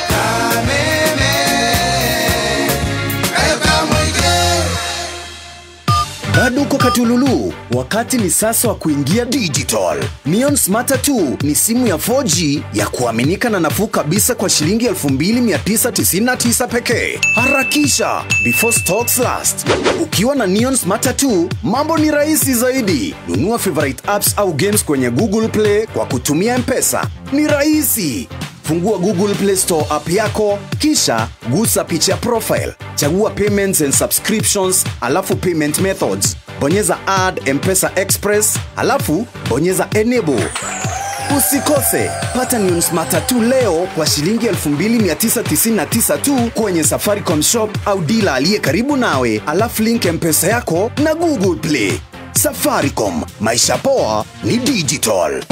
Kameme, kayo kamũingĩ. Bado uko Katululu, wakati ni sasa wa kuingia digital. Neon Smarter 2 ni simu ya 4G ya kuaminika na nafuu kabisa kwa shilingi 2999 pekee. Harakisha before stocks last. Ukiwa na Neon Smarter 2, mambo ni rahisi zaidi. Nunua favorite apps au games kwenye Google Play kwa kutumia M-Pesa. Ni rahisi. Fungua Google Play Store app yako, kisha gusa picha profile. Chagua payments and subscriptions, alafu payment methods. Bonyeza add M-Pesa Express, alafu bonyeza enable. Usikose, pata Neon Smarter 2 leo kwa shilingi 2999 tu kwenye Safaricom shop au dealer aliye karibu nawe, alafu link M-Pesa yako na Google Play. Safaricom, maisha poa ni digital.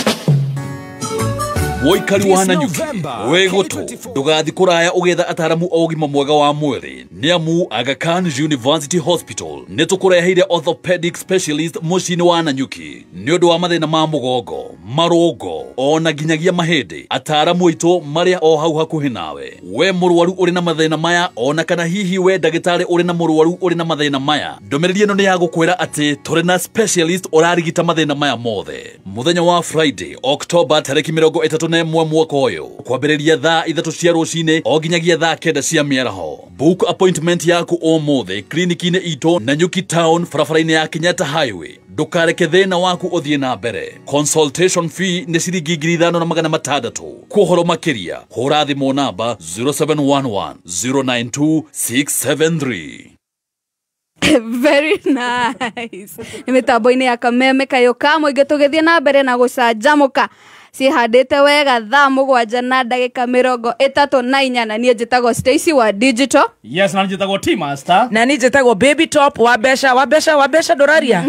Woikari wa Nanyuki wĩ gũtũ ndũgathiĩ kũraya ũgĩetha ataramu a ũgima mwega wa mwĩrĩ nĩ amu Aga Khan University Hospital nĩ tũkũreheire orthopedic specialist mũciĩ-inĩ wa Nanyuki nĩ ũndũ wa mathĩna ma mũgongo, marũngo ona nginyagia mahĩndĩ. Ataramu aitũ marĩa o hau hakuhĩ nawe. We mũrwaru ũrĩ na mathĩna maya ona kana hihi we ndagĩtarĩ ũrĩ na mũrwaru ũrĩ na mathĩna maya, ndũmĩrĩri ĩno nĩ ya gũkwĩra atĩ tũrĩ na specialist ũrarigita mathĩna maya mothe. Mũthenya wa Friday October tarĩki 31 mwaka ũyũ kwambĩrĩria thaa 3 cia rũcinĩ o nginyagia thaa 9 cia mĩaraho. Book appointment yaku ũmũthĩ kliniki-inĩ itũ Nanyuki Town barabara-inĩ ya Kenyatta Highway. Ndũkareke thĩna waku ũthiĩ na mbere. Consultation fee nĩ ciringi 5600. Kwa ũhoro makĩria hũra thimũ namba 0711 092 673. Very nice. Nĩ mĩtambo-inĩ ya Kameme Kayo ka mũingĩ tũgĩthiĩ na mbere na gũcanjamũka. Cihandĩte wega thaa 7 na ndagĩka 34 na niĩ njĩtagwo Stacy wa Digital. Yes, na njĩtagwo T Master. Na niĩ njĩtagwo Baby Top wa mbeca wa mbeca wa mbeca ndũraria.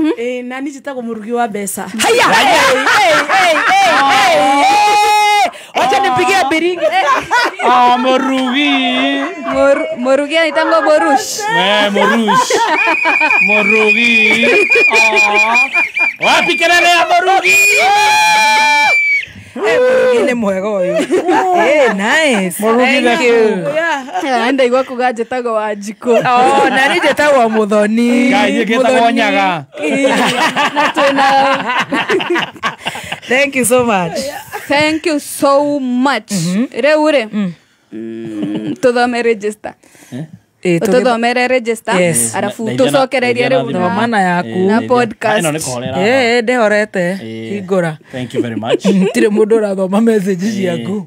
Na niĩ njĩtagwo mũrugi wa mbeca. Haya. Hey, hey, hey. Wacha nipigie biringi. Ah, murugi. Murugi anaitangwa Morush. Morush. Murugi. Wapi kelele ya Murugi? Murugi ni mwega uyu. Nice. Murugi. Thank you. Yeah. Ndaigua kuga njĩtagwo Wanjikũ. Oh, na niĩ njĩtagwo Muthoni. Ngai niĩ ngĩtagwo Nyaga. Na twĩna. Thank you so much. Thank you so much. Rĩu rĩ, tũthome register. Tũthomere register arafu tũcokererie rĩu thoma yaku na podcast. Ndĩhorete hingũra. Thank you very much. Tirĩ mũndũ ũrathoma message ciaku.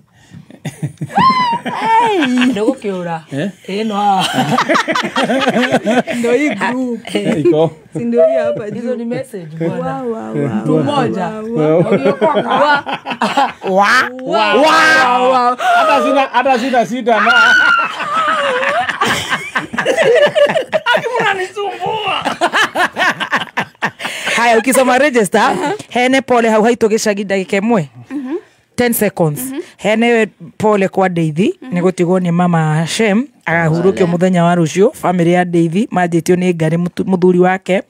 Ndũgũkĩũra. Ĩno haha. Ndio hii group. Iko. Si ndio hii hapa. Hizo ni message bwana. Wow, wow, Tu moja. Wa. Wa. Wa. Hata sina shida na. Akimnanisumbua. Haya, ukisoma register, hene pole hau haitũ gĩcagi ndagĩka ĩmwe. 10 seconds. Hene pole kwa Deithi nĩ gũtigwo nĩ mama Shem agahurũkio mũthenya wa rũciũ. Family ya Deithi manjĩtio nĩ Ngari mũthuri wake.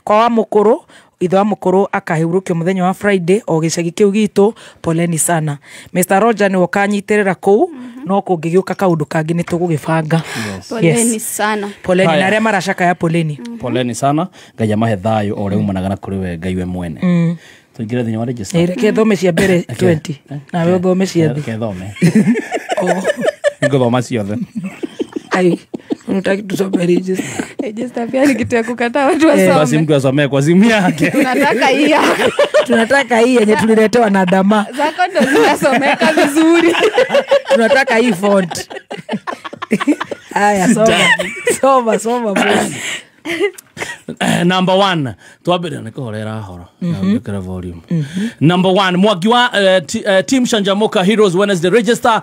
Kwa wa mũkũrũ ithe wa mũkũrũ akahurũkio mũthenya wa Friday o gĩcagi kĩu gitũ. Poleni sana. Mr Roger nĩwe ũkanyitĩrĩra kũu no kũngĩgĩũka kaũndũ kangĩ nĩ tũgũgĩbanga. Poleni sana. Poleni na arĩa maracakaya poleni. Poleni sana. Ngai amahe thayũ o ũrĩa umanaga na kũrĩ we Ngai we mwene. Tuingire thĩinĩ wa register. Reke thome cia mbere 20. Nawe ũthome cia thĩ. Reke thome. Ngũthoma ciothe. Ai, unataka tusome register. Register pia ni kitu ya kukataa watu wasome. Basi mtu asomee kwa simu yake. Tunataka hii. Tunataka hii yenye tuliletewa na Dama. Zako ndo zinasomeka vizuri. Tunataka hii font. Haya, soma. Soma, soma boss. Number 1 twambire nĩ kũhorera horo na volume. Number 1 Mwangi wa Team Shanjamoka Heroes Wednesday register.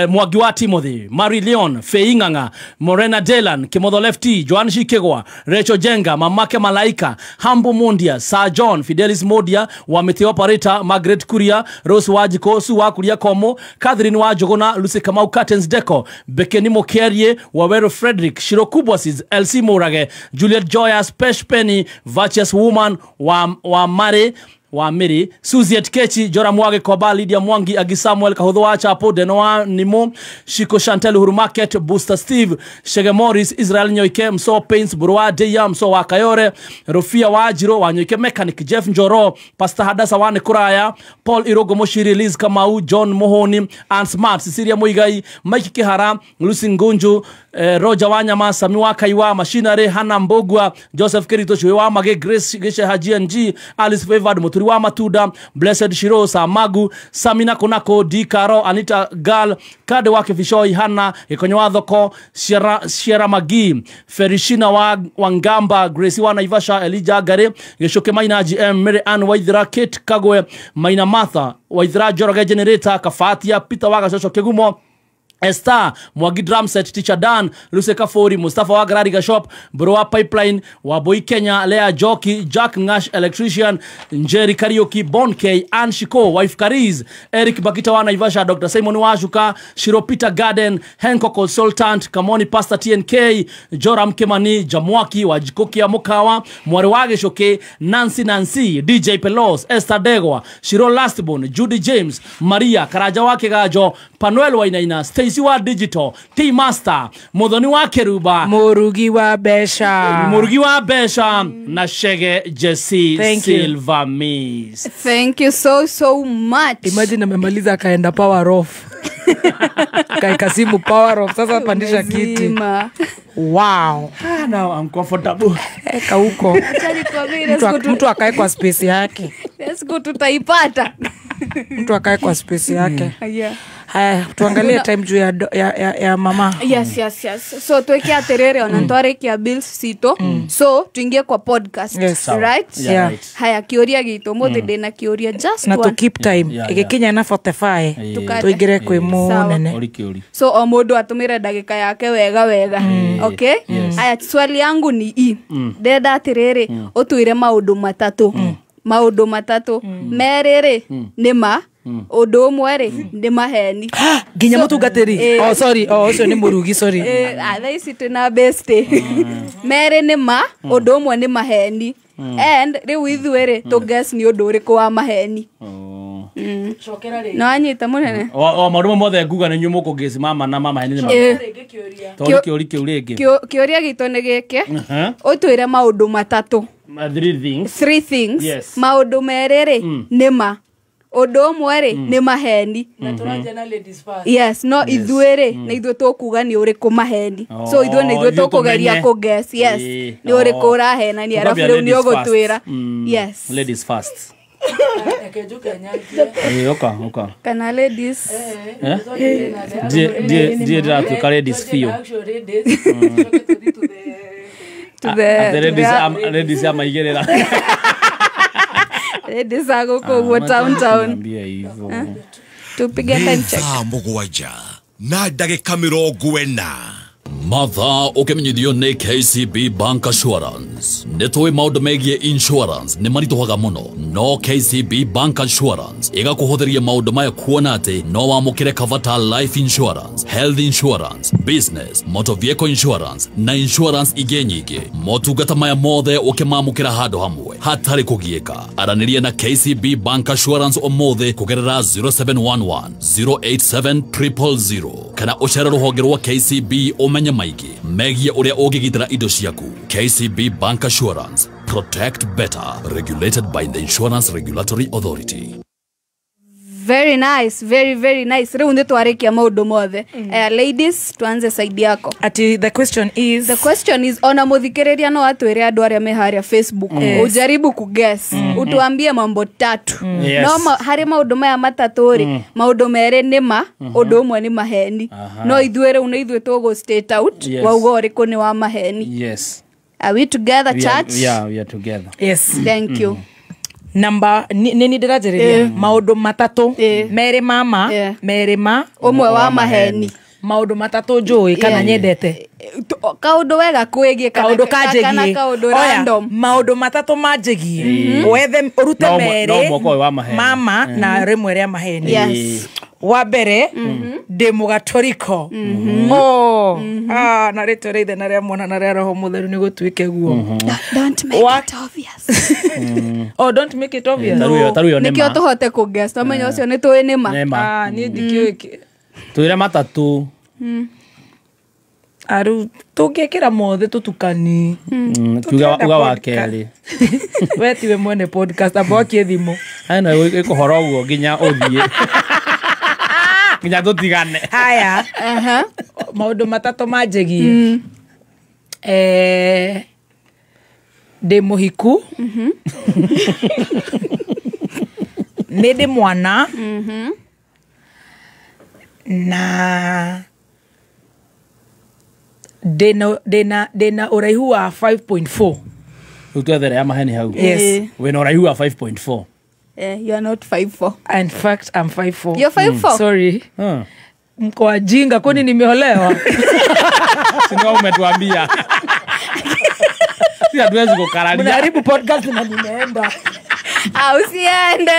Mwangi wa Timothy, Mary Leon, Feinganga, Morena Delan, Kimotho Lefty, Joan Shikegwa, Rachel Jenga, Mamake Malaika, Hambo Mondia, Sir John, Fidelis Modia, Wamiti Operator, Margaret Kuria, Rose Wajiko, Su wa Kuria Komo, Catherine Wajogona, Lucy Kamau Curtains Deco, Bekeni Mokerie, Wawero Frederick, Shiro Kubwasis, LC Morage, Juliet Joyas, Pesh Penny, Virtuous Woman, wa Mare, wa Miri, Suziet Kechi, Jora Mwage Koba, Lydia Mwangi, Agi Samuel, Kahudho wa Chapo, Denoa Nimo, Shiko Chantel Uhuru Market, Booster Steve, Shege Morris, Israel Nyoike, Mso Paints, Burwa Deya, Mso wa Kayore, Rofia wa Ajiro, wa Nyoike Mechanic, Jeff Njoro, Pastor Hadasa wa Nekuraya, Paul Irogo Moshiri, Liz Kamau, John Mohoni, Ann Smart, Cecilia Muigai, Mike Kihara, Lucy Ngunju, Roger Wanyama, Samiwa Kaiwa, Mashinare, Hannah Mbogwa, Joseph Kerito Shwewa Mage, Grace Geshe Haji NG, Alice Favored, Muturiwa Matuda, Blessed Shiro, Samagu, Samina Konako, D Caro, Anita Gal, Kade Wake Fishoi, Hannah, Ikonyowa Thoko, Sierra Magi, Ferishina Wangamba, Gracie Wa Naivasha, Elijah Gare, Geshoke Maina GM, Mary Ann Waithira, Kate Kagwe, Maina Martha, Waithira Joroge Generator, Kafatia, Peter Waga Shosho Kegumo, Esther, Mwagi Drumset, Teacher Dan, Luce Kafori, Mustafa Wagrariga Shop, Broa Pipeline, Waboi Kenya, Lea Joki, Jack Ngash Electrician, Njeri Karaoke, Bon K, Ann Shiko, Wife Kariz, Eric Bakita wa Naivasha, Dr. Simon Washuka, Shiro Peter Garden, Henko Consultant, Kamoni Pastor TNK, Joram Kemani, Jamwaki, Wajikoki ya Mukawa, Mwarewage Shoke, Nancy Nancy, DJ Pelos, Esther Degwa, Shiro Lastborn, Judy James, Maria, Karaja Wake Gajo, Panuel Wainaina, Stacy wa Digital, T Master, Muthoni wa Keruba, Murugi wa Besha, Murugi wa Besha na Shege Jesse Silver Miss. Thank you so much. Imagine amemaliza akaenda power off. Kaika simu power off. Sasa pandisha kiti. Wow. Now I'm comfortable. Eka huko. Mtu akae kwa space yake. Let's go, tutaipata. Mtu akae kwa space yake. Yeah. Haya, tuangalie time juu ya mama. Yes. So tuweke aterere onantware bills sito. So tuingie kwa podcast. Yes. Right? Yeah, right. Haya, kioria gitu mothe ndina kioria just na one. To keep time. Igikinya na 45. Tuingire kwi munene. So o mundu atumire ndagika yake wega wega. Okay? Haya, swali yangu ni i. Ndenda atiriri utuire maundu matatu. Maundu matatu. Meriri ni ma undu umwe ri ni maheni nginya mutungatiri. Oh sorry, oh ucio ni murugi, sorry. Thaa ici twina bestie. Merĩ nĩ ma undu umwe ni maheni. And riu ithuĩ ri tũ guess ni undu uriku wa maheni. No anyita munene. O maundu mothe nguga ni nyumu kugesi mama na mama heni ni ma. Tondu kiuri kiu ringi. Kiuria gitu ni giki. Utwire maundu matatu. Three things. Yes. Maundu merĩ ri ni ma undu umwe ri ni maheni. Yes, no ithuĩ ri na ithuĩ tũkuga ni ũrĩkũ maheni. So ithuĩ na ithuĩ tũkũgeria kũ guess. Yes, ni ũrĩkũ ũrahenania arabu rĩu nĩ ũgũtwĩra. Yes. Ladies first. Oka. Kana ladies. Ndiye ndĩratuĩka ladies biũ. To the ladies amaigĩrĩra. Ladies ago guo town. Tupige time check. Thaa mũgwanja na ndagĩka 40. Mathaa ũkĩmenyithio nĩ KCB Bank Assurance. Nĩ tũĩ maũndũ megiĩ insurance nĩ maritũhaga mũno, no KCB Bank Assurance ĩgakũhũthĩria maũndũ maya kuona atĩ no wamũkĩre cover ta life insurance, health insurance, business, motor vehicle insurance na insurance ingĩ nyingĩ. Motungata maya mothe ũkĩmamũkĩra handũ hamwe hatarĩ kũgiĩka. Aranĩria na KCB Bank Assurance ũmũthĩ kũgerera 0711 087 000 kana ũcere rũhonge rwa KCB ũmenye maingĩ megiĩ ũrĩa ũngĩgitĩra indo ciaku. KCB Bank Assurance, protect better, regulated by the Insurance Regulatory Authority. Very nice, very very nice. Rĩu nĩ twarĩkia maũndũ mothe. Ladies, tuanze side yako. Ati the question is ona muthikĩrĩria no atwĩre andũ arĩa me harĩa Facebook. Ujaribu kuguess. Utuambie mambo tatu. Yes. No harĩ maũndũ maya matatũ rĩ, maũndũ merĩ nĩ ma, ũndũ ũmwe nĩ maheni. No ithuĩ rĩu nĩ ithuĩ tũgũ state out wauga ũrĩkũ nĩ wa maheni. Yes. Are we together, church? Yeah, we are together. Yes. Thank you. Namba nini ndĩranjĩrĩria maũndũ matatũ merĩ mama merĩ ma ũmwe wa maheni. Maũndũ matatũ njũĩ kana nyendete kaũndũ wega kwĩgiĩ kaũndũ kanjĩgiĩ kaũndũ random. Maũndũ matatũ manjĩgiĩ wethe ũrute merĩ mama na rĩmwe rĩa maheni. Yes. Wa mbere ndĩ mũgatoriko. Oh, ah, na rĩtwa rĩa ithe na rĩa mwana na rĩa roho mũtheru nĩ gũtuĩke guo. Don't make it obvious. Oh, don't make it obvious. Taru ĩyo nĩ Nĩkĩo ma. tũhote kũguess, twamenya ũcio nĩ tũĩ nĩ ma. Nĩ ma. Ah, niĩ ndikĩũĩ. Twĩre matatũ. Aru tũngĩkĩra mothe tũtukani. Tuga uga wa kerĩ. We tiwe mwene podcast, amba wakie thimũ. Eno ĩkũhora ũguo nginya ũthiĩ. Nginya tũtigane. Haya. Maũndũ matatũ manjĩgie. Ndĩ mũhiku. Nĩ ndĩ mwana. Na ndĩna ũraihu wa 5.4. Rĩu twethere ya maheni hau. Yes. Wĩna ũraihu wa 5.4. You are not 5'4". In fact, I'm 5'4". You're 5'4"? Sorry. Mko wajinga, kwani nimeolewa? Si ndio umetuambia. Si hatuwezi kukararia. Mnaharibu podcast na nimeenda. Ah, usiende.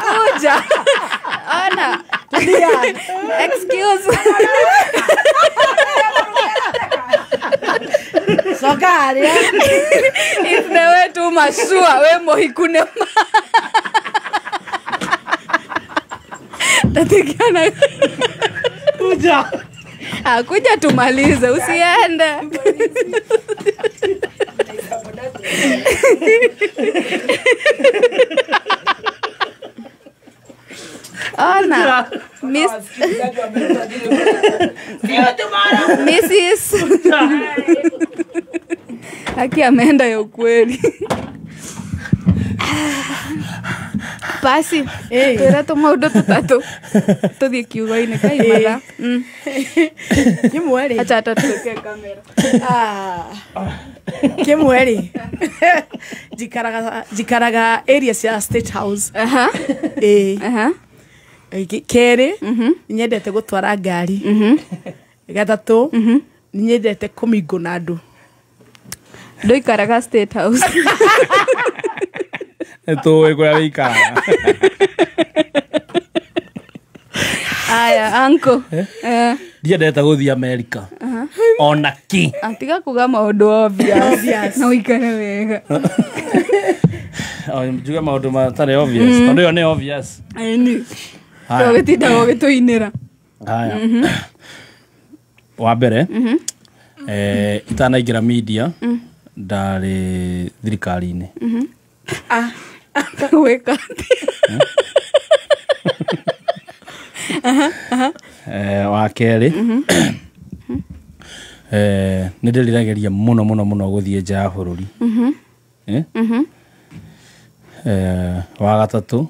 Kuja. Ona. Excuse. Sokari. If they were too mashua, we mohikune ma. Tatikiana. Kuja. Ah, kuja tumalize, usiende. Ona. Miss Mrs. Aki ameenda ya ukweli. Basi, twĩra tũmaũndũ tũtatũ tũthiĩ kiugo-inĩ kaimatha. Kĩmwe rĩ. Acha hata tuweke kamera. Kĩmwe rĩ. Njikaraga area cia State House. Kerĩ, nĩnyendete gũtwara ngari. Gatatũ, nĩnyendete kũmingũ na andũ. Ndũikaraga State House. Tũĩ kũrĩa wĩikaraga. Aya, uncle. Ndiendete gũthiĩ America. Ona kĩ. Atiga kuga maũndũ obvious. Na ũikare wega. Njuge maũndũ matarĩ obvious. Tondũ ĩyo nĩ obvious. Ĩni. Tũgĩtinda ũgĩtũinĩra. Haya. Wa mbere, itanaingĩra media, ndarĩ thirikari-inĩ. Weka. Wa kerĩ, nĩ ndĩriragĩria mũno mũno mũno gũthiĩ nja ya bũrũri. Wa gatatũ,